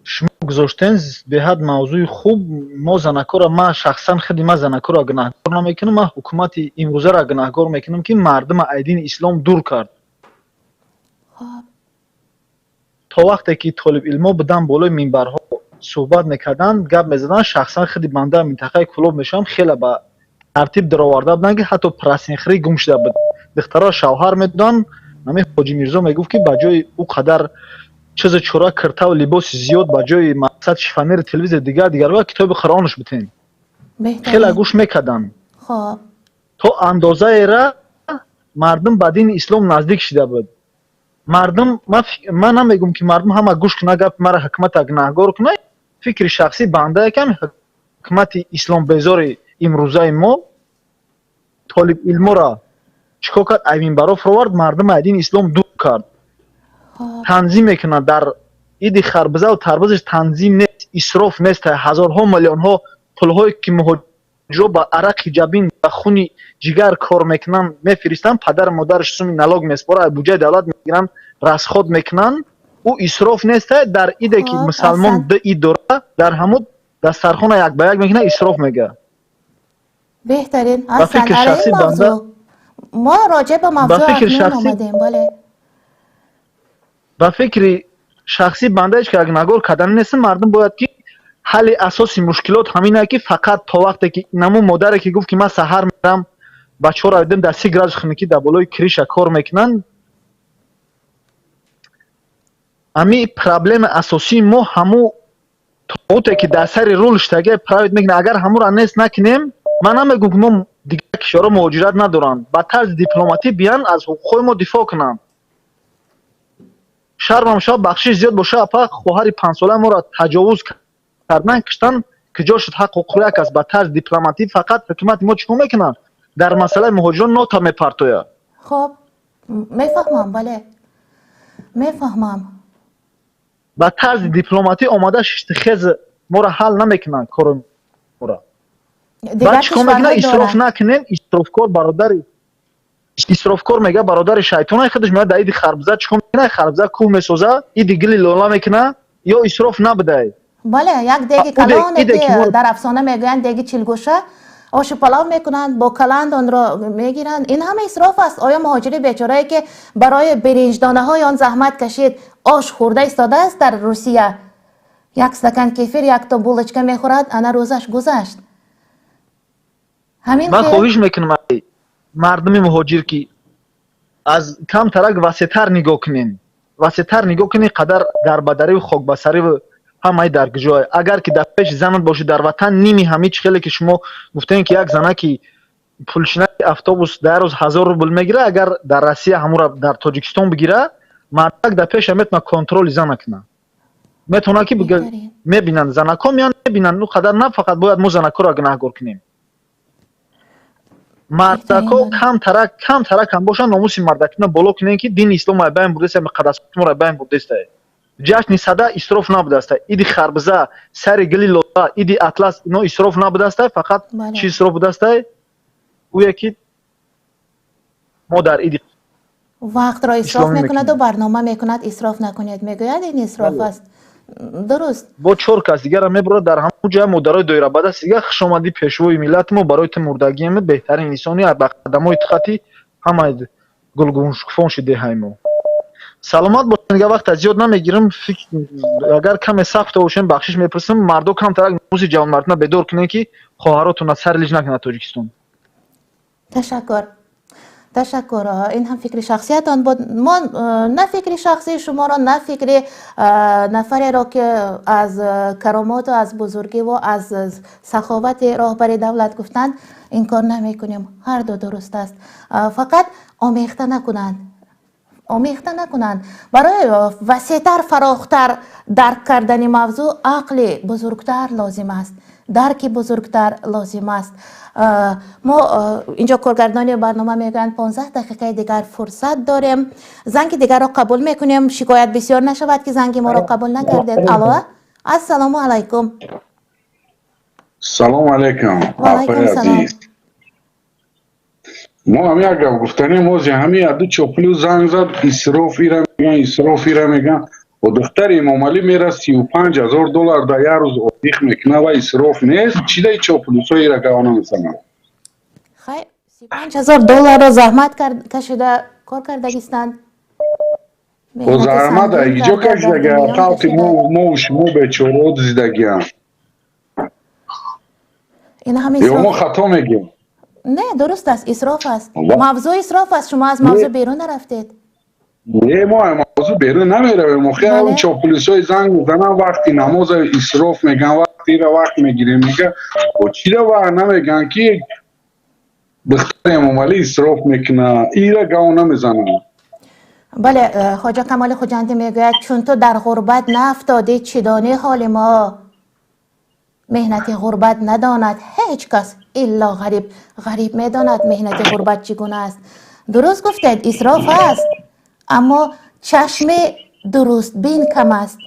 шумо гузоштен беҳад мавзӯи хуб. Мо занакора, ман шахсан худи ман занакоро гунаҳгор намекунам, ман ҳукумати имрӯзаро гунаҳгор мекунам, ки мардума аз дини ислом дур кард. То вақте ки толибилмҳо буданд, болои минбарҳо суҳбат мекарданд, гап мезаданд, шахсан худи банда минтақаи Кӯлоб мешавам, хеле ба тартиб дароварда буданд, ки ҳатто прасинхӯрӣ гум шуда буд, духтарро шавҳар медоданд. Ҳамин Ҳоҷи Мирзо мегуфт, ки ба ҷои ӯ қадар чизу чора, киртаву либоси зиёд, ба ҷои мақсад шифонери, телевизор, дигар дигарҳо, китоби Қуръонаш битен. Хеле гӯш мекарданд, то андозаера мардум ба дини ислом наздик шида буд. Мардум, ман намегӯм, ки мардум ҳама гӯш куна гапи мара, ҳукумата гунаҳгор куна. Фикри шахсии банда якам, ҳукумати исломбезори имрӯзаи мо толибилморо чӣ кор кард? Ай минбаро фуровард, мардума аз дини ислом дур кард. Танзим мекунад, дар иди харбизаву тарбузаш танзим нест, исроф нест. Ҳазорҳо, миллионҳо пулҳое ки муҳоҷирон муҳоҷиро ба арақи ҷабин, ба хуни ҷигар кор мекунанд, мефиристанд, падару модараш суми налог меспорад, аз буҷаи давлат мегиранд, расход мекунанд, ӯ исроф неста? Дар иде ки мусалмон ду ид дора, дар ҳамун дастархона як ба як мекунад, исроф мега. Беҳтарин. Ба фикри шахсӣ банда, мо роҷеъ ба мавзӯъ акнун омадем, бале. Ба фикри шахсӣ банда ҳеҷ ка гунаҳгор кардани нестам. Мардум бояд ки ҳалли асоси мушкилот ҳамин ки фақат то вақте ки намун модаре ки гуфт, ки ман саҳар мерам, бачаҳоро дидам, дар 30 градус хунукӣ дар болои крыша кор мекунанд. Ҳами проблеми асосии мо ҳаму тоғуте ки дар сари рул штага править мекунад. Агар ҳамуро нест накунем, ман намегӯм, ки мо дигар кишварҳо муҳоҷират надоранд, ба тарзи дипломатӣ биян, аз ҳуқуқҳои мо дифоъ кунанд. Шармам шавад, бахшиш зиёд боша, апа, хоҳари панҷсолаи моро таҷовуз кардан, киштан, куҷо шуд ҳақ ҳуқуқ як аст? Ба тарзи дипломатӣ. Фақат ҳукумати мо чӣ кор мекунад? Дар масъалаи муҳоҷирон нота мепартояд. Хоб, мефаҳмам, бале, мефаҳмам. Ба тарзи дипломатӣ омада, шиштихез моро ҳал намекунанд, кори моро. Баъд чӣ кор мекунад? Исроф накунем, исрофкор бародари исрофкор мега, бародари шайтона. Худаш меояд, дар иди харбуза чӣ кор мекунад? Харбуза кӯҳ месоза, иди гили лола мекунад, ё исроф набудай? Бале, як деги калоне ки дар афсона мегӯянд, деги чилгӯша, ошу палав мекунанд, бо каланд онро мегиранд. Ин ҳама исроф аст. Оё муҳоҷири бечорае, ки барои биринҷдонаҳои он заҳмат кашид, ош хӯрда истодааст? Дар Русия як стакан кефир, якто булочка мехӯрад, ана рӯзаш гузашт. Ҳамин. Ман хоҳиш мекунам, мардуми муҳоҷир, ки аз камтарак васеътар нигоҳ кунем, васеътар нигоҳ кунем. Қадар дарбадариву хокбасариву ҳамаи дар куҷое. Агар ки дар пеши занат бошӣ дар ватан, ними ҳами чӣ хеле ки шумо гуфтем, ки як занаки пулшинаи автобус дар рӯз 1000 рубл мегира, агар дар Россия ҳамура дар Тоҷикистон бигира, мардак дар пеша метавона контроли зана кунад, метавона ки мебинанд, занако меянд, мебинанд. Ну қадар на фақат бояд мо занакоро гунаҳгор кунем. Мардако камтарак, камтарак ҳам бошанд, номуси мардакина боло кунем, ки дини ислом ай байн бурдеста, муқаддасотморо байн бурдеста. Ҷашни сада исроф набудаста, иди харбиза, сари гили лола, иди атлас, ино исроф набудаста. Фақат чӣ исроф будаста? Ӯе ки мо дар иди вақтро исроф мекунаду барнома мекунад, исроф накунед мегӯяд, ин исроф аст, дуруст. Бо чор кас дигара мебурад, дар ҳамон ҷоя модарои доирабадаст дига: «Хушомадӣ, пешвои миллати мо, барои ту мурдагием, беҳтарин инсони, ба қадамои ту хати ҳамаи гулгуншукуфон шуд деҳаи мо». Саломат бошед, дига вақта зиёд намегирам. Агар каме сахт бошем, бахшиш мепурсам. Мардо, камтарак номуси ҷавонмардона бедор кунед, ки хоҳаротона сар лиҷ накунад Тоҷикистон. Ташаккур, ташаккур. Ин ҳам фикри шахсиятон буд. Мо на фикри шахсии шуморо, на фикри нафареро, ки аз каромоту аз бузургиву аз саховати роҳбари давлат гуфтанд, инкор намекунем. Ҳар ду дуруст аст, фақат омехта накунанд, омехта накунанд. Барои васеътар, фарохтар дарк кардани мавзӯъ ақли бузургтар лозим аст, дарки бузургтар лозим аст. Мо инҷо коргардони барнома мегӯянд, 15 дақиқаи дигар фурсат дорем. Занги дигарро қабул мекунем. Шикоят бисёр нашавад, ки занги моро қабул накардед. Алло, ассалому алайкум. Салому алайкум, апаи азиз. Мо ҳами як гап гуфтанем. Ози ҳами аду чоплю занг зад, исроф ира меган, исроф ира меган. О, духтари Эмомалӣ мера, 35 000 доллар дар як рӯз отдых мекунад ва исроф нест? Чидаи чоплюсо ира гавона мезананд? Хай, 35 000 долларро заҳмат кашида кор кардагистанд. О, заҳмат иҷо кашидага, халқи мову шумо бечорао зидагиам. Ин ҳам ё мо хато мегӯем? Не, дуруст аст, исроф аст. Мавзӯъ исроф аст. Шумо аз мавзӯъ берун нарафтед. Не, мо аз мавзӯъ берун намеравем. Охир чоплюсои занг мезанам, вақти намоза исроф меган, вақти ира вақт мегирем мега. О, чира вақт намеган, ки духтари Эмомалӣ исроф мекуна, ира гав намезанам. Бале, Хоҷа Камоли Хуҷандӣ мегӯяд: «Чун ту дар ғурбат наафтодӣ, чӣ донӣ ҳоли мо? Меҳнати ғурбат надонад ҳеҷ кас илло ғариб. Ғариб медонад меҳнати ғурбат чӣ гуна аст». Дуруст гуфтед, исроф аст, аммо чашми дурустбин кам аст,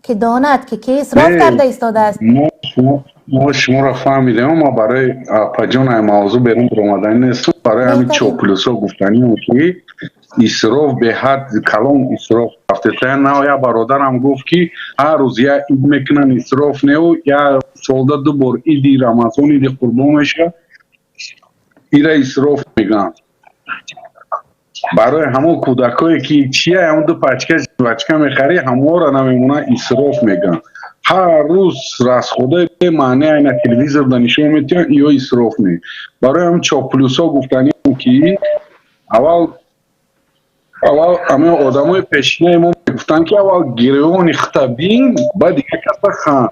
ки донад, ки ки исроф карда истодааст. Мо шуморо фаҳмидем, ма барои апаҷон ай мавзӯъ берун баромадани нестам. Барои ҳамин чоплюсо гуфтанием, ки исроф беҳад калон исроф рафтеса. На, я бародарам гуфт, ки ҳар рӯз я ид мекунанд, исроф неу, я солда ду бор иди Рамазон, иди Қурбон мешавад, ира исроф мегӯянд. Барои ҳамон кӯдакое, ки чия, ҳамон ду пачка жвачка мехарӣ, ҳамонро намемонанд, исроф мегӯянд. Ҳар рӯз расходои бемаъне айна телевизорда нишон метиҳанд, ё исроф ме. Барои ҳамин чоплюсҳо гуфтанием, ки аввал аввал ҳамин одамои пешинаи мо мегуфтанд, ки аввал гирёни хита бин, баъд дигар каса хан.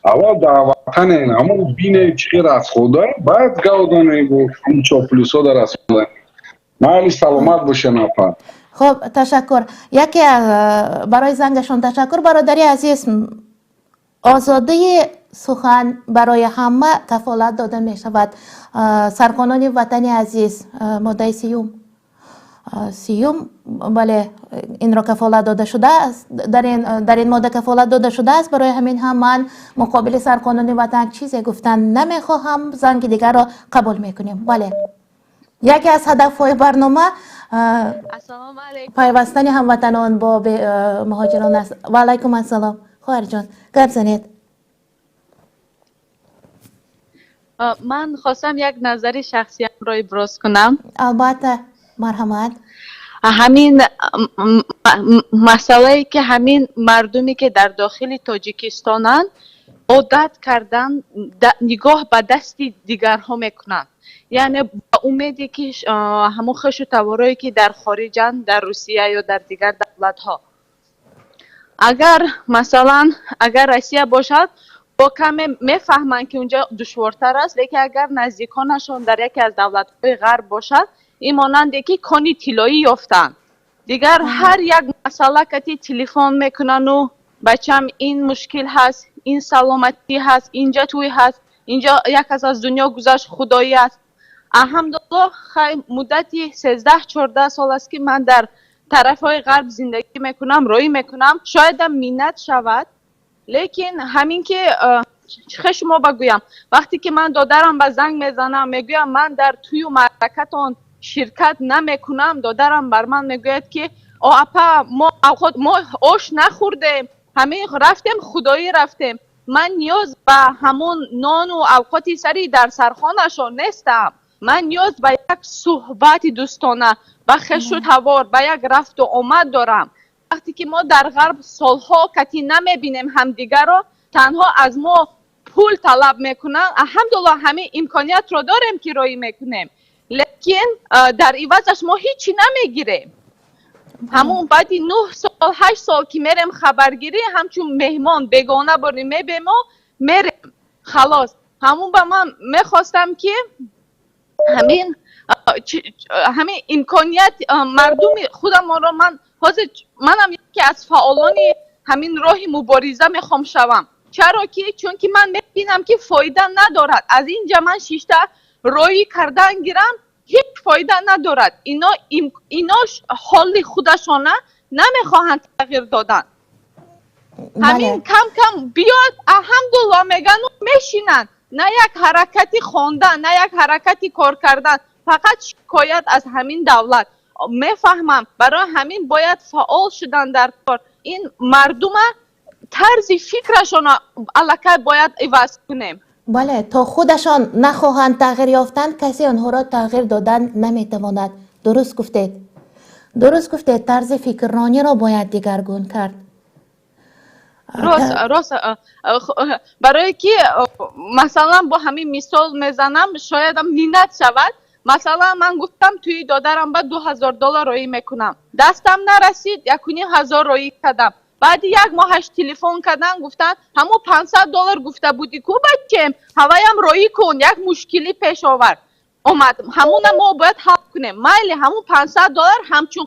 Аввал дар ватане ҳамон бине, чӣ хел расхода, баъд гавдане ҳамин чоплюсҳо дар расхода. Майли, саломат боша, нафар. Хуб, ташаккур. Яке барои зангашон ташаккур. Бародари азиз, озодии сухан барои ҳама кафолат дода мешавад. Сарқонуни ватани азиз, моддаи 30, бале, инро кафолат дода шудааст. Дар ин модда кафолат дода шудааст. Барои ҳамин ҳам ман муқобили сарқонуни ватан чизе гуфтан намехоҳам. Занги дигарро қабул мекунем. Бале, яке аз ҳадафҳои барнома пайвастани ҳамватанон бо муҳоҷирон аст. Ва алайкум ассалом, хоҳарҷон, гап занед. Ман хостам як назари шахсиямро иброз кунам. Албатта, марҳамат. Ҳамин масъалае, ки ҳамин мардуме, ки дар дохили Тоҷикистонанд, одат кардан, нигоҳ ба дасти дигарҳо мекунанд, яъне ба умеде, ки ҳамон хешу таворое, ки дар хориҷанд, дар Русия ё дар дигар давлатҳо, агар масалан, агар Россия бошад, бо каме мефаҳманд, ки унҷо душвортар аст, лекин агар наздиконашон дар яке аз давлатҳои ғарб бошад, ин монанде, ки кони тиллоӣ ёфтанд. Дигар ҳар як масъала кати телефон мекунану: бачам, ин мушкил ҳаст, ин саломатӣ ҳаст, инҷа тӯй ҳаст, инҷо як кас аз дунё гузашт, худоӣ аст. Алҳамдулиллоҳ, хай, муддати 13-14 сол аст, ки ман дар тарафҳои ғарб зиндагӣ мекунам, роӣ мекунам. Шоядам миннат шавад, лекин ҳамин ки чӣ шумо багӯям, вақте ки ман додарам ба занг мезанам, мегӯям, ман дар тӯю маъракатон ширкат намекунам, додарам бар ман мегӯяд, ки о апа, мо мо ош нахӯрдем, ҳамин рафтем, худоӣ рафтем. Ман ниёз ба ҳамун нону авқоти сари дар сархонашон нестам. Ман ниёз ба як суҳбати дӯстона, ба хешу тавор, ба як рафту омад дорам. Вақте ки мо дар ғарб солҳо кати намебинем ҳамдигарро, танҳо аз мо пул талаб мекунанд. Алҳамдулиллоҳ, ҳамин имкониятро дорем, ки роӣ мекунем, лекин дар ивазаш мо ҳичи намегирем. Ҳамун баъди 9 сол, 8 сол ки мерем хабаргирӣ, ҳамчун меҳмон бегона борем, мебемо, мерем, халос. Ҳамун ба ман мехостам, ки ҳамин имконият мардуми худамонро, ман ҳозир манам яке аз фаъолони ҳамин роҳи мубориза мехоҳам шавам. Чаро ки чунки ман мебинам, ки фоида надорад. Аз инҷа ман шишта роӣ кардан гирам, ҳеҷ фоида надорад. Ино ҳоли худашона намехоҳанд тағйир додан. Ҳамин кам кам биёд, алҳамдулиллоҳ мегану мешинанд. На як ҳаракати хондан, на як ҳаракати кор кардан, фақат шикоят аз ҳамин давлат. Мефаҳмам, барои ҳамин бояд фаъол шудан дар кор. Ин мардума тарзи фикрашонро аллакай бояд иваз кунем. Бале, то худашон нахоҳанд тағйир ёфтан, касе онҳоро тағйир додан наметавонад. Дуруст гуфтед, дуруст гуфтед. Тарзи фикррониро бояд дигаргун кард. Рост, рост. Барое ки масалан, бо ҳамин мисол мезанам, шоядам миннат шавад. Масалан, ман гуфтам, тӯи додарам ба 2000 доллар роӣ мекунам. Дастам нарасид, 1500 роӣ кардам. Баъди як моҳаш телефон кардан, гуфтанд, ҳамун 500 доллар гуфта будӣ ку, бачем, ҳаваям роӣ кун, як мушкилӣ пеш овард омад, ҳамуна мо бояд ҳал кунем. Майли, ҳамун 500 доллар ҳамчун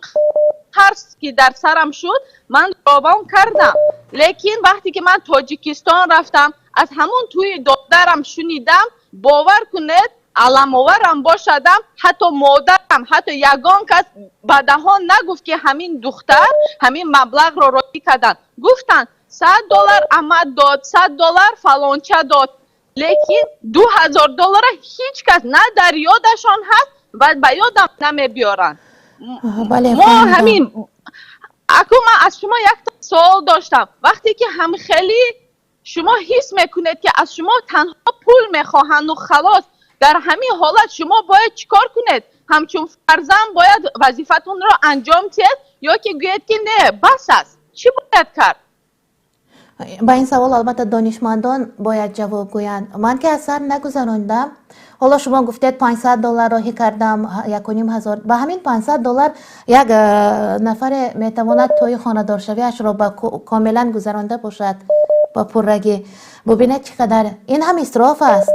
қарз, ки дар сарам шуд, ман робон кардам. Лекин вақте ки ман Тоҷикистон рафтам, аз ҳамун тӯи додарам шунидам, бовар кунед, аламоварам бошадам, ҳатто модарам, ҳатто ягон кас ба даҳон нагуфт, ки ҳамин духтар ҳамин маблағро роӣ карданд. Гуфтанд, 100 доллар амад дод, 100 доллар фалонча дод. Лекин 2000 доллара ҳеҷ кас на дар ёдашон ҳаст ва ба ёдам намебиёранд. Бале. Мо ҳамин аку, ман аз шумо якта суол доштам. Вақте ки ҳамхелӣ шумо ҳис мекунед, ки аз шумо танҳо пул мехоҳанду халос, дар ҳамин ҳолат шумо бояд чӣ кор кунед? Ҳамчун фарзанд бояд вазифатонро анҷом диҳед ё ки гӯед, ки не, бас аст? Чӣ бояд кард? Ба ин савол албатта донишмандон бояд ҷавоб гӯянд. Ман ки аз сар нагузарондам. Ҳоло шумо гуфтед, 500 доллар роҳӣ кардам, 1500. Ба ҳамин 500 доллар як нафаре метавонад тӯи хонадоршавиашро ба комилан гузаронда бошад ба пуррагӣ. Бубинед, чӣ қадар ин ҳам исроф аст.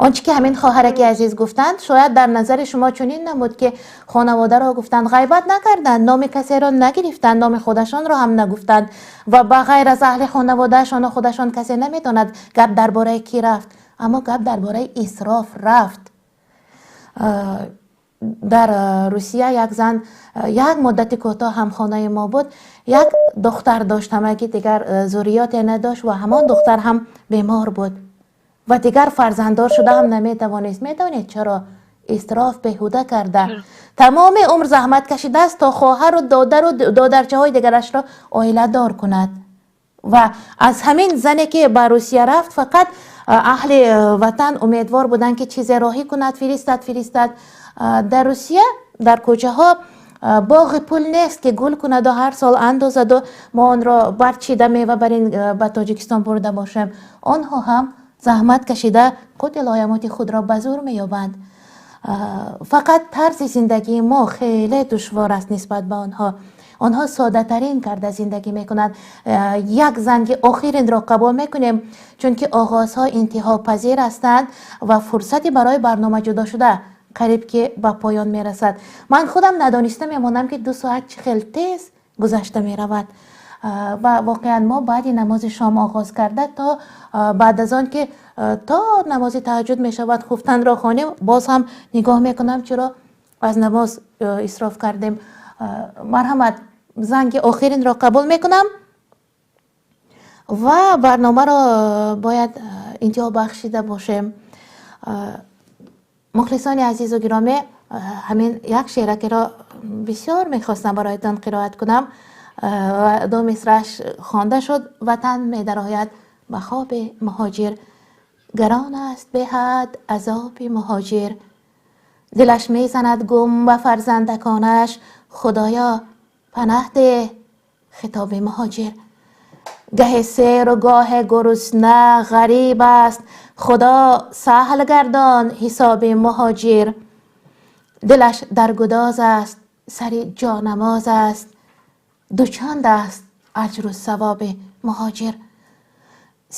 Он чӣ ки ҳамин хоҳараки азиз гуфтанд, шояд дар назари шумо чунин намуд, ки хонаводаро гуфтанд, ғайбат накарданд, номи касеро нагирифтанд, номи худашонро ҳам нагуфтанд ва ба ғайр аз аҳли хонаводаашону худашон касе наметавонад гап дар бораи кӣ рафт. Аммо гап дар бораи исроф рафт. Дар Русия як зан як муддати кӯтоҳ ҳамхонаи мо буд. Як духтар дошт ҳамагӣ, дигар зурриёте надошт ва ҳамон духтар ҳам бемор буд ва дигар фарзанддор шуда ҳам наметавонист. Медонед чаро? Исроф беҳуда карда. Тамоми умр заҳмат кашидааст, то хоҳару додару додарчаҳои дигарашро оиладор кунад. Ва аз ҳамин зане ки ба Русия рафт, фақат аҳли ватан умедвор буданд, ки чизе роҳӣ кунад, фиристад. Дар Русия дар кӯчаҳо боғи пул нест, ки гул кунаду ҳар сол андозаду мо онро барчида, мева барин ба Тоҷикистон бурда бошем. Онҳо ҳам заҳмат кашида қути лоямоти худро ба зур меёбанд. Фақат тарзи зиндагии мо хеле душвор аст нисбат ба онҳо. Онҳо содатарин карда зиндагӣ мекунанд. Як занги охиринро қабул мекунем, чунки оғозҳо интиҳопазир ҳастанд ва фурсати барои барнома ҷудошуда қариб ки ба поён мерасад. Ман худам надониста мемонам, ки 2 соат чӣ хел тез гузашта меравад. Ва воқеан мо баъди намози шом оғоз карда, то баъд аз он ки то намози таҳаҷҷуд мешавад, хуфтанро хонем, боз ҳам нигоҳ мекунам, чиро аз намоз исроф кардем. Марҳамат, занги охиринро қабул мекунам ва барномаро бояд интиҳо бахшида бошем. Мухлисони азизу гиромӣ, ҳамин як шеъракеро бисёр мехостам бароятон қироат кунам ва ду мисрааш хонда шуд. Ватан медарояд ба хоби муҳоҷир, гарон аст беҳад азоби муҳоҷир. Дилаш мезанад гум ба фарзандаконаш, Худоё, панаҳ деҳ хитоби муҳоҷир. Гаҳе серу гоҳе гурусна ғариб аст, Худо, саҳл гардон ҳисоби муҳоҷир. Дилаш дар гудоз аст, сари ҷонамоз аст, дучанд аст аҷру савоби муҳоҷир.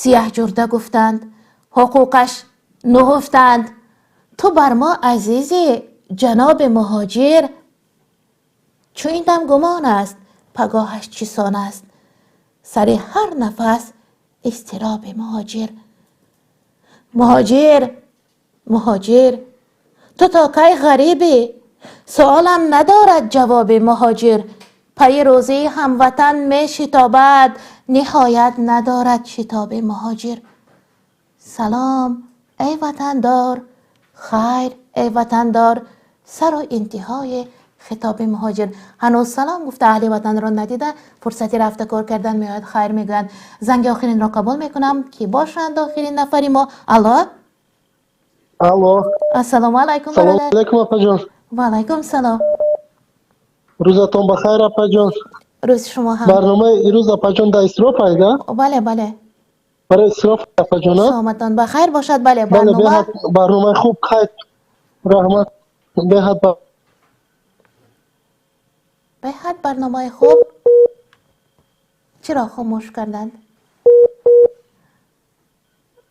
Сияҳ ҷурда гуфтанд, ҳуқуқаш нуҳуфтанд, ту бар мо азизӣ, ҷаноби муҳоҷир. Чу ин дам гумон аст, пагоҳаш чӣ сон аст, сари ҳар нафас изтироби муҳоҷир. Муҳоҷир, муҳоҷир, ту то кай ғарибӣ? Суолам надорад ҷавоби муҳоҷир. Пайи рӯзии ҳамватан мешитобад, ниҳоят надорад шитоби муҳоҷир. Салом, эй ватандор, хайр, эй ватандор, сару интиҳои хитоби муҳоҷир. Ҳанӯз салом гуфта аҳли ватанро надида, фурсати рафта кор кардан меояд, хайр мегӯянд. Занги охиринро қабул мекунам, ки бошанд охирин нафари мо. Алло. Алло. Ассалому алайкум. Салому алайкум, апаҷон. Ва алайкум салом. Рӯзатон бахайр, апаҷон. Рӯзи шумо ҳам. Барномаи ирӯз, апаҷон, да исроф айда? Бале. Барои исроф, апаҷон? Шоматон бахайр бошад, бале. Бале, беҳад барномаи хуб, хайр, раҳмат, беҳад. Беҳад барномаи хуб. Чиро хомӯш карданд?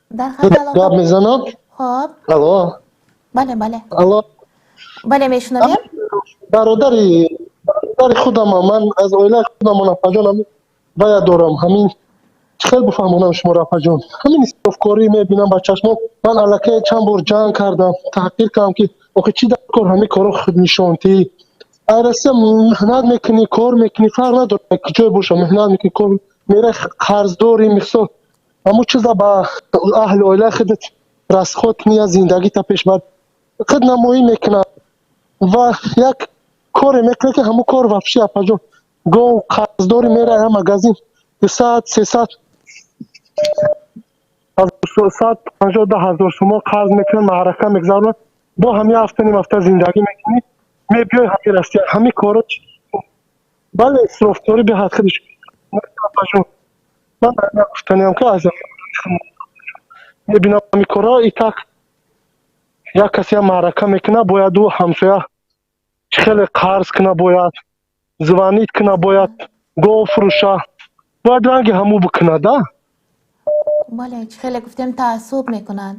Дар Гап мезанам. Хоб. Алло. Бале. Алло. Бале, мешунавем. Бародари худама, ман аз оилаи худамон, апаҷон, вая дорам. Ҳамин чӣ хел бифаҳмонам шуморо, апаҷон? Ҳамин исрофкорӣ мебинам ба чашмон. Ман аллакай чанд бор ҷанг кардам, таҳқир кардам, ки охи чӣ дар кор ҳамин коро худнишонтӣ. Ай Россия меҳнат мекунӣ, кор мекунӣ, фарқ надорад куҷое боша, меҳнат мекунӣ, кор мерай, қарздори, мисол. Ҳамун чиза ба аҳли оилаи худат расход кунӣ, я зиндагита пеш бар худнамоӣ мекунад ва як коре мекунад, ки ҳамун кор вообще, апаҷон, гов қарздори мерай, ҳа, магазин 200, 300, 150 000 сомон қарз мекунад, маърака мегзаронад, бо ҳамин ҳафта, ним ҳафта зиндагӣ мекунӣ, мебиёй ҳамин Россия, ҳамин коро. Бале, исрофкорӣ беҳад худаш, апаҷон. Ман гуфтаниам, ки аз мебинам ҳамин корро и так як касе маърака мекунад, бояд ӯ ҳамсоя чӣ хеле қарз куна, бояд звонить куна, бояд гов фурӯша, бояд ранги ҳамӯ бикунад, да. Бале, чӣ хеле гуфтем, таассуб мекунанд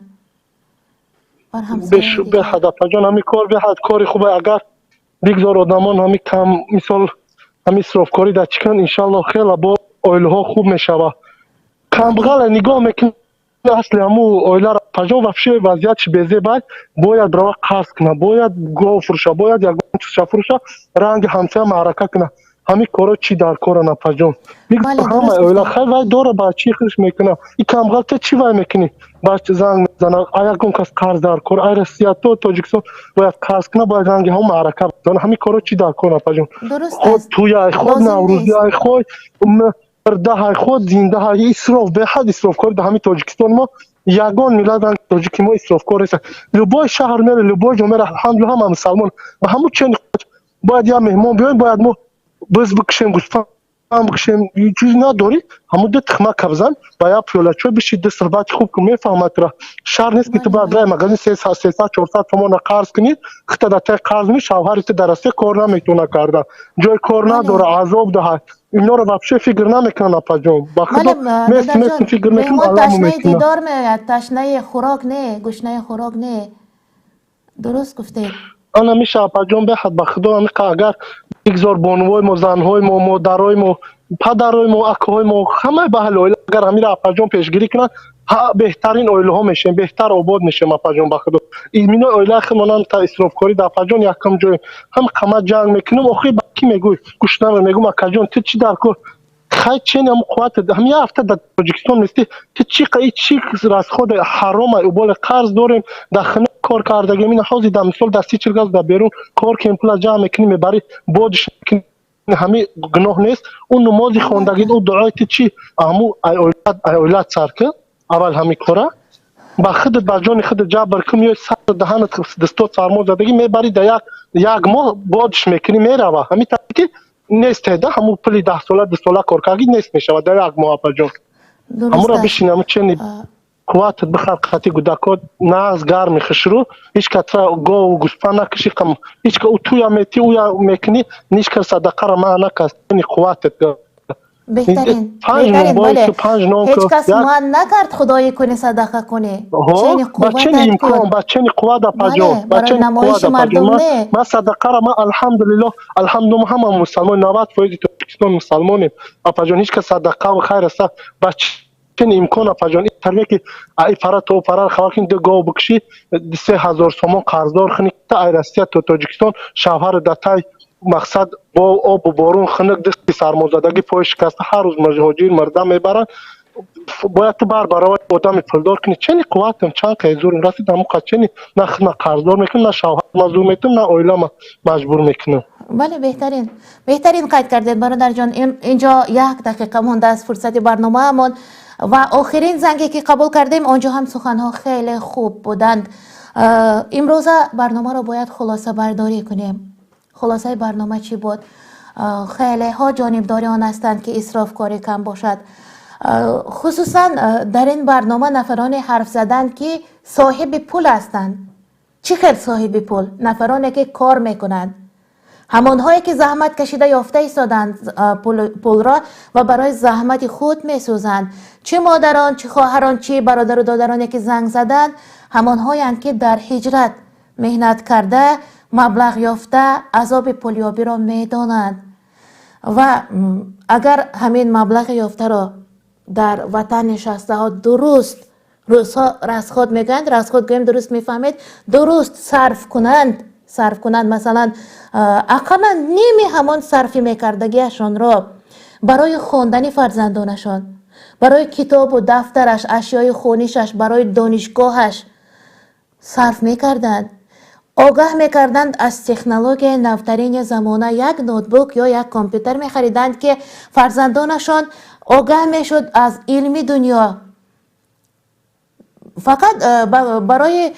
бар ҳамсояи. Беҳад, апаҷон, ҳамин кор беҳад кори хубе. Агар бигзор одамон ҳамин кам, мисол, ҳамин исрофкорӣ дар чӣ кунанд, иншаллоҳ, хеле бо оилаҳо хуб мешавад. Камбағале нигоҳ мекунӣ, асли ҳамун оиларо, апаҷон, вообще вазъиятш безеб аст, бояд рава қарз кунад, бояд гов фурӯша, бояд ягон чизша фурӯша, ранги ҳамсоя маърака кунад. Ҳамин коро чӣ дар коран, апаҷон? Ҳамаи оила хай вай дора, ба чӣ хиш мекунад? И камбағал, ту чӣ вай мекунӣ? Бач занг мезана, ягон кас қарз дар кор, ай Россия то Тоҷикистон бояд қарз кунад, бояд ранги ҳамун маърака бизана. Ҳамин коро чӣ дар кор, апаҷон? Худ туяй, худ наврӯзиай, худ мирдаҳай, худ зиндаҳай. Исроф, беҳад исрофкорӣ дар ҳамин Тоҷикистон. Мо ягон миллат ранги тоҷики мо исрофкор нест. Любой шаҳр мере, любой ҷо мере, алҳамдулилла, ҳама мусалмон ба ҳамун чени. Бояд як меҳмон биёем, бояд мо биз бикушем, гӯсфанд бикушем, чиз надорӣ, ҳамун ду тухма кабзан, ба як пиёла чой биши, ду суҳбати хуб кун, мефаҳмад тура. Шар нест, ки ту бояд рай магазин 300, 400 сомона қарз кунӣ, хита дар таи қарз мӣ, шавҳари ту дар Россия кор наметавона карда, ҷои кор надора, азоб даҳад. Инора вообще фикр намекунанд, апаҷон, ба худо, мест мест фикр мекунанд. Ташнаи дидор меояд, ташнаи хӯрок не, гушнаи хӯрок не. Дуруст гуфтед. Ана миша, апаҷон, беҳад, ба худо, агар бигзор бонувои мо, занҳои мо, модарои мо, падарои мо, акаҳои мо, ҳамаи ба аҳли оила агар ҳамира, апаҷон, пешгирӣ кунанд, беҳтарин оилаҳо мешавем, беҳтар обод мешавем, апаҷон, ба худо. Минои оилаи худмонам та исрофкорӣ да, апаҷон, якум ҷоем. Ҳам қама ҷанг мекунем, охир ба кӣ мегӯй? Гӯшнаме мегӯм: акаҷон, ту чӣ дар кор? Хай, чени ҳам қувват, ҳам як ҳафта дар Тоҷикистон нестӣ, ту чӣ чӣ расходи ҳарома? Уболе қарз дорем, дар хона кор кардагем, ина ҳозир дар мисол дар 30-40 газ дар берун кор кем, пула ҷамъ мекунӣ, мебарӣ, бодиш мекунӣ, ҳами гуноҳ нест? Ӯ намози хондагӣ, ӯ дуои ту чӣ? Ҳаму оилат сар ки аввал ҳами кора ба худат, ба ҷони худат ҷабр кун, меои сар даҳанат дастот сармо задагӣ, мебарӣ, дар як моҳ бодиш мекунӣ, мерава. Ҳамин тариқи ки нест да, ҳамун пули 10 сола, 2 сола коркардагӣ нест мешавад дар як моҳ, апаҷон. Ҳамура бишин, ҳаму чени қувватат бихар, қати гудакот нағз, гарми, хушрӯ, ҳеҷ катра гову гӯспанд накуши, ҳеҷ ка туя мети, уя мекунӣ, ҳеҷ ка садақара ма накас, қувватат. Беҳтарин, беҳтарин, бале, ҳеҷ кас манъ накард худоӣ кунӣ, садақа кунӣ. Ба чени имкон, ба чени қувват, апаҷон, ба чени намоиши мардум не. Ман садақара, ман, алҳамдулиллоҳ, алҳамдулиллоҳ, ҳама мусалмон, 90% Тоҷикистон мусалмонем, апаҷон. Ҳеҷ кас садақа хайр аста, ба чени имкон, апаҷон. Тарбия ки ай пара то пара хабар кини, ду гов бикушӣ, 3000 сомон қарздор кунӣ, ай Россия то Тоҷикистон, шавҳари датай, мақсад, бо обу борун хунук, дасти сармозадагӣ, пои шикаста, ҳар рӯз муҳоҷир мурда мебаранд, бояд ту бар баробари одами пулдор кунӣ. Чени қувватам чанд қай зурм расид, ҳамон қад чени на худма қарздор мекунам, на шавҳар мазур метунам, на оилама маҷбур мекунам. Бале, беҳтарин, беҳтарин қайд кардед, бародарҷон. Инҷо як дақиқа монда аз фурсати барномаамон ва охирин занге ки қабул кардем, он ҷо ҳам суханҳо хеле хуб буданд. Имрӯза барномаро бояд хулосабардорӣ кунем. Хулосаи барнома чӣ буд? Хелеҳо ҷонибдори он ҳастанд, ки исрофкорӣ кам бошад. Хусусан дар ин барнома нафароне ҳарф заданд, ки соҳиби пул ҳастанд. Чӣ хел соҳиби пул? Нафароне ки кор мекунанд, ҳамонҳое ки заҳмат кашида ёфта истоданд пулро ва барои заҳмати худ месӯзанд. Чӣ модарон, чӣ хоҳарон, чӣ бародару додароне ки занг заданд, ҳамонҳоянд, ки дар ҳиҷрат меҳнат карда, маблағ ёфта, азоби пулёбиро медонанд ва агар ҳамин маблағи ёфтаро дар ватан нишастаҳо дуруст рӯзҳо расход мегӯянд, расход гӯем, дуруст мефаҳмед, дуруст сарф кунанд, сарф кунанд, масалан, ақаллан ними ҳамон сарфи мекардагиашонро барои хондани фарзандонашон. Барои китобу дафтараш, ашёи хонишаш, барои донишгоҳаш сарф мекарданд. Огаҳ мекарданд аз технологияи навтарини замона, як ноутбук ё як компютер мехариданд, ки фарзандонашон огаҳ мешуд аз илми дунё. Фақат барои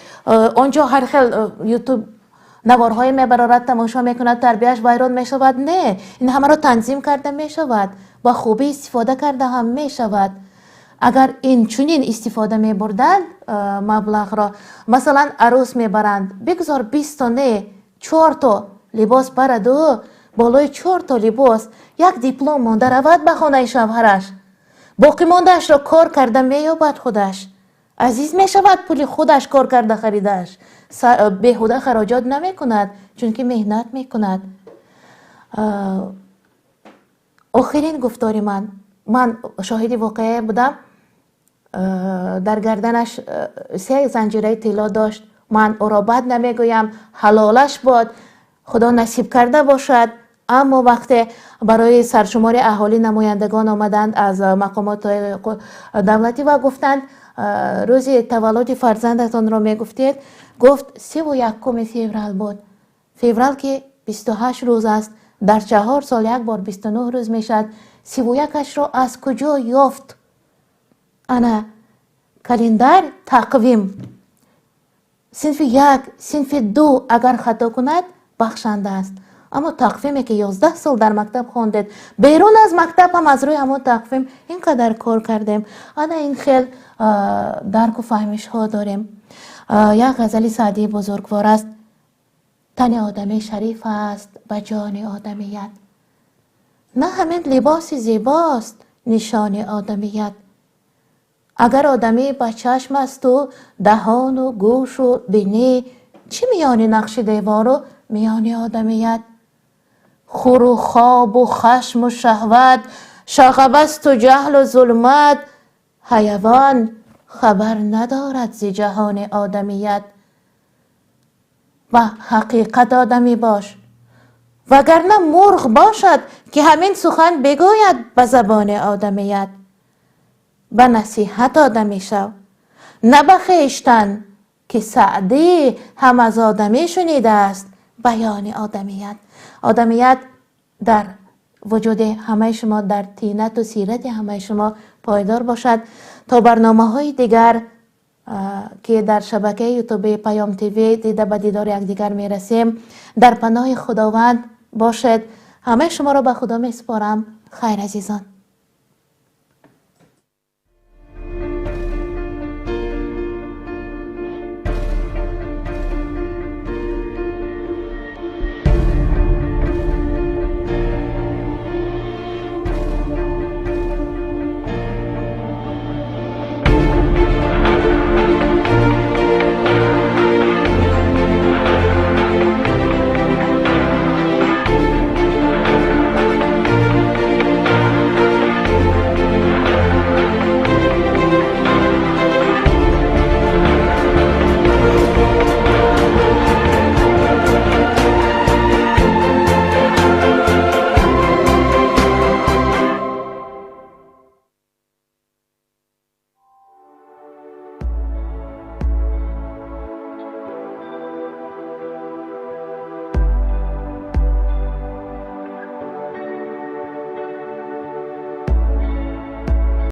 он ҷо ҳар хел ютуб наворҳое мебарорад, тамошо мекунад, тарбияш вайрон мешавад. Не, ин ҳамаро танзим карда мешавад, ба хубӣ истифода карда ҳам мешавад. Агар ин чунин истифода мебурданд маблағро, масалан, арӯс мебаранд, бигзор 20то не, чорто либос бараду болои чорто либос як диплом монда равад ба хонаи шавҳараш, боқимондаашро кор карда меёбад худаш. Азиз мешавад пули худаш кор карда харидааш, беҳуда хароҷот намекунад, чунки меҳнат мекунад. Охирин гуфтори ман. Ман шоҳиди воқеае будам. Дар гарданаш се занҷираи тилло дошт. Ман ӯро бад намегӯям, ҳалолаш бод, худо насиб карда бошад. Аммо вақте барои саршумори аҳолӣ намояндагон омаданд аз мақомоти давлатӣ ва гуфтанд, рӯзи таваллуди фарзандатонро мегуфтед, гуфт, 31-уми феврал буд. Феврал ки 28 рӯз аст, дар 4 сол як бор 29 рӯз мешавад, 31-ашро аз куҷо ёфт? Ана календарь, тақвим. Синфи як, синфи ду агар хато кунад, бахшанда аст, аммо тақвиме ки 11 сол дар мактаб хондед, берун аз мактаб ҳам аз рӯи ҳамон тақвим ин қадар кор кардем, ана ин хел дарку фаҳмишҳо дорем. Як ғазали Саъдии бузургвор аст: тани одамӣ шариф аст ба ҷони одамият, на ҳамин либоси зебост нишони одамият. Агар одамӣ ба чашм асту даҳону гӯшу бинӣ, чӣ миёни нақши девору миёни одамият? Хуру хобу хашму шаҳват, шағабасту ҷаҳлу зулмат, ҳайавон хабар надорад зи ҷаҳони одамият. Ба ҳақиқат одамӣ бош, вагарна мурғ бошад ки ҳамин сухан бигӯяд ба забони одамият. Ба насиҳат одамӣ шав, на ба хештан, ки Саъдӣ ҳам аз одамӣ шунидааст баёни одамият. Одамият дар вуҷуди ҳамаи шумо, дар тинату сирати ҳамаи шумо пойдор бошад. То барномаҳои дигар, ки дар шабакаи ютуби Паём ТВ дида ба дидори якдигар мерасем, дар паноҳи Худованд бошед. Ҳамаи шуморо ба Худо месупорам. Хайр, азизон.